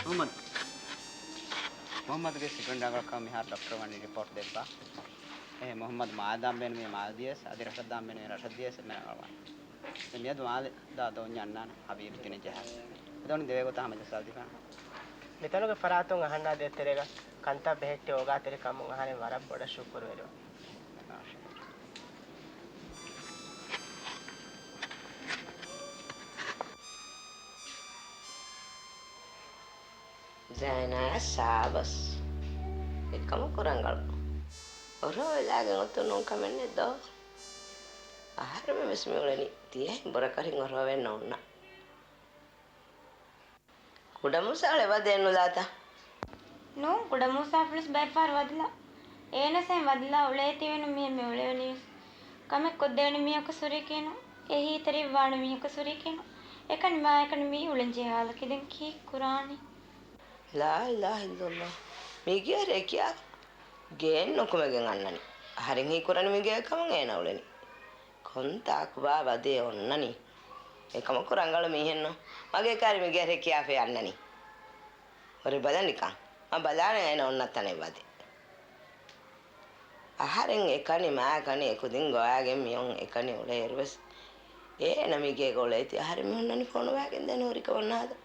މުހައްމަދު. މުހައްމަދުގެ ސިކުން ރަނގަޅުކަމަށް މިހާރު ޑޮކްޓަރު ވަނީ ރިޕޯޓް ދެއްވާ. އެހެން މުހައްމަދު މާލެ ދާން ބޭނުމީ މާލެ ދިޔަސް، އަދި ރަށަށް ދާން ބޭނުމީ ރަށަށް ދިޔަސް އެންމެ ރަނގަޅުވާނެ. ދެން މިއަދު މާލެ ދާ ދޯންޏަށް އަންނާނެ ހަބީބު ތިނެއް ޖަހާ. އެދޯނި ދެވޭ ގޮތަށް ހަމަޖައްސާލަދީފާނަ. މިތަނުގެ ފަރާތުން އަހަންނާ ދޭތެރޭގަ ކަންތައް ބެހެއްޓި އޯގާތެރިކަމުން އަހަރެން ވަރަށް ބޮޑަށް ޝުކުރުވެރިވާ. ޒައިނާއަށް ސާބަސް. އެކަމަކު ރަނގަޅު. އޮރޮވެލާގެން އޮތުނު ކަމެއް ނެތް ދޯ. އަހަރެމެން ވެސް މި އުޅެނީ ތިޔަހެން ބުރަކަށިން އޮރޮވެން ނޯންނާ. ކުޑަމޫސާ އަޅެ ވަދެއެއް ނުލާތަ؟ ނޫން، ކުޑަމޫސާފުޅުސް ބައެއްފަހަރު ވަދެލާ. އޭނަސް އެހެން ވަދެލާ އުޅޭތީވެނު މިހެން މި އުޅެވެނީވެސް. ކަމެއް ކޮށްދެވޭނެ މީހަކު ސުރީކީނު، އެހީތެރިވާނެ މީހަކު ސުރީކީނު، އެކަނި މާ އެކަނި މީ އުޅެންޖެހޭ ހާލަކީ ދެން ކީއް ކުރާނީ؟ ލާ އިލާހަ އިއްލައްލާހު. މީގެ ރެކިޔާ ގެއެއް ނުކުމެގެން އަންނަނީ. އަހަރެން ހީކުރަނީ މީގެ އެކަމުން އޭނަ އުޅެނީ. ކޮންތާކުބާ ވަދެ އޮންނަނީ؟ އެކަމަކު ރަނގަޅު މީހެއްނު. މަގޭ ކާރި މީގެ ރެކިޔާފައި އަންނަނީ. ހުރި ބަލަނިކަން. މަ ބަލާނެ އޭނަ އޮންނަ ތަނެއް ވަދެ. އަހަރެން އެކަނި މާ ކަނި އެކުދިން ގޮވާގެން މިއޮން އެކަނި އުޅޭއިރުވެސް އޭނަ މިގޭގަ އުޅޭތީ އަހަރެން މި ހުންނަނީ ފޮނުވާގެން ދެން ހުރިކަމަށް ނާދަ.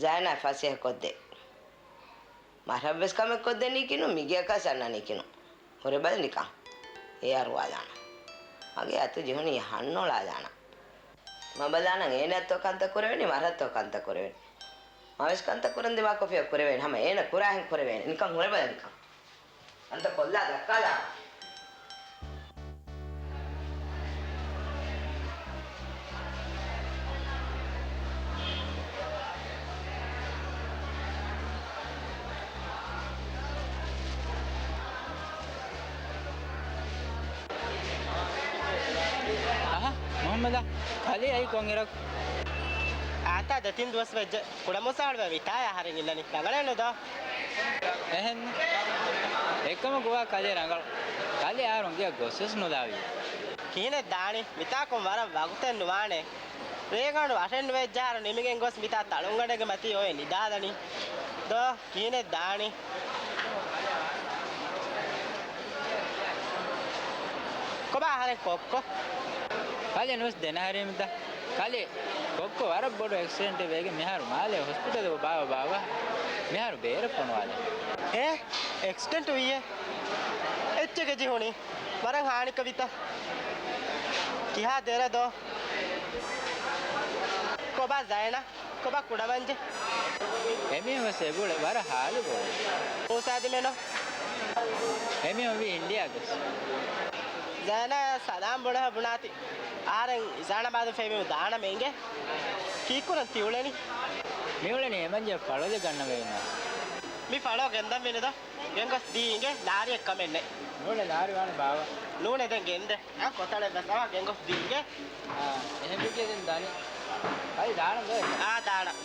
ޒައިނާ ފަސޭހަ ކޮށްދޭ. މަރަށްވެސް ކަމެއް ކޮށްދެނީކީނު، މިގެއަކަށް އަންނަނީކީނު. ހުރެބަލަ ނިކަން. އެ އަރުވާލާނަން. މަގޭ އަތު ޖެހުނީ ހަންނޮޅާލާނަން. މަ ބަލާނަން އޭނައަށްތޯ ކަންތައް ކުރެވެނީ، މަރަށްތޯ ކަންތައް ކުރެވެނީ. މަވެސް ކަންތައް ކުރަން ދިމާކޮށްފިއްޔާ ކުރެވޭނެ. ހަމަ އޭނަ ކުރާހެން ކުރެވޭނެ. ނިކަން ހުރެބަލަ ނިކަން. ކަންތައް ކޮށްލާ ދައްކާލާނަން. އަހަ، މުހައްމަދާ، ކަލޭ އައީ ކޮންއިރަކު؟ އާތާ ދެތިން ދުވަސް ވެއްޖެ. ކުޑަމޫސާ އަޅުވެ ވިތާޔާ އަހަރެން އިންނަނީ. ރަނގަޅޭނު ދޯ؟ އެހެން. އެކަމަކު ވާ ކަލޭ ރަނގަޅު. ކަލޭ އަހަރުން ގެއަށް ގޮސްވެސް ނުލާވި. ކިހިނެއް ދާނީ؟ މިތާކުން ވަރަށް ވަގުތެއް ނުވާނެ. ރޭގަނޑު އަށެއް ނުވެއްޖެ އަހަރު ނިމިގެން ގޮސް މިތާ ތަޅުންގަނޑެއްގެ މަތީ އޮވެ ނިދާލަނީ. ދޯ، ކިހިނެއް ދާނީ؟ ކޮބާ އަހަރެން ކޮއްކޮ؟ ކަލޭ ނުވެސް ދެނަހަރީމިތަ؟ ކަލޭ ކޮއްކޮ ވަރަށް ބޮޑު އެކްސިޑެންޓެއް ވެގެން މިހާރު މާލޭ ހޮސްޕިޓަލުގަ ބާވަ ބާވަ މިހާރު ބޭރަށް ފޮނުވާލެ. އޭ، އެކްސިޑެންޓް ވީއޭ؟ އެއްޗެކޭ ޖެހުނީ؟ ވަރަށް ހާނިކަވިތަ؟ ކިހާ ދެރަ ދޯ؟ ކޮބާ ޒައިނާ؟ ކޮބާ ކުޑަމަންޖެ؟ އެމީހުން ވެސް އެބުޅެ ވަރަށް ހާލު ބޮޑު. މޫސާދިމެނޯ؟ އެމީހުން ވީ އިންޑިއާ ގޮސް. ޒައިނާ ސަލާމް ބުނެފަ ބުނާތި. އަހަރެން އިޒާނާ ބާދު ފެމި ދާނަމޭ އިނގޭ. ކީއްކުރަން ތިއުޅެނީ؟ މިއުޅެނީ އެމަންޖެ ފަޅޯލެއް ގަންނަވައި ނާ. މި ފަޅޯ ގެންދަން ވީނެ ދޯ. ގެންގޮސް ދީ އިނގޭ ލާރިއެއް ކަމެއް ނެތް. ނޫނޭ ލާރި ވާނެ ބާވަ. ނޫނޭ ދެން ގެންދޭ. އާ، ކޮތަޅެއް ވެސް އަވާ ގެންގޮސް ދީ އިނގޭ. އާ، އެހެން ބިގޭ ދެން ދާނީ. އައި ދާނަން ދޯ. އާ، ދާނަން.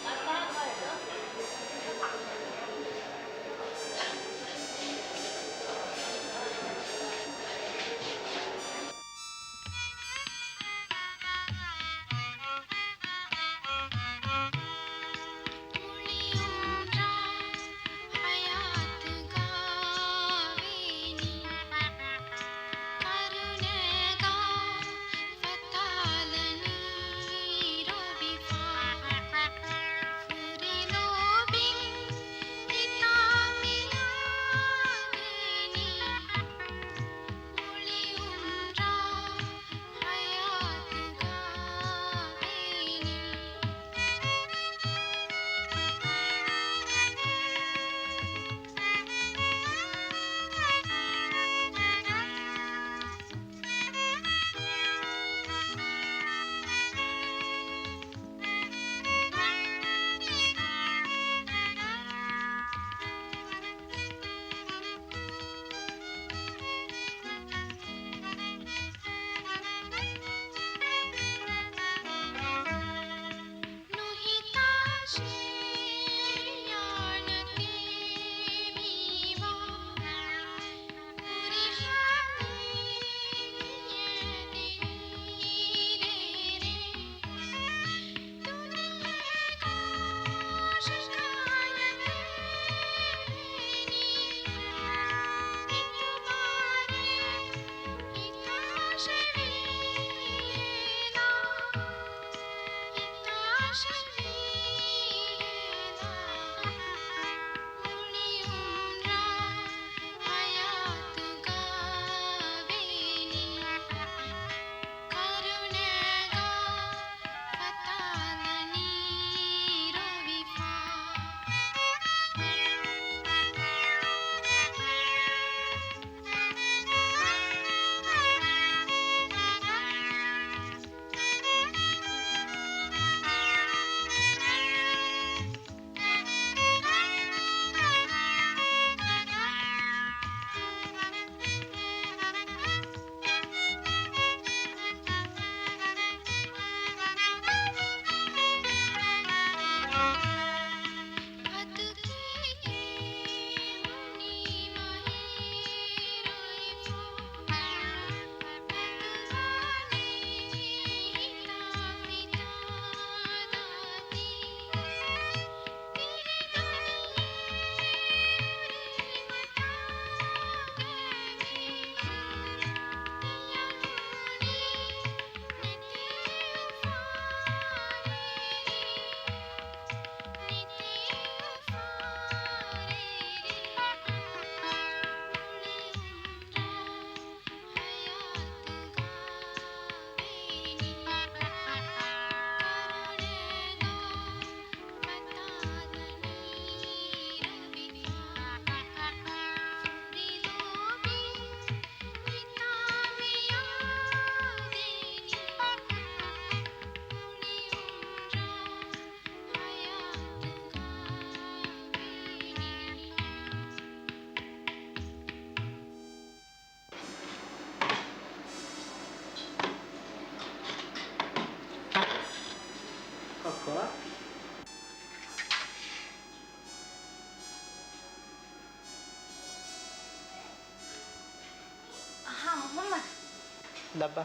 ލައްބާ.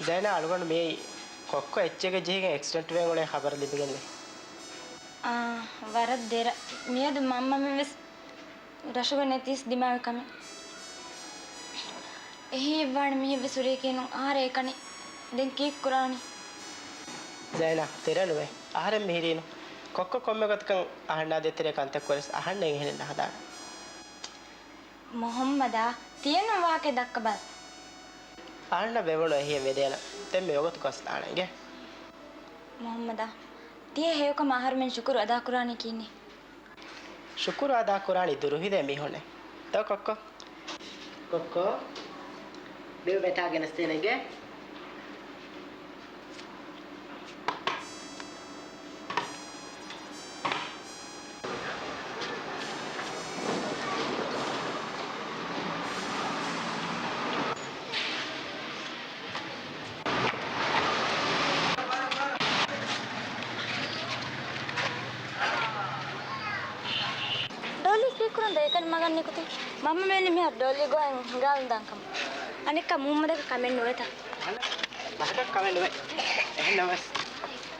ޒައިނާ އަޅުގަނޑު މިއީ ކޮއްކޮ އެއްޗެއްގަ ޖެހިގެން އެކްސިޑެންޓް ވެގެން އުޅޭ ޚަބަރު ލިބިގެންނޭ. އާ، ވަރަށް ދެރަ. މިއަދު މަންމަމެން ވެސް ރަށުގަ ނެތީސް ދިމާވި ކަމެއް. އެހީއެއްވާނެ މީހެއް ވެސް ހުރީކީނު އަހަރެން އެކަނި. ދެން ކީއްކުރާނީ؟ ޒައިނާ، ދެރަ ނުވޭ. އަހަރެން މިހިރީނު. ކޮއްކޮ ކޮންމެ ގޮތަކަށް އަހަންނާ ދޭތެރޭ ކަންތައް ކުރެސް އަހަންނެއް އެހެނެއް ނަހަދާނެ. މުހައްމަދާ، ތިޔަން ވާކެ ދައްކަބަލަ. އަހަންނަށް ވެވުނު އެހީއެއް ވެދޭނަން. ދެން މިވަގުތު ގޮސްލާނަން އިނގޭ. މުހައްމަދާ، ތިޔަ ހެޔޮކަމަށް އަހަރުމެން ޝުކުރު އަދާކުރާނީ ކީއްނެއް؟ ޝުކުރު އަދާކުރާނީ ދުރުހިލޭ މީހުންނޭ. ތޯ ކޮއްކޮ؟ ކޮއްކޮ؟ މި މެތާ ގެނެސްދޭނެ އިނގޭ. ޑޮލީ ކީއްކުރަން ދޯ އެކަނި މަގަށް ނިކުތީ؟ މަންމަ މެނި މިހާރު ޑޮލީ ގޮހެއް ހިނގާލަން ދާން ކަމަށް. އަނެއްކާ މުހައްމަދަކަށް ކަމެއް ނުވޭތަ؟ އަނެއްކާ ކަމެއް ނުވޭ. އެހެންނަމަވެސް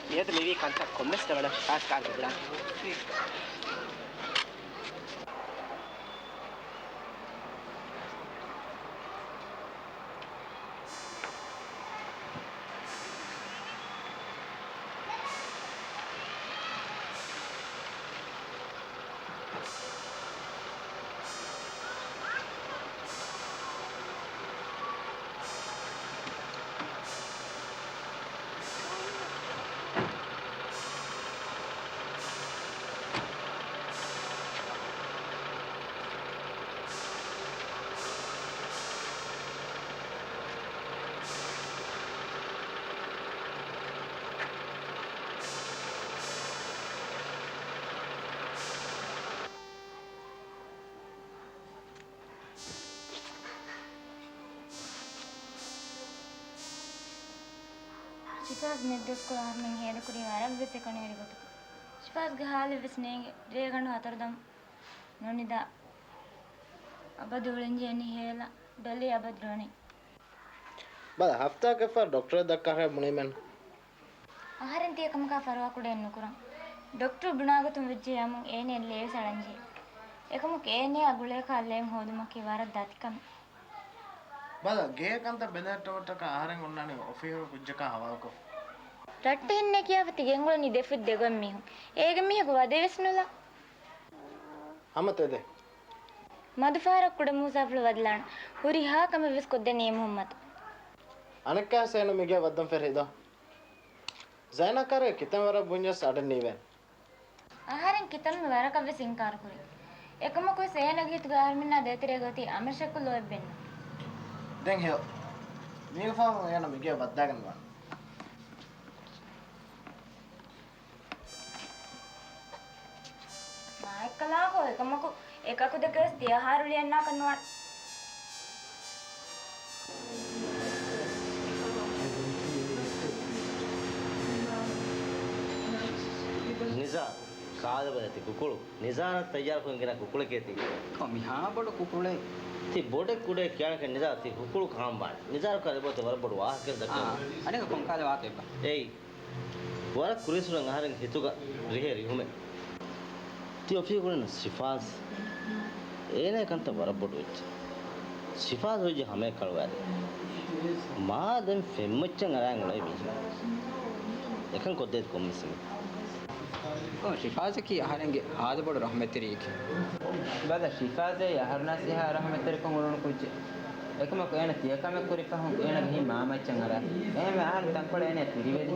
މިއަދު މިވީ ކަންތައް ކޮންމެސް ނަމަ ފާސް ކާރު ބުނާ. ޝިފާޒް މެދުއަސްކޮޅު އަހަރުމެން ހޭދަކުރީ ވަރަށްވެސް އެކަނިވެރި ގޮތަކަށް. ޝިފާޒްގެ ހާލެއްވެސް ނޭނގެ. ރޭގަނޑު ހަތަރު ދަމު ނުނިދާ. އަބަދު އުޅެންޖެހެނީ ހޭލާ. ޑޮލީ އަބަދު ރޮނީ. ބަލަ، ހަފްތާއަކަށްފަހު ޑޮކްޓަރަށް ދައްކާހޭ ބުނީމެން. އަހަރެން ތިޔަ ކަމަކާ ފަރުވާކުޑައެއް ނުކުރަން. ޑޮކްޓަރު ބުނާގޮތުން ވެއްޖެ ޔަމުން އޭނައަށް ލޭވެސް އަޅަންޖެހޭ. އެކަމަކު އޭނައާ ގުޅޭކާ ލޭން ހޯދުމަކީ ވަރަށް ދަތިކަމެއް. ބަލަ، ގޭ ކަންތައް ބެލެހެއްޓުމަށްޓަކާ އަހަރެން އޮންނާނީ އޮފީހުގެ ކުއްޖަކާ ހަވާލުކޮށް. ރައްޓެހިންނޭ ކިޔާފަ ތި ގެންގުޅެނީ ދެފުށް ދެގޮތް މީހުން. އޭގެ މީހަކު ވަދެވެސް ނުލާ. ހަމަ ތެދެއް. މަދުފަހަރަށް ކުޑަ މޫސާފުޅު ވަދެލާނަން. ހުރިހާ ކަމެއްވެސް ކޮށްދޭނެ މުހައްމަދު. އަނެއްކާވެސް އޭނަ މިގޭ ވައްދަން ފެށީ ދޯ. ޒައިނާ ކާރުގެ ކިތަންމެ ވަރަށް ބުންޏަސް އަޑެއް ނީވޭނެ. އަހަރެން ކިތަންމެ ވަރަކަށްވެސް އިންކާރު ކުރި. އެކަމަކުވެސް އޭނަގެ ހިތުގަ އަހަރުމެންނާ ދޭތެރޭގަ އޮތީ އަމިއްލަ ޝައްކު ލޯތްބެއްނު. ދެން ހެޔޮ. މީގެ ފަހުން އޭނަ މިގޭ ވައްދާގެން ވާނެ. މާ އެއްކަލާކޯ އެކަމަކު އެކަކު ދެކެވެސް ތިޔަ އަހާރު ލިޔަންނާކަށް ނުވާނެ. ނިޒާ، ކާލަބަލަ ތި ކުކުޅު. ނިޒާރަށް ތައްޔާރުކޮށް ގެނަ ކުކުޅެކޭ ތީ. ކޮ މިހާ ބޮޑު ކުކުޅެއް؟ ތި ބޮޑެއް ކުޑައެއް ކިޔާނެކަން ނިޒާ ތި ކުކުޅު ކާން ވާނެ. ނިޒާރަކާ އެބައޮތޭ ވަރަށް ބޮޑު ވާހަކައެއް ދައްކަން. އާ، އަނެއްކާ ކޮން ކާލެއް ވާތަ އެބަ؟ އެއީ. ވަރަށް ކުރީއްސުރެން އަހަރެންގެ ހިތުގަ ރިހޭ ރިހުމެއް. ތި އޮފީހުގަ އުޅެނީ ޝިފާޒް. އޭނާގެ ކަންތައް ވަރަށް ބޮޑު އެއްޗެއް. ޝިފާޒް ހުރިއްޔާ ހަމައެއްކަ އަޅުވާލި. މާ ދެން ފެންމައްޗަށް އަރާން އުޅޭ މީހެއް. އެކަން ކޮށްދޭތި ކޮންމެސް އެއް. ކޮން ޝިފާޒަކީ އަހަރެންގެ ހާދަ ބޮޑު ރަހްމަތްތެރިއެކޭ. ބަލަ، ޝިފާޒޭ އަހަރުންނާސް އެހާ ރަހްމަތްތެރިކަން އުޅުނު ކުއްޖެއް. އެކަމަކު އޭނަ ތިޔަ ކަމެއް ކުރި ފަހުން އޭނަގެ ހިތް މާ މައްޗަށް އަރާ. އެހެންވެ އަހަރެން ތަންކޮޅެއް އޭނަ ފިރިވެދި.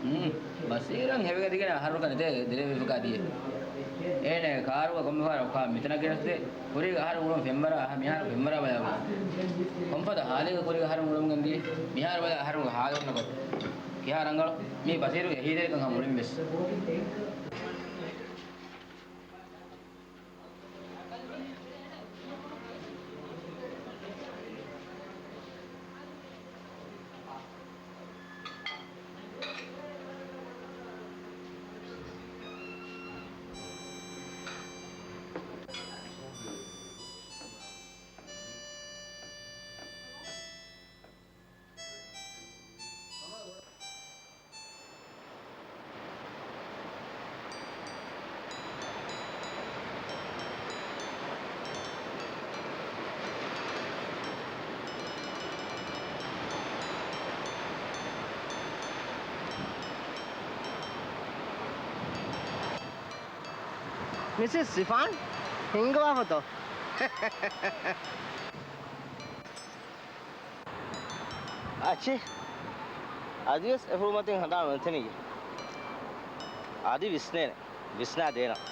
ހުން. ބަސީރަށް ހެވިގަދިގެން އަހަރުގަ ނެތޭ ދެރަވެފަކާ ދިޔަ. އޭނަ ކާރުގަ ކޮންމެ ފަހަރަށް އޮކާ މިތަނަށް ގެނެސްދޭ. ކުރީގަ އަހަރު އުޅުން ފެންވަރާ، މިހާރު ފެންވަރާ ބަޔާ އުޅުން. ކޮންފަދަ ހާލެއްގަ ކުރީގަ އަހަރު އުޅުން ގެންދިޔަ؟ މިހާރު ބަލަ އަހަރުގެ ހާލު އޮންނަ ގޮތް. ކިހާ ރަނގަޅު؟ މީ ބަސީރުގެ އެހީތެރިކަން ހަމަ އުޅެން ވެސް. މިސިސް ސިފާން ހިންގަވާފަތޯ؟ އައްޗޭ، އަދިވެސް އެފުޅުމަތިން ހަނދާން ނުނެތެނީ. އަދި ވިސްނޭނެ. ވިސްނާ ދޭނަން.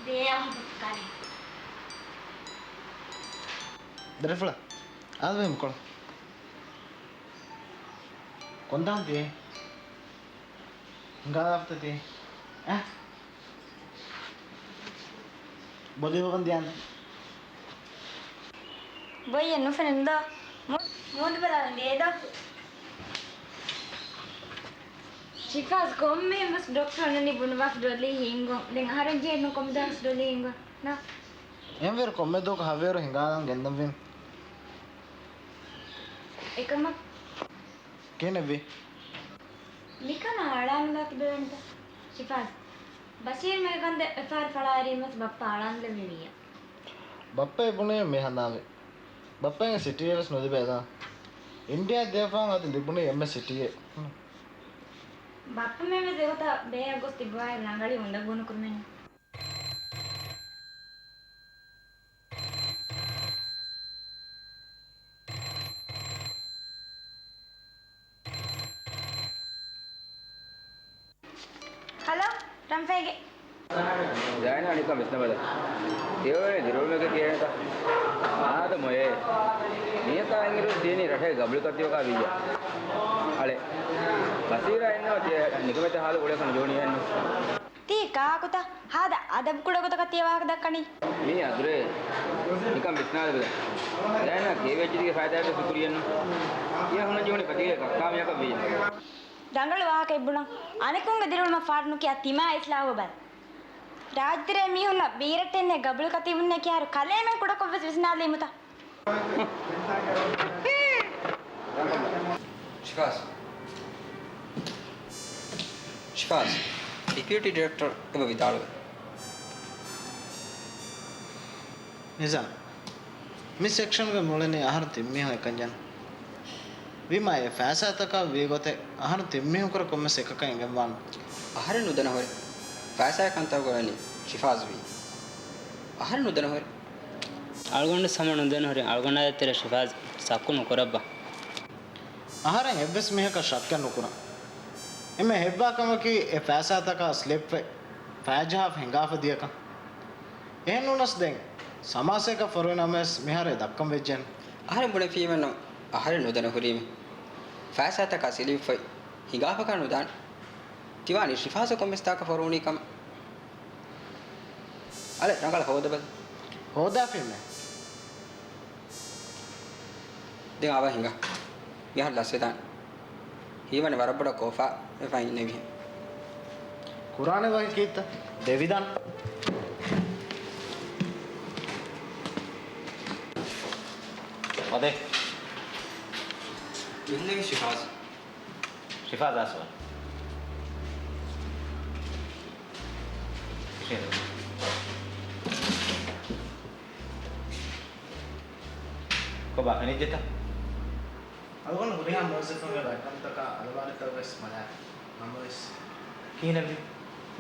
ދޭ އަހަރު ކަނެ. ދަރިފުޅާ، އާދެވޭ މިކޮޅަށް. ކޮންދާން ތިޔޭ؟ ހިނގާލާފަތަ ތި؟ އަ؟ ބޮލި ހޮގަން ދިޔާން. ބޮއްޔެއް ނުފެނުން ދޯ؟ މޫ-، މޫދު ބަލާލަން ދޭ ދޯ؟ ޝިފާޒް ކޮންމެހެން ވެސް ޑޮކްޓަރު އޮންނަނީ ބުނުވާފަ ޑޮލީ ހިނގުން. ދެން އަހަރެން ޖެހޭ ނޫން ކޮންމެ ދުވަހަސް ޑޮލީ ހިނގުން. ނާ. އެހެންވީއިރު ކޮންމެ ދުވަހަކު ހަވީރު ހިނގާލަން ގެންދަންވީމަ. އެކަމަކު. ކިހިނެއްވީ؟ މިކަމާ އަޅާނުލާ ތިބެވެންތަ؟ ޝިފާޒް. ބަޝީރު މޭގަނޑު އެފްއައިއާރު ފަޅާއެރީމަސް ބައްޕަ އަޅާނުލެވި މިއްޔާ. ބައްޕަ އެ ބުނީ މި ހަނދާންވީ. ބައްޕައަށް ސިޓީއެއް ވެސް ނުލިބޭ ދާ. އިންޑިއާ ދިޔަފާން އަދި ލިބުނީ އެންމެ ސިޓީއެއް. ބައްޕަ މެން ވެސް އެގޮތަށް ބޭއަށް ގޮސް ތިބުއާއިރު ރަނގަޅީ އުނދަގޫ ނުކުރުމެއްނު. ހަލޯ، ރަންފައިގެ. ޒައިނާ ނިކަން ވިސްނަބަލަ. ތިޔަވަނީ ދިރިއުޅުމެއްގަ ކިޔޭނެތަ؟ އާދަ މޮޔޭ. މީހަކާ އިނގިރު ތީނީ ރަށެއް ގަބުޅިކޮށް ތިބަކާ ވިއްޔަ. އަޅެ. ބަސީރާ އިންނަވަ ތިޔަ ނިކަމެތި ހާލު ގުޅޭކަން ނުޖެހުނީހެންނު. ތީ ކާކުތަ؟ ހާދަ އަދަބު ކުޑަ ގޮތަކަށް ތިޔަ ވާހަކަ ދައްކަނީ. މީ އަދުރޭ. ނިކަން ވިސްނާލަބަލަ. ޒައިނާ ކިޔެވިއްޖެތީގެ ފައިދާއެއް ވެސް ނުކުރިޔެއްނު. ތިޔަ ހުންނަ ޖެހުނީ ފަތިގޭ ކައްކާ މީހަކަށް ވިއްޔަ. ރަނގަޅު ވާހަކައެއް ބުނަން. އަނެކުންގެ ދިރިއުޅުމަށް ފާޑުނުކިޔާ ތިމާ އިސްލާހުވެބަލަ. ރާއްޖެތެރޭ މީހުންނަށް ބީރައްޓެއްނެއް ގަބުޅު ކަތީބުންނެއް ކިޔާއިރު ކަލޭމެން ކުޑަކޮށްވެސް ވިސްނާލީމުތަ؟ ޝިފާޒް. ޝިފާޒް، ޑެޕިއުޓީ ޑިރެކްޓަރ އެބަ ވިދާޅުވޭ. ނިޒާމް، މި ސެކްޝަންގަ މިއުޅެނީ އަހަރު ތިން މީހުން އެކަންޏެއްނު. ވީމާ އެ ފައިސާތަކާ ވީގޮތެއް އަހަރު ތިން މީހުންކުރެ ކޮންމެސް އެކަކަށް އެނގެންވާނެ. އަހަރެން ނުދަން ހުރެ ފައިސާއެއް ކަންތައް ގުޅެނީ ޝިފާޒް ވީ. އަހަރެން ނުދަން ހުރެ. އަޅުގަނޑު ހަމަ ނުދަން ހުރެ. އަޅުގަނޑާ ދޭތެރޭ ޝިފާޒް ޝައްކު ނުކުރައްވާ. އަހަރެން އެއްވެސް މީހަކަށް ޝައްކެއް ނުކުރަން. އެންމެ ހެއްވާ ކަމަކީ އެ ފައިސާތަކާ ސްލިޕްވެ ފައިޖަހާފަ ހިނގާފަ ދިޔަކަން. އެހެންނޫނަސް ދެން ސަމާސައަކަށް ފޮރުވި ނަމަވެސް މިހާރު އެ ދައްކަން ވެއްޖެން. އަހަރެން ބުނެފީމެއްނު އަހަރެން ނުދަން ހުރީމެ. ފައިސާތަކާ ސްލިޕްވެ ހިނގާފަކާ ނުދާނެ. ތިވާނީ ޝިފާޒަށް ކޮންމެސް ތާކަށް ފޮރުވުނީ ކަމަށް. އަޅެ ރަނގަޅަށް ހޯދަބަލަ. ހޯދާފީމެ. ދެން އާވާ ހިނގާ. މިހާރު ލަސްވެދާނެ. ހީވަނީ ވަރަށް ބޮޑަށް ކޯފާ ވެފަ އިންނެވިހެން. ކުރާނެ ވަކި ކީއްތަ؟ ދެވިދާނެ. އަދެ. އިންނެވި ޝިފާޒް. ޝިފާޒް އާސްވާން. ކޮބާ ފެނިއްޖެތަ؟ އަޅުގަނޑު ހުރިހާ މުވައްޒަފުންގެ ބައެއްކަންތަކާ އަލަވާރިތައް ވެސް ބަލާފި. ނަމަވެސް. ކިހިނެއްވި؟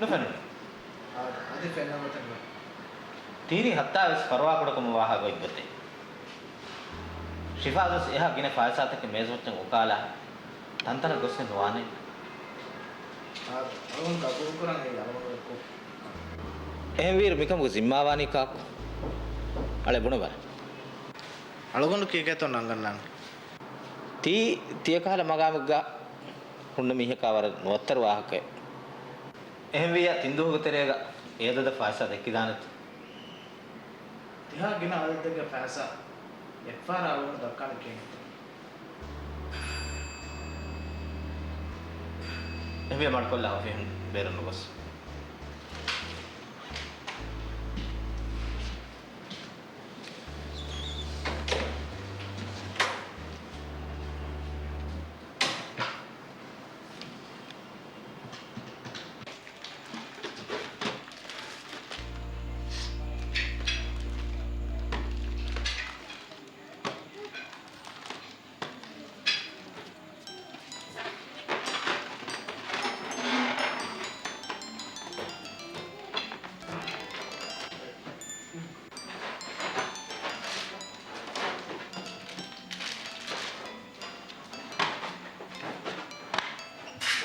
ނުފެނުނު. އާދެ، އަދި ފެންނަ ގޮތެއް ނުވޭ. ތީރީ ހައްތާވެސް ފަރުވާކުޑަކަމަށް ވާހާ ގޮތްގޮތެއް. ޝިފާޒުސް އެހާ ގިނަ ފައިސާތަކެއް މޭޒުމައްޗަށް އުކާލާ، ތަންތަނަށް ގޮސްގެން ނުވާނެ. އާދެ، އަޅުގަނޑު ގަބޫލުކުރަން އެއީ އަޅުގަނޑުގެ ކުށް. އެހެންވީއިރު މިކަމުގެ ޒިންމާވާނީ ކާކު؟ އަޅެ ބުނެބަލަ. އަޅުގަނޑު ކީކޭތޯ ނަންގަންނާނެ. ތީ ތިޔަކަހަލަ މަގާމެއްގަ ހުންނަ މީހަކާ ވަރަށް ނުވައްތަރު ވާހަކައެއް. އެހެންވިއްޔާ ތިން ދުވަހުގެ ތެރޭގަ އެ އަދަދަށް ފައިސާ ދެއްކިދާނެތަ؟ ތިހާ ގިނަ އަދަދެއްގެ ފައިސާ އެއްފަހަރާ އަޅުގަނޑު ދައްކާނެ ކިހިނެއްތަ؟ އެހެންވެ މަޑުކޮށްލާ އޮފީހުން ބޭރަށް ނުގޮސް.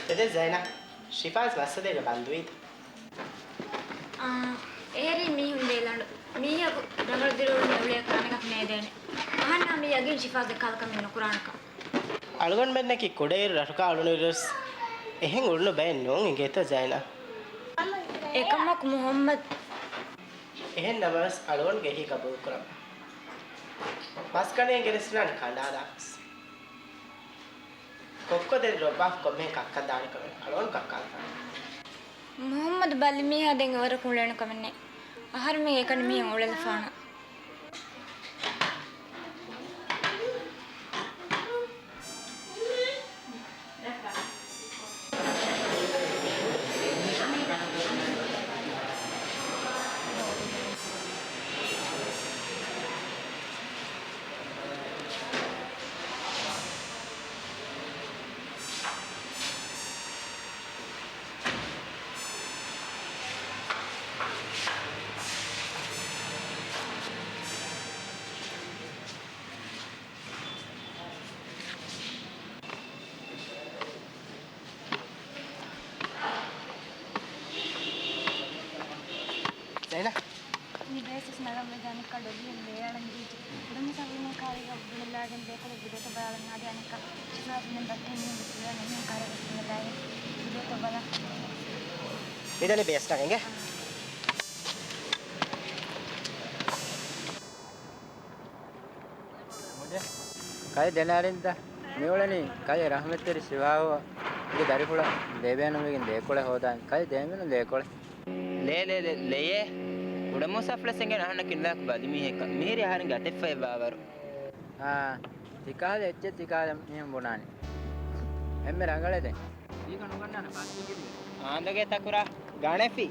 އެދެން ޒައިނާ، ޝިފާޒް މައްސަލައިގަ ބަންދުވީތަ؟ އާ، އެހެރީ މީހުން ދޭލަނޑު. މީހަކު ރަނގަޅު ދިރިއުޅުން އުޅޭ ކާނެކަކު ނޭދޭނެ. އަހަންނާ މީ އަގިން ޝިފާޒް އެކަހަލަ ކަމެއް ނުކުރާނެކަން. އަޅުގަނޑުމެންނަކީ ކުޑައިރު ރަށުގަ އުޅުނުއިރުވެސް އެހެން އުޅުނު ބައެއް ނޫން އިނގޭތޯ ޒައިނާ. އެކަމަކު މުހައްމަދު. އެހެން ނަމަވެސް އަޅުގަނޑުގެ އެހީ ގަބޫލުކުރަން. މަސްގަނޑެއް އެނގެރިސްނާނެ ކަނޑާލާ. ކޮއްކޮ ދެން ރޮއްބާފަ ކޮންމެހެން ކައްކަން ދާނެ ކަމެއް އަޅުގަނޑު ކައްކާލަފާނެ. މުހައްމަދު ބަލި މީހާ ދެން އެވަރަކު އުޅޭނެ ކަމެއް ނެތް. އަހަރުމެން އެކަނި މީހުން އުޅެލަފާނަ. ޒައިނާ. މި ބޭސްވެސް ނަގަން ވެދާނެ ކަޑު ދިޔަން ލޭއަޅަން ދީއްޖެ. ކުޑަމިސާ ވީމަ ކާރީގަ ބުނެލާގެން ބޭކަލެއް ވިދޭތޯ ބަލާލަން އާދެ އަނެއްކާ. ޝިފާޒް މިން ބައްޓެއް މީހުން ވެސް ބުނެލާގެން ބޭކަލެއް ވިދޭތޯ ބަލާ. މިދަނީ ބޭސް ނަގަން އިނގޭ. ކަލޭ ދެނަރިންތަ؟ މިއުޅެނީ ކަލޭ ރަހްމަތްތެރި ސިވާހު އިގެ ދަރިފުޅަށް ލޭބޭނުންވެގެން ލޭކޮޅެއް ހޯދާން. ކަލޭ ދޭންވެލުން ލޭކޮޅެއް. ލޭ، ލޭ، ލޭ، ލެޔޭ. ކުޑަމޫސާފުޅަށް އެނގޭނެ އަހަންނަށް ކިނުލާކު ބަލިމީހެއްކަން. މިހިރީ އަހަރެންގެ އަތެއްފައިވާވަރު. އާ، ތިކާލަ އެއްޗެއް ތިކާލަ މީހުން ބުނާނެ. އެންމެ ރަނގަޅޭ ދެން. އީގަ ނުގަންނާނެ ބައްދިގިރި. އާނދަގެ ތަކުރާ ގަނެފި.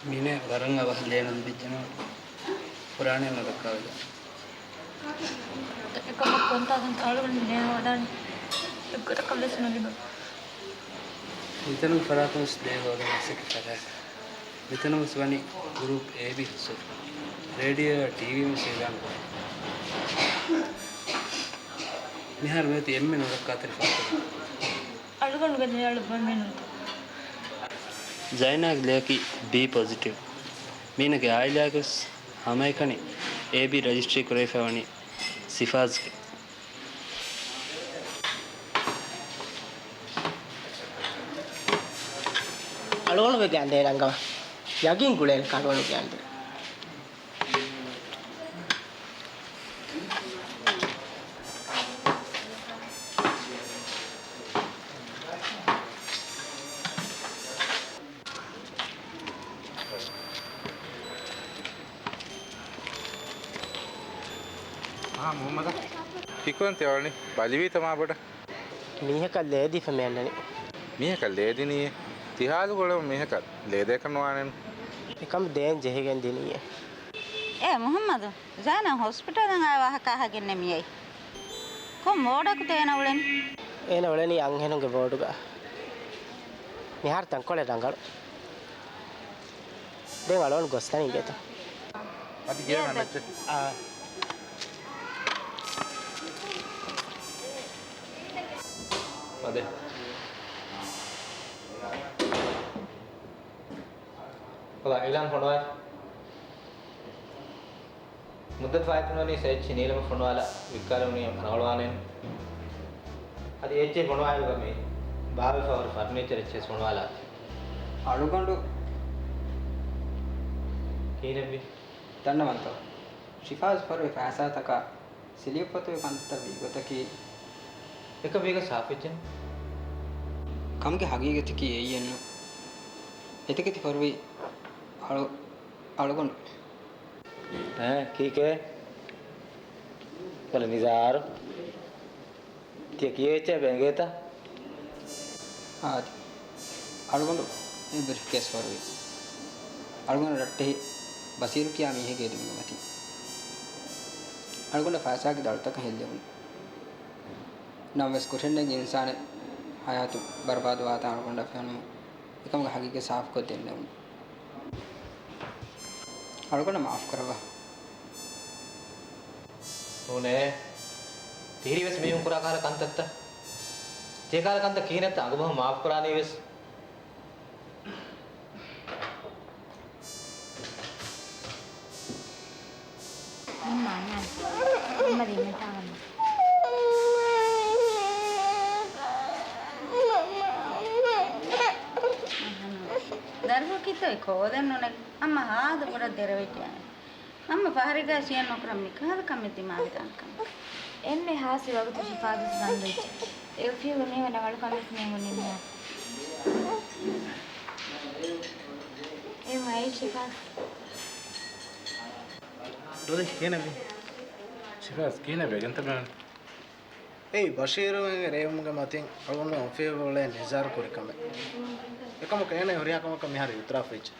މިނެ ވަރަށް އަވަހަށް ލޭ ނުލިބިއްޖެނަމަ، ފުރާނައެއް ނުދައްކާވެދާނެ. އެކަމަކު ކޮންތާކުން އަޅުގަނޑު ލޭ ހޯދާނީ އެއްގޮތަކަށް ވެސް ނުލިބޭ. މިތަނުގެ ފަރާތުން ވެސް ލޭ ހޯދަން އައިސް އެކި ފަރާތް. މިތަނުން ވެސް ވަނީ ގްރޫޕް އޭ ބީ ހުސްވެފަ. ރޭޑިއޯއާ ޓީވީ ވެސް އިޢުލާން ކުރޭ. މިހާރު މިއޮތީ އެންމެ ނުރައްކާތެރި ފަރާތެއް. އަޅުގަނޑުގެ ލޭ އަޅުއްވަން މީނުންތަ؟ ޒައިނާގެ ލެޔަކީ ބީ ޕޮޒިޓިވް. މީނަގެ އާއިލާގެ ވެސް ހަމައެކަނި އޭބީ ރަޖިސްޓްރީ ކުރެވިފައި ވަނީ ސިފާޒްގެ. އަޅުގަނޑުގެ ގާނދޭ ރަނގަޅަށް ޔަގީން ގުޅޭނެ އަޅުގަނޑުގެ ގާނދޭ. އާ، މުހައްމަދާ. ކިކުން ތިއޮޅި ބަލިވީތަ މާބޮޑަށް؟ މީހަކަށް ލޭ ދީފަ މި އަންނަނީ. މީހަކަށް ލޭ ދިނީއޭ؟ ތިހާލު ގުޅަމުން މީހަކަށް ލޭ ދޭކަށް ނުވާނެން. އެކަމަ ދޭން ޖެހިގެން ދިނީއޭ. އޭ މުހައްމަދު، ޒައިނާ ހޮސްޕިޓަލަށް އައި ވާހަކަ އަހަގެންނޭ މިއައީ. ކޮން ވޯޑަކުތަ އޭނަ އުޅެނީ؟ އޭނަ އުޅެނީ އަންހެނުންގެ ވޯޑުގަ. މިހާރު ތަންކޮޅެއް ރަނގަޅު. ދެން އަޅުގަނޑު ގޮސްލަން އިނގޭތަ؟ އަދި ގޭ މެއްޗެއް. އާ. އަދެ. ހަލާ، އިޢުލާން ފޮނުވާ. މުއްދަތު ފާއިތުންވަނީ ސެ އެޗް ނީލަމަށް ފޮނުވާލާ ވިއްކާލެވުނީ ރަނގަޅުވާނެއެއްނު. އަދި އެ އެޗް އެ ފޮނުވާއިރުގަ މި ބާވެފަ ހުރި ފަރުނީޗަރ އެއްޗެސް ފޮނުވާލާތި. އަޅުގަނޑު ކިހިނެއްވީ؟ ދަންނަވަންތޯ؟ ޝިފާޒް ފޮރުވި ފައިސާތަކާ ސިލިއުފަތުވި ކަންތައްތައް ވީގޮތަކީ، އެކަން ވީގަ ސާފުވެއްޖެން. ކަމުގެ ހަގީގަތަކީ އެއީއެއްނު. އެތަކެތި ފޮރުވީ އަޅު-، އަޅުގަނޑު. އޭ، ކީކޭ؟ ކޮލެ ނިޒާރު. ތިޔަ ކިޔޭ އެއްޗެއް ބެނގޭތަ؟ އާދެ. އަޅުގަނޑު އެ ބްރީފްކޭސް ފޮރުވި. އަޅުގަނޑު ރައްޓެހި ބަސީރު ކިޔާ މީހެއްގެ އެދުމުގެ މަތިން. އަޅުގަނޑަށް ފައިސާގެ ދަޅުތަކަށް ހެއްލެވުނު. ނަމަވެސް ކުށެއްނެތް އިންސާނެއް ހަޔާތު ބަރުބާދުވާތާ އަޅުގަނޑަށް ފެނުނު. އެކަމުގެ ހަގީގަތް ސާފުކޮށްދެންނެވުނު. އަޅުގަނޑަށް މާފުކުރައްވާ. ނޫނޭ. ތިހިރީވެސް މީހުން ކުރާ ކަހަލަ ކަންތައްތައް. ތިޔަކަހަލަ ކަންތައް ކިހިނެއްތަ އަނގުބަހުން މާފުކުރާނީވެސް. މަންމަ އަންނާނެ. މަންމަ ދިންނަތާ މަންމަ. ދަރިފުޅު ކިތައް ކޯލެއް ނުނެގެ. މަންމަ ހާދަ ބުރަ ދެރަވެއްޖެ. މަންމަ ފަހަރެއްގައި ސިޔަން ނުކުރަން މި ކަހަލަ ކަމެއް ދިމާވިދާނެ ކަމެއް. އެންމެ ހާސި ވަގުތު ޝިފާޒު ދަން ދެއްޗެ. އެ އުފީގޮ މީހުން ރަނގަޅު ކަމެއް ނޭނގުނީ މިހާރު. އެ މައި ޝިފާޒު. ޑޮލި ކިހިނެއްވީ؟ ޝިފާޒް ކިހިނެއްވެގެންތަ މިހާރު؟ އެއީ ބަޝީރުގެ ރޭވުމުގެ މަތިން އަޅުގަނޑު އޮފީހުގަ އުޅޭ ނިޒާރު ކުރި ކަމެއް. އެކަމަކު އޭނަ ހުރިހާ ކަމަކަށް މިހާރު އިއުތިރާފު ވެއްޖެ.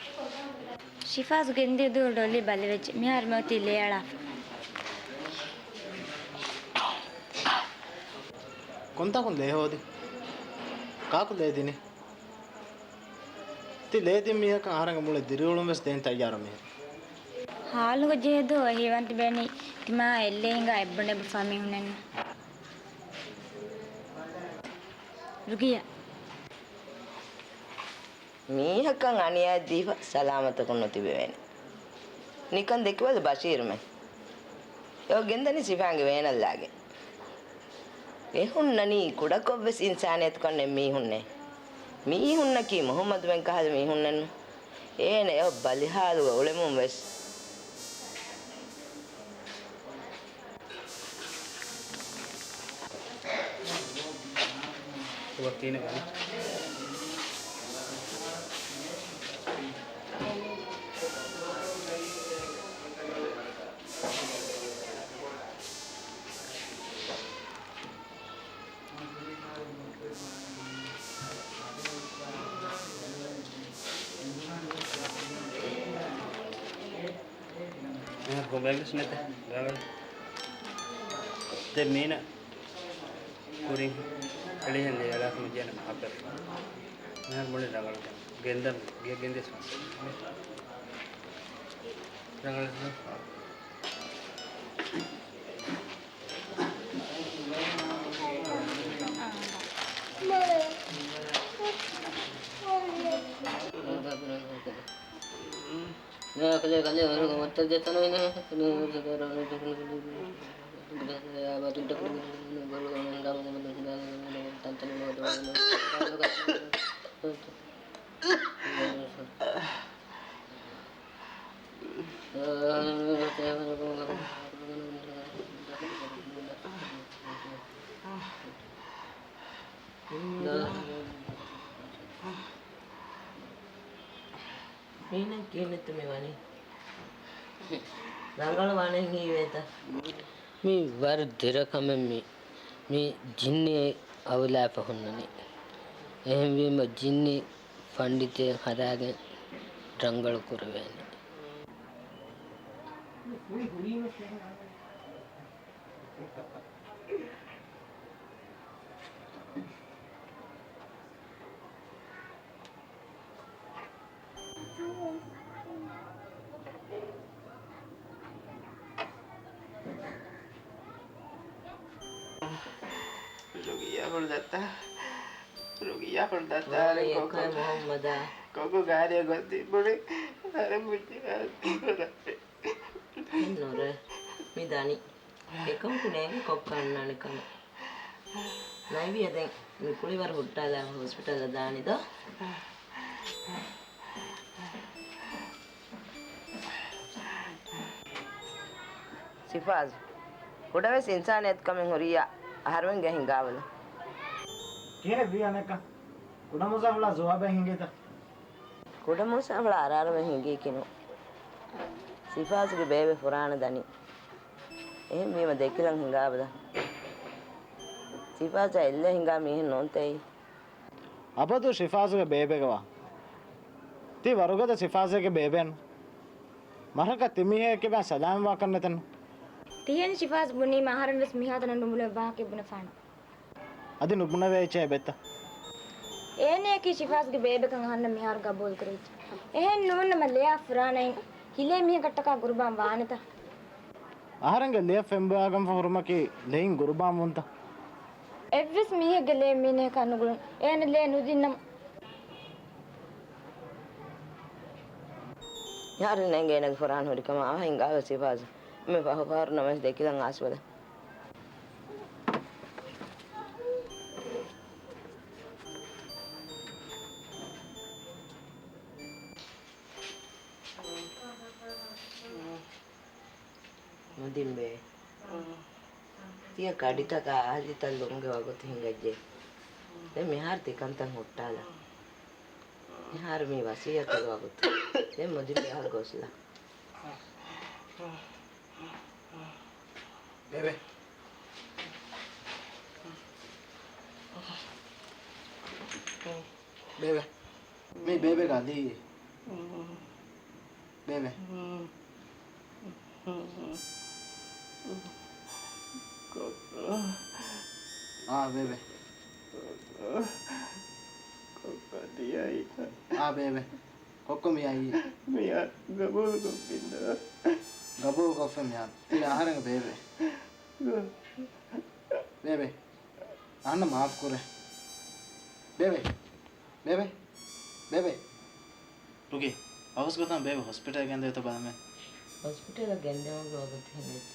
ޝިފާޒު ގެންދިޔަ ދުވަހު ޑޮލި ބަލިވެއްޖެ. މިހާރު މިއޮތީ ލޭއަޅާފަ. ކޮންތާކުން ލޭ ހޯދި؟ ކާކު ލޭ ދިނީ؟ ތި ލޭ ދިން މީހަކަށް އަހަރެންގެ މުޅި ދިރިއުޅުން ވެސް ދޭން ތައްޔާރު މީހެއް. ހާލުގަ ޖެހޭ ދުވަހު އެހީވަން ތިބޭނީ ތިމާ އެއްލޭ ހިނގާ އެއްބުނެބު ފަމީހުންނެއްނު. ރުގިޔާ. މީހަކަށް އަނިޔާ ދީފަ ސަލާމަތަކުން ނުތިބެވޭނެ. ނިކަން ދެކިބަލަ ބަޝީރުމެ. އެ ގެންދަނީ ސިފާގެ ވޭނަށްލާގެ. އެ ހުންނަނީ ކުޑަކޮށްވެސް އިންސާނިއްޔަތުކަންނެއް މީހުންނޭ. މީހުންނަކީ މުހައްމަދުމެން ކަހަލަ މީހުންނެއްނު. އޭނަ އެ ބަލިހާލުގަ އުޅެމުން ވެސް. ކިހިނެއް ވަނީ؟ މިހާރު ކޮބައެއްވެސް ނެތޭ ރަނގަޅު. ދެން މީނަ ކުރިން އެޅިހެން ލިޔަޅާކަމަށް ޖެހޭނެ މަހައްބަތު. މިހާރު މުޅި ރަނގަޅު ގެންދަން ގެ ގެންދިޔަސް ރަނގަޅު. މީނަ ކިހިނެއްތަ މި ވަނީ؟ ރަނގަޅު ވާނެ ހީވޭތަ؟ މީ ވަރަށް ދެރަ ކަމެއް މީ. މީ ޖިންނި އަވުލާފަ ހުންނަނީ. އެހެންވީމަ ޖިންނި ފަންޑިތެއް ހަދާގެން ރަނގަޅު ކުރެވޭނެ. ރުގިއްޔާ ފުޅު ދައްތާ. ރުގިއްޔާ ފުޅު ދައްތާ. ވާ އަރެ އެކައި ކޮކޯ. މުހައްމަދާ. ކޮކޯ ގާރިއަށް ގޮސްދީ ބުނި. އަރެ މުއްޖި. ނުރެ. މި ދަނީ. އެކަމަކު ނޭނގެ ކޮއްކަ އަންނާނެ ކަމެއް. ނައިވިޔާ ދެން މި ކުޅިވަރު ހުއްޓާލާ ހޮސްޕިޓަލަށް ދާނީ ދޯ؟ ސިފާޒް، ކުޑަވެސް އިންސާނިއްޔަތު ކަމެއް ހުރިއްޔާ އަހަރުމެންގެ ހިނގާބަލަ. ކިހިނެއް ވީ އަނެއްކާ؟ ކުޑަމޫސާފުޅާ ޒުވާބެއް ހިނގީތަ؟ ކުޑަމޫސާފުޅާ އަރާރަމެއް ހިނގީކީނު. ސިފާޒްގެ ބޭބެ ފުރާނަ ދަނީ. އެހެންވީމަ ދެކިލަން ހިނގާބަލަ. ސިފާޒާ އެއްލެ ހިނގާ މީހެއް ނޫންތައީ. އަބަދު ޝިފާޒުގެ ބޭބެގެ ވާ. ތީ ވަރުގަދަ ޝިފާޒެއްގެ ބޭބެއެއްނު. މަރަކަށް ތިމީހެއް ކިބައިން ސަލާމަތްވާކަށް ނެތެއްނު. ތިހެން ޝިފާޒް ބުނީމަ އަހަރެން ވެސް މިހާތަނަށް ނުބުނެ ވާހަކަ ބުނެފާނެ. އަދި ނުބުނެވޭ އެއްޗެއް އެބައްތަ؟ އޭނަޔަކީ ޝިފާޒްގެ ބޭބެކަން އަހަންނަށް މިހާރު ގަބޫލު ކުރެވިއްޖެ. އެހެން ނޫންނަމަ ލެޔާ ފުރާނައިން ހިލޭ މީހަކަށްޓަކާ ގުރުބާން ވާނެތަ؟ އަހަރެންގެ ލެޔަށް ފެންބޮއާގެންފަ ހުރުމަކީ ލެއިން ގުރުބާންވުންތަ؟ އެއްވެސް މީހެއްގެ ލެޔަށް މީނަޔަކާ ނުގުޅުން. އޭނަ ލެޔަށް ނުދިންނަމަ. މިހާރު ނޭނގޭ އޭނަގެ ފުރާނަ ހުރިކަމަށް. އަވަހަށް ހިނގާބަލަ ސިފާޒް. މި ފަހު ފަހަރު ނަމަވެސް ދެކިލަން އާސްބަލަ. މުދިންބޭ. ތިޔަ ކަޑިތަކާ އަހަލިތައް ލުމުގެ ވަގުތު ހިނގައްޖެ. ދެން މިހާރު ތިކަންތައް ހުއްޓާލަ. މިހާރު މީ ވަސިއްޔަތުގެ ވަގުތު. ދެން މުދިންބޭ އަހަރު ގޮސްލަ. ބޭބެ. ބޭބެ. މީ ބޭބެގެ އަލީ. ބޭބެ. އާ، ބޭބެ. އާ، ބޭބެ. ކޮއްކޮ މި އައީ؟ މިޔާ ގަބޫލު ކޮށްފިން ދޯ؟ ގަބޫލު ކޮށްފިން މިޔާ. ތީ އަހަރެންގެ ބޭބެ. ބޭބެ. އަހަންނަށް މާފް ކުރޭ. ބޭބެ. ބޭބެ. ބޭބެ. ރުގީ، އަވަސް ގޮތަށް ބޭބެ ހޮސްޕިޓަލަށް ގެންދެވޭތޯ ބަލަމޭ. ހޮސްޕިޓަލަށް ގެންދެވުމުގެ ވަގުތު ހިނގައްޖެ.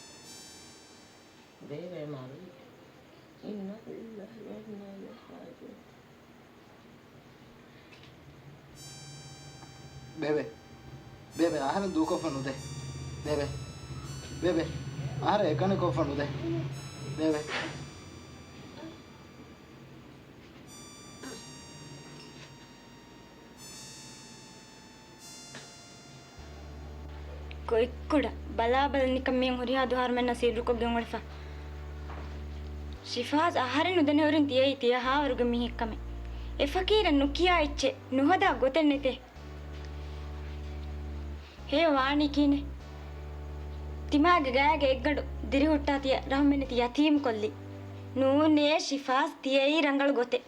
ބޭބެ މަރުވި. އިންނާ ލިއްލާހި ވަ އިންނާ އިލައިހި ރާޖިޢޫން. ބޭބެ. ބޭބެ، އަހަރެން ދޫކޮށްފަ ނުދޭ. ބޭބެ. ބޭބެ. އަހަރެން އެކަނި ކޮށްފަ ނުދޭ. ބޭބެ. ގޮތްކުޑަ، ބަލާބަލަ ނިކަން މިހެން ހުރިހާ ދުވަހަށް މެންނަ ސިއްރުކޮށްގެން އުޅެފަ. ޝިފާޒް އަހަރެން ނުދެނެ ހުރިން ތިޔައީ ތިޔަ ހާވަރުގެ މީހެއްކަމެއް. އެ ފަޤީރަށް ނުކިޔާ އެއްޗެއް ނުހަދާ ގޮތެއް ނެތޭ. ހޭ ވާނީ ކިހިނެއް؟ ތިމާގެ ގަޔާގެ އެއްގަނޑު ދިރިހުއްޓާ ތިޔަ ރަހުމެއް ނެތި ޔަތީމު ކޮށްލި. ނޫނޭ ޝިފާޒް ތިޔައީ ރަނގަޅު ގޮތެއް.